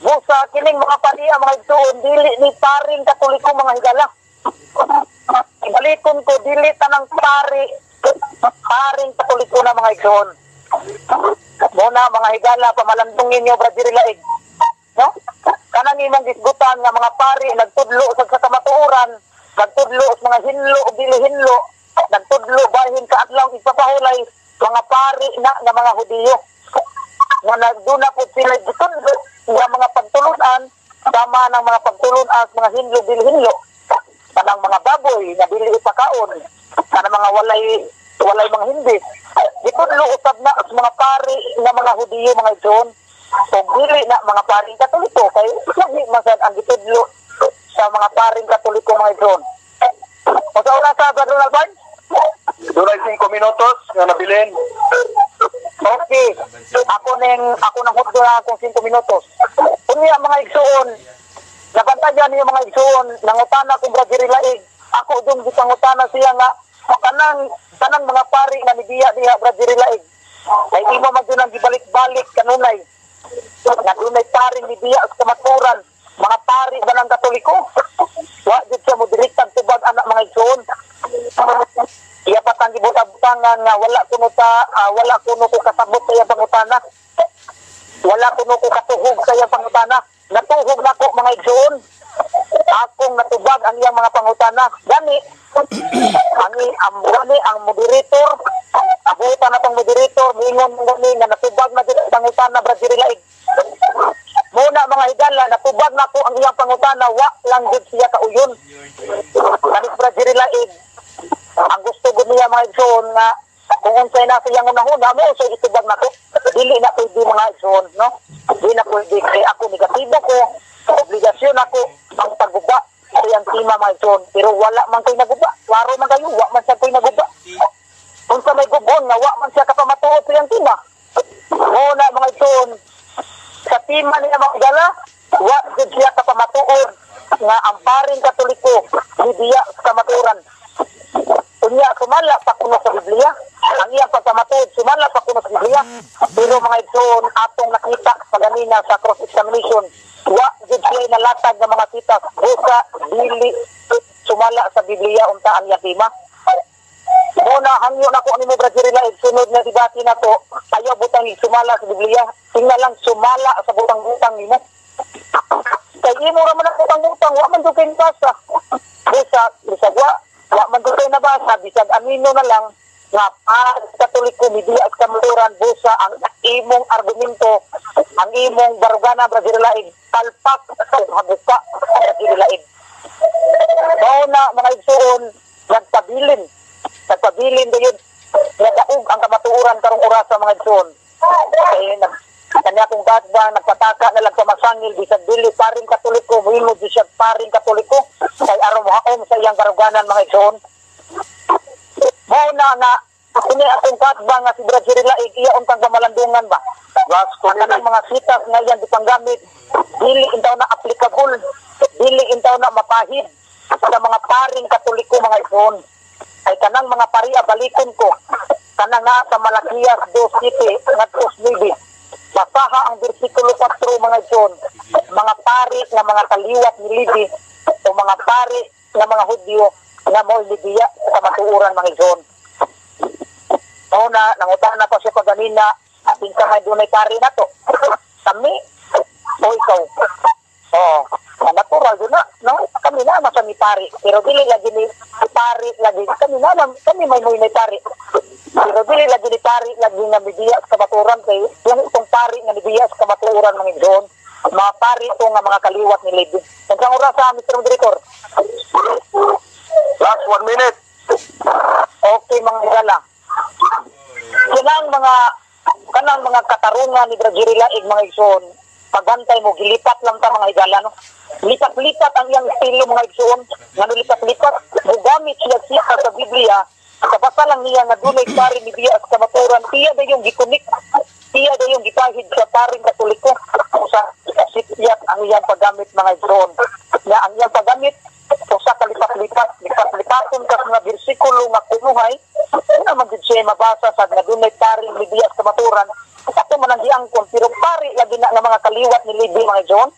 Busa kining mga pari, mga igsoon, dili ni paring Katoliko, mga higala. Balikon ko, dili tanang pari paring Katoliko na, mga igsoon. Muna, mga higala, pamalandungin niyo Brad Jerry Laig. No? Kanang imong gisgutan nga mga pari nagtudlo sa kamatuoran, nagtudlo sa mga hinlo o dili hinlo, nagtudlo bahin sa adlaw ipapahulay, mga pari na nga mga Hudiyo. Nga nagduna po sila gitudlo nga mga pagtulunan sama ng mga pagtulunan sa mga hinlo dili hinlo. Kanang mga baboy na dili ipakaon, kanang mga walay walay mga hindi. Gitudlo usab na sa mga pari nga mga Hudiyo, mga igsoon. O dili na mga paring Katoliko kay lahi man sad ang gitudlo sa mga paring Katoliko, mga igsoon. O sa oras sa Brad Ronald Barnes? Dunay 5 minutos nga nabilin. Okay. Ako nang hutdo na akong 5 minutos. Unya, mga igsoon, nabantayan niyo, mga igsoon, nangutana kong Brad Jerry Laig. Ako dong gipangutana siya nga kanang kanang mga pari nga nibiya diha, Brad Jerry Laig. Kay imo man jud ang gibalik-balik kanunay. Nga dunay pari nibiya sa kamatuoran, mga pari ba ng Katoliko? Wa jud siya mo direktang tubag anak, mga igsoon. Iya pa tang gibuta-butangan nga wala kuno ko kasabot sa iyang pangutana. Wala kuno ko katuhog sa iyang pangutana. Natuhog nako, mga igsoon. Akong natubag ang iyang mga pangutana. Gani ang gani ang moderator, abutan na tong moderator, miingon gani nga natubag na jud ang pangutana, Brad Jerry Laig. Muna, mga higala, natubag nako ang iyang pangutana, wa lang jud siya kauyon. Kani Brad Jerry Laig, ang gusto gud niya, mga igsoon, nga kung unsay na siyang unahuna mo so itubag nako. Dili na pwede, mga igsoon, no? Dili na pwede kay ako negatibo ko, obligasyon ako ang pagguba sa iyang tema, mga igsoon, pero wala man koy naguba. Klaro man kayo, wa man siya koy naguba. Unsa may gubon nga wa man siya kapamatuod sa iyang tema. Muna mga igsoon, sa tema niya mga higala, wa jud siya kapamatuod nga ang paring Katoliko mibiya sa kamatuoran. Unya sumala pa kuno sa Biblia, ang iyang pagkamatuod sumala pa kuno sa Biblia. Pero mga igsoon, atong nakita sa ganina sa cross-examination, wa jud siya nalatag ng mga sitas, busa dili sumala sa Biblia unta ang iyang tema. Muna hangyo na ko nimo, Brad Jerry Laig, sunod nga debate na to, ayaw butang sumala sa Biblia, tingnan lang sumala sa butang-butang nimo. Kay imo ra man ang butang-butang, wa man jud kay nabasa. Busa, bisag wa man jud kay nabasa, bisag amino na lang nga para sa Katoliko mibiya sa kamatuoran, busa ang imong argumento, ang imong barugana, Brad Jerry Laig, palpak sa haguka, Brad Jerry Laig. Mao na mga igsuon, nagpabilin dayon nadaog ang kamatuoran karong orasa mga igsuon. Kay kanya kong batbang nagpataka na lang sa masangil bisag dili paring Katoliko, muhimo jud siya paring Katoliko kay aron mohaom sa iyang karuganan mga igsuon. Mao na nga kini akong katbang nga si Brad Jerry Laig, iya untang pamalandungan ba. Last 2 Ang kanang minutes. mga sitas nga iyang gipanggamit dili intaw na applicable, dili intaw na mapahid sa mga paring Katoliko mga igsoon. Ay kanang mga paria, balikon ko kanang nga sa Malakias 2:7 ngadto 9. Basaha ang bersikulo 4 mga igsoon. Mga pari nga mga kaliwat ni Levi o mga pari nga mga Hudyo nga mo'y mibiya sa kamatuoran mga igsoon. Mao na nangutana pa siya paganina, ating kamay dunay pari na to. Kami o ikaw? Oo, natural doon na, no? Kami na sa mi pari, pero dili lagi ni pari lagi kami na kami may may pari. Pero dili lagi ni pari lagi nga mibiya sa kamatuoran kay yung itong pari nga mibiya sa kamatuoran mga igsoon, mga pari ito nga mga kaliwat ni Levi. Unsang oras sa Mr. Moderator? Last 1 minute. Okay mga higala. Kanang mga katarungan ni Brad Jerry Laig mga igsoon, pagantay mo gilipat lang ta mga higala, no. Lipat-lipat ang iyang estilo mga igsoon, ngano lipat-lipat, mugamit siya siya sa Biblia, sa basa lang niya nga dunay pari ni biya sa kamatuoran, tiya dayong gikunik, tiya dayong gipahid sa paring Katoliko sa sitiyat ang iyang paggamit mga igsoon. Nga ang iyang paggamit usa ka lipat-lipat, lipat-lipaton ka sa mga bersikulo nga kunuhay, una man gid siya mabasa sa nga dunay paring mibiya sa kamatuoran, ato man ang giangkon, pero pari lagi na nga mga kaliwat ni Levi mga igsoon.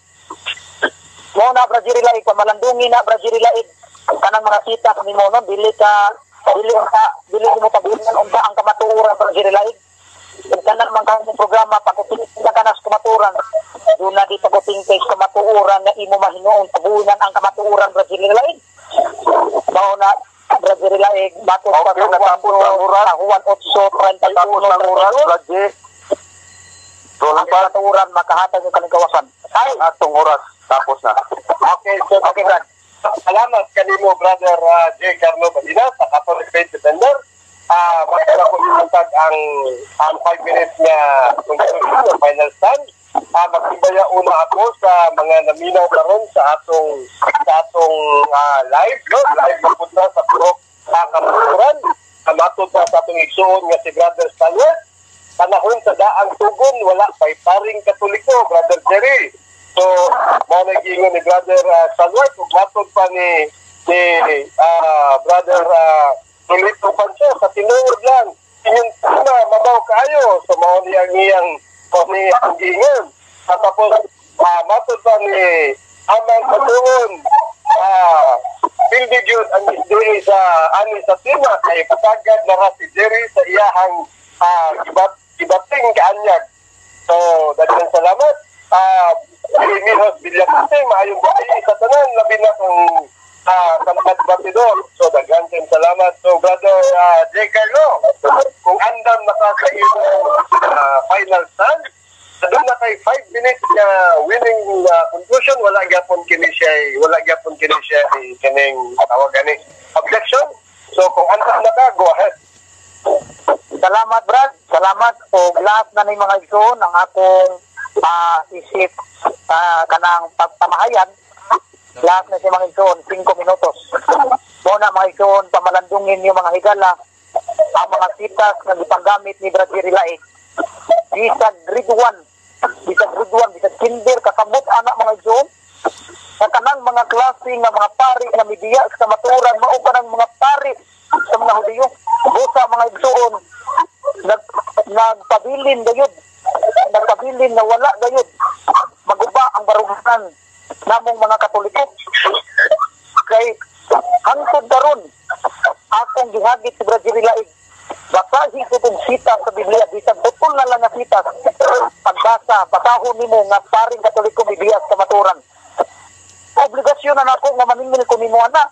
Mao na Brad Jerry Laig, pamalandungi na Brad Jerry Laig, kanang mga sitas nimo, no, dili ka dili unta dili mo tabunan unta ang kamatuoran, Brad Jerry Laig. Kung kanang man kang programa paguting ka na sa kamatuoran, doon na di paguting kay sa kamatuoran nga imo mahinuon tabunan ang kamatuoran, Brad Jerry Laig. Mao na Brad Jerry Laig, bato pa Okay, sa natapos ang oras. Juan 8:31. Natapos ang oras, Brad J. Ang Rolling pa. kamatuoran makahatag ng kalingawasan. Ay, Atong oras. Tapos na. Okay, so okay Brad. Salamat kanimo, Brother J. Carlo Badina sa Catholic Faith Defender. Basta ko ibuntag ang 5 minutes nga conclusion o final stand. Magsimbaya una ako sa mga naminaw karon sa atong live, no? Live mapunta sa Purok Kamatuoran. Matod pa sa atong igsuon nga si Brother Stalwart. Panahon sa daang tugon, wala pay paring Katoliko, Brother Jerry. So, mao na giingon ni Brother Stalwart, ug matod pa ni Brother Lolito Pancho, sa tinuod lang, inyong tuna, mabaw kaayo. So, mao ni ang giingon. At tapos, matod pa ni Aman Patuon, pildi gyud ang SDA sa ani sa tema kay patagad na ra si Jerry sa iyahang gibating kaanyag. So, daghang salamat. Mihos Villacuse, maayong gabi sa tanan, labi na kung Sampad Batidor. So, daghan kayong salamat. So, Brother J. Carlo, kung andam na ka sa iyong final stand, doon na kay 5 minutes na winning conclusion, wala gyapon kini siya kining tawag gani objection. So, kung andam na ka, go ahead. Salamat Brad, salamat og lahat na ning mga igsoon ang akong isip kanang pagpamahayag. Lahat na si mga igsoon 5 minutos. Mao na mga igsoon, pamalandungin yung mga higala ang mga sitas nga gipanggamit ni Brad Jerry Laig. Bisag grade 1, bisag grade 1, bisag kinder, kasamot ana, mga igsoon. Sa kanang mga klase nga mga pari nga mibiya sa kamatuoran, mao kanang mga pari sa mga Hudiyo. Busa, mga igsoon, nagpabilin gayud, nagpabilin na wala gayud maguba ang baruganan namong mga Katoliko. Kay hangtod karon, akong gihagit si Brad Jerry Laig, basahin ko kung sita sa Biblia, bisan putol na lang nga sita, pagbasa, basahon nimo nga paring Katoliko mibiya sa kamatuoran. Obligasyon na nako nga maningil ko nimo ana.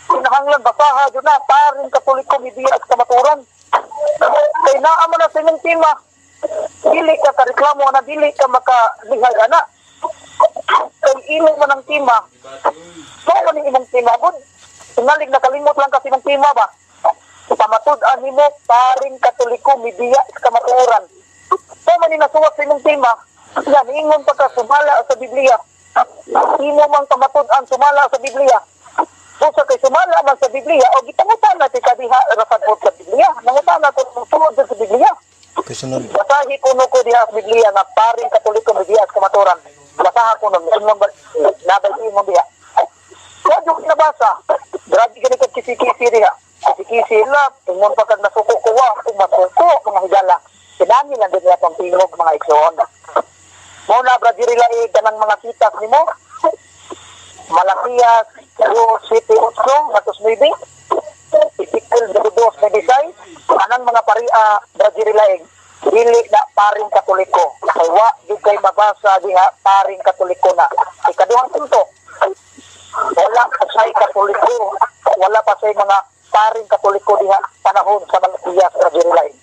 Kinahanglan basaha jud na paring Katoliko mibiya sa kamatuoran. Kay naa man na sa imong tema. Dili ka kareklamo na, dili ka makalihay ana. Kay imo man ang tema. Mao man ang imong tema gud. Tingalig nakalimot lang kasi imong tema ba. Pamatud-an nimo paring Katoliko mibiya sa kamatuoran. Mao man ni nasuwat sa imong tema. Yan, ingon pa ka sumala sa Biblia. Imo mang pamatud-an sumala sa Biblia. Busa kay sumala man sa Biblia, o gipangutan natin kadiha rasabot sa Biblia. Nangutan natin sulod sa Biblia. Kasunod. Basahi kuno ko diha sa Biblia nga paring Katoliko mibiya sa kamatuoran. Basaha kuno, ingon ba nabay imo diha. Wa jud nabasa. Grabe gani kag kisi-kisi diha. Kisi-kisi la, ingon pa kag nasuko ko, wa kung masuko mga higala. Kinani lang din niya pang tingog, mga igsoon. Mao na, Brad Jerry Laig, kanang mga sitas nimo. Malakias 2, 7, 8, atos 9. Ezekiel 2, 26. Anang mga paria, Brad Jerry Laig, dili na paring Katoliko. Kay wa jud kay mabasa diha paring Katoliko na. Ikaduhang punto, wala pa siya'y Katoliko, wala pa siya'y mga paring Katoliko diha panahon sa Malakias, Brad Jerry Laig.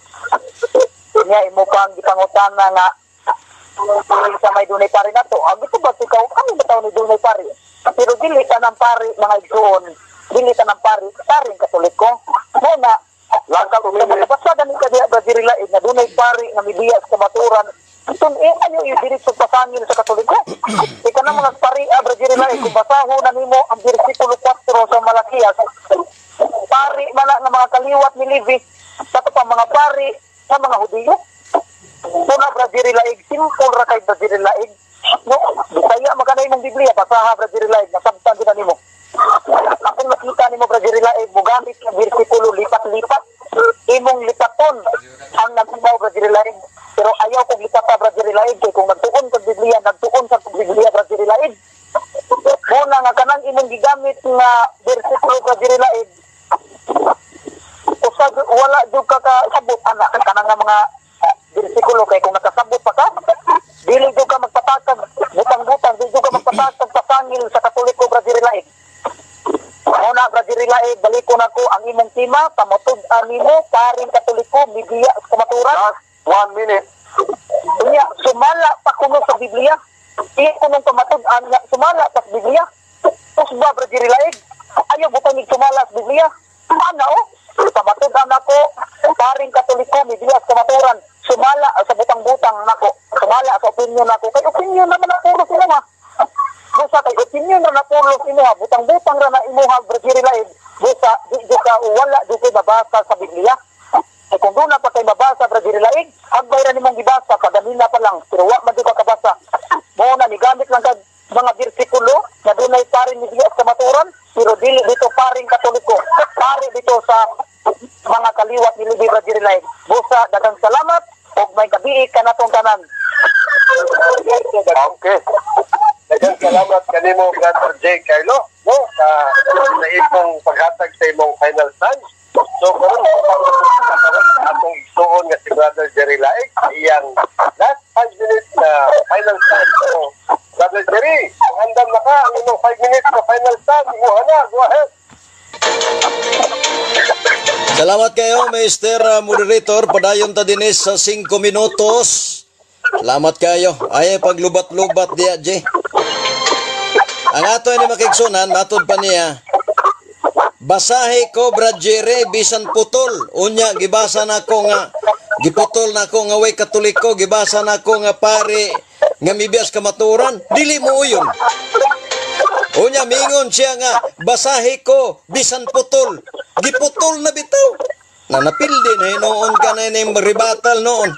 Nya imo pang gipangutana nga sa may dunay pari nato. Ang ito ba ikaw kami ba ni dunay pari? Pero dili ka ng pari, mga igsoon, dili ka ng pari, paring Katoliko. Mo na Lang ka 2 minutes. basta gani ka diha, Brad Jerry Laig, na dunay pari nga mibiya sa kamatuoran. Itong eh ayo yung diretso pasangil sa Katoliko. Ika na mga pari, Brad Jerry Laig, kung basahon na nimo ang versikulo 4 sa Malakias, pari man na nga mga kaliwat ni Levi, sa pa mga pari sa mga Hudiyo. Muna, Brad Jerry Laig, simple ra kay, Brad Jerry Laig. No, Bisaya magana imong Biblia, basaha, Brad Jerry Laig, nasabtan din na nimo. Akong nakita nimo, Brad Jerry Laig, mugamit ng bersikulo lipat-lipat. Imong lipaton ang nagsibaw, Brad Jerry Laig. Pero ayaw kong lipata, Brad Jerry Laig, kay kung nagtuon kag Biblia, nagtuon sa Biblia, Brad Jerry Laig. Muna nga kanang imong gigamit nga bersikulo, Brad Jerry Laig, usag wala jud ka kasabot ana kanang nga mga bersikulo, kay kung nakasabot pa ka, dili jud ka magpatakag butang-butang, dili jud ka magpatakag pasangil sa Katoliko, Brad Jerry Laig. Muna, Brad Jerry Laig, balikon ako ang imong tema, pamatud-an nimo paring Katoliko mibiya sa kamatuoran. Last 1 minute. Unya, sumala pa kuno sa Biblia. Iya kunong pamatud-an nga sumala pa sa Biblia. Usba, Brad Jerry Laig. Ayaw butang sumala sa Biblia. Ana oh. Pamatud-an ako, paring Katoliko mibiya sa kamatuoran. Sumala sa butang-butang nako. Sumala sa opinion nako. Kay opinion naman na puro sila nga. Busa kay opinion ra na puro imuha, butang-butang ra na imuha, Brad Jerry Laig. Busa di ka wala di kay mabasa sa Biblia. Eh kung doon na pa kay mabasa, Brad Jerry Laig, hagbay ra nimong gibasa, kaganina pa lang, pero wa man di ka kabasa. Mo na nigamit lang kag mga bersikulo na dunay paring mibiya sa kamatuoran, pero dili dito paring Katoliko. Pari dito sa mga kaliwat ni Levi, Brad Jerry Laig. Busa, daghang salamat ug may gabii kanatong tanan. Okay. Daghang salamat kanimo, Brother J. Carlo, no, sa imong paghatag sa imong final stand. So karon karon sa atong igsuon nga si Brother Jerry Laig sa iyang last 5 minutes na final stand. So Brother Jerry, kung andam na ka, ang imong 5 minutes na final stand, imuha na, go ahead. Salamat kayo, Mr. Moderator. Padayon ta dinis sa 5 minutos. Salamat kayo. Ay, paglubat-lubat diya, J. Ang ato ni makigsunan, matod pa niya, basahi ko, Brad Jerry, bisan putol. Unya, gibasa na ko nga, giputol na ko nga way Katoliko, gibasa na ko nga pare, nga mibiyas kamatuoran, dili mo uyon. Unya, mingon siya nga, basahi ko, bisan putol. Giputol na bitaw. Na napildi na hinuon ka na ining rebuttal noon.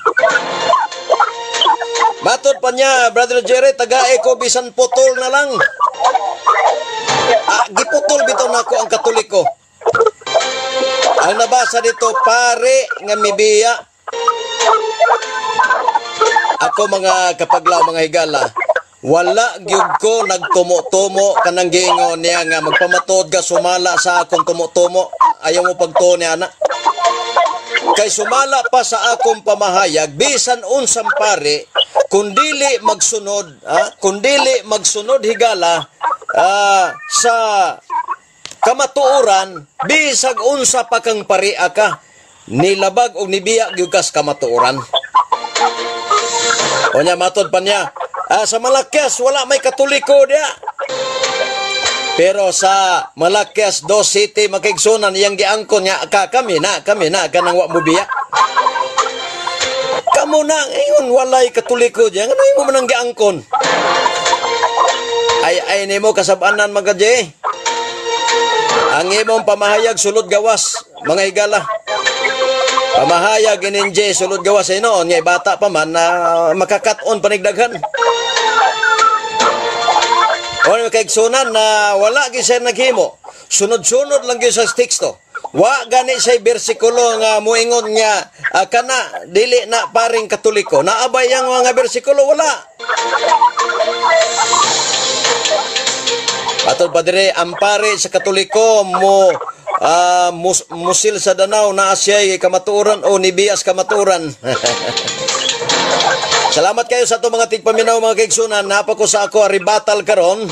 Matod pa niya, Brother Jerry, tagae ko bisan putol na lang. Ah, giputol bitaw nako ang Katoliko. Ang nabasa dito, pare nga mibiya. Ako, mga kapaglaom, mga higala, wala gyud ko nagtumo-tumo kanang giingon niya nga magpamatuod ka sumala sa akong tumo-tumo. Ayaw mo pagtuo niya, ana. Kay sumala pa sa akong pamahayag, bisan unsang pare, kung dili magsunod, ha? Kung dili magsunod, higala, sa kamatuoran, bisag unsa pa kang paria ka, nilabag og nibiya gyud kas kamatuoran. O nya, matod pa niya, sa Malakias wala may Katoliko diya. Pero sa Malakias 2 City, makigsunan, iyang giangkon nga ka, kami na kanang wa mo biya. Kamo na ingon walay Katoliko diya, ngano imo man ang giangkon? Ay ay nimo kasabanan, mga Jay. Ang imong pamahayag sulod gawas, mga higala. Pamahayag inin Jay sulod gawas ay noon nga bata pa man na makakat-on panigdaghan. O kaigsunan na wala gyud siya naghimo. Sunod-sunod lang gyud sa teksto. Wa gani siya bersikulo nga muingon nga kana dili na paring Katoliko. Naabay ang mga bersikulo, wala. Atol pa dire, ang pare sa Katoliko mo musil sa Danau na siya'y kamatuoran o nibiyas kamatuoran. Salamat kayo sa atong mga tigpaminaw, mga kaigsunan. Napa ko sa ako ribatal karon.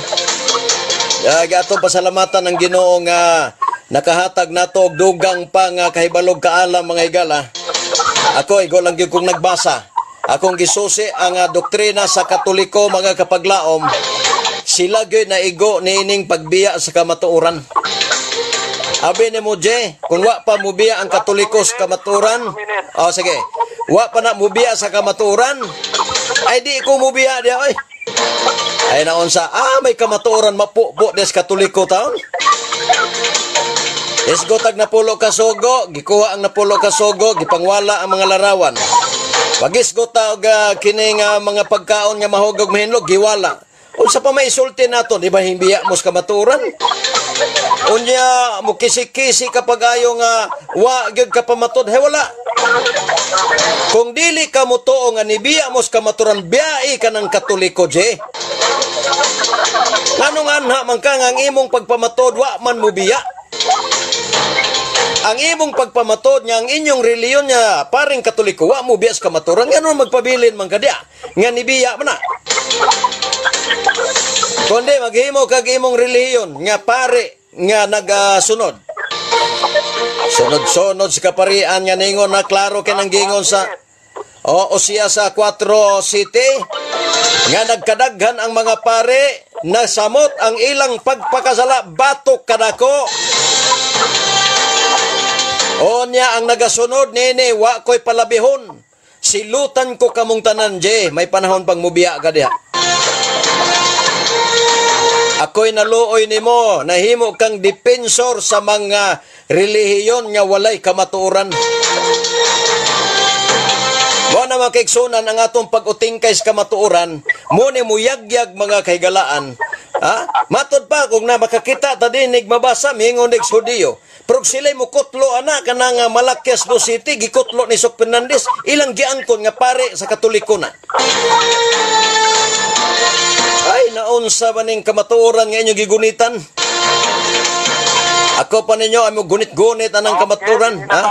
Atong pasalamatan ang Ginoo nga nakahatag nato og dugang pa nga kahibalog kaalam, mga higala. Ako igo lang gyud kong nagbasa. Akong gisusi ang doktrina sa Katoliko, mga kapaglaom. Sila gyud naigo niining pagbiya sa kamatuoran. Abi ni mo, Jay, kung wa pa mubiya ang Katoliko sa kamatuoran, oh sige, wa pa na mubiya sa kamatuoran, ay di ko mubiya diya, oy. Ay naon sa, may kamatuoran mapupo des Katoliko taon. Isgotag napulo ka sugo, gikuha ang napulo ka sugo, gipangwala ang mga larawan. Pagisgot ta og kining mga pagkaon nga mahugog mahinlog, giwala. Unsa pa may isulti nato, di ba himbiya mo sa kamatuoran? Unya mo kisi-kisi kapag ayo nga wa gyud ka pamatod, he wala. Kung dili ka motuo nga nibiya mo sa kamatuoran, biyai ka ng Katoliko, je. Nganong anha man ka nga ang imong pagpamatod wa man mo biya? Ang imong pagpamatod nga ang inyong reliyon nga paring Katoliko wa mo biya sa kamatuoran, ngano magpabilin man ka diya nga nibiya man na? Kundi maghimo kag imong relihiyon nga pare nga nagasunod. Sunod-sunod sa kaparian nga ningon na klaro kay nang gingon sa o siya sa 4 City nga nagkadaghan ang mga pare na samot ang ilang pagpakasala batok kadako. O niya ang nagasunod nini wa ko'y palabihon. Silutan ko kamong tanan, Jay. May panahon pang mubiya ka diha. Ako'y naluoy nimo, nahimo kang depensor sa mga relihiyon nga walay kamatuoran. Mo na mga kaigsunan ang atong pag-utingkay sa kamatuoran, mo ni muyagyag, mga kahigalaan. Ha? Matod pa kung na makakita ta dinig mabasa miingon nig Hudiyo. Pero sila'y mukutlo ana kanang Malakias do City gikutlo ni Sok Fernandez, ilang giangkon nga pare sa Katoliko na. Ay, naunsa ba ning kamatuoran nga inyong gigunitan? Ako pa ninyo ay mo gunit-gunit anang kamatuoran. Ha?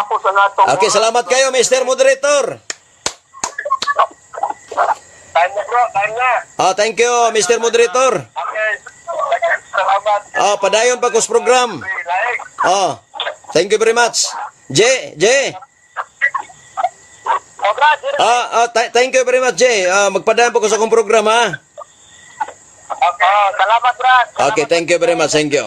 Okay, salamat kayo, Mr. Moderator. Time na, bro, time na. Thank you, Mr. Moderator. Okay, salamat. Padayon pa ko sa program. Thank you very much. Jay, Jay. Thank you very much, Jay. Magpadayon pa ko sa akong program, ha? Okay, salamat, Brad. Okay, thank you very much. Thank you.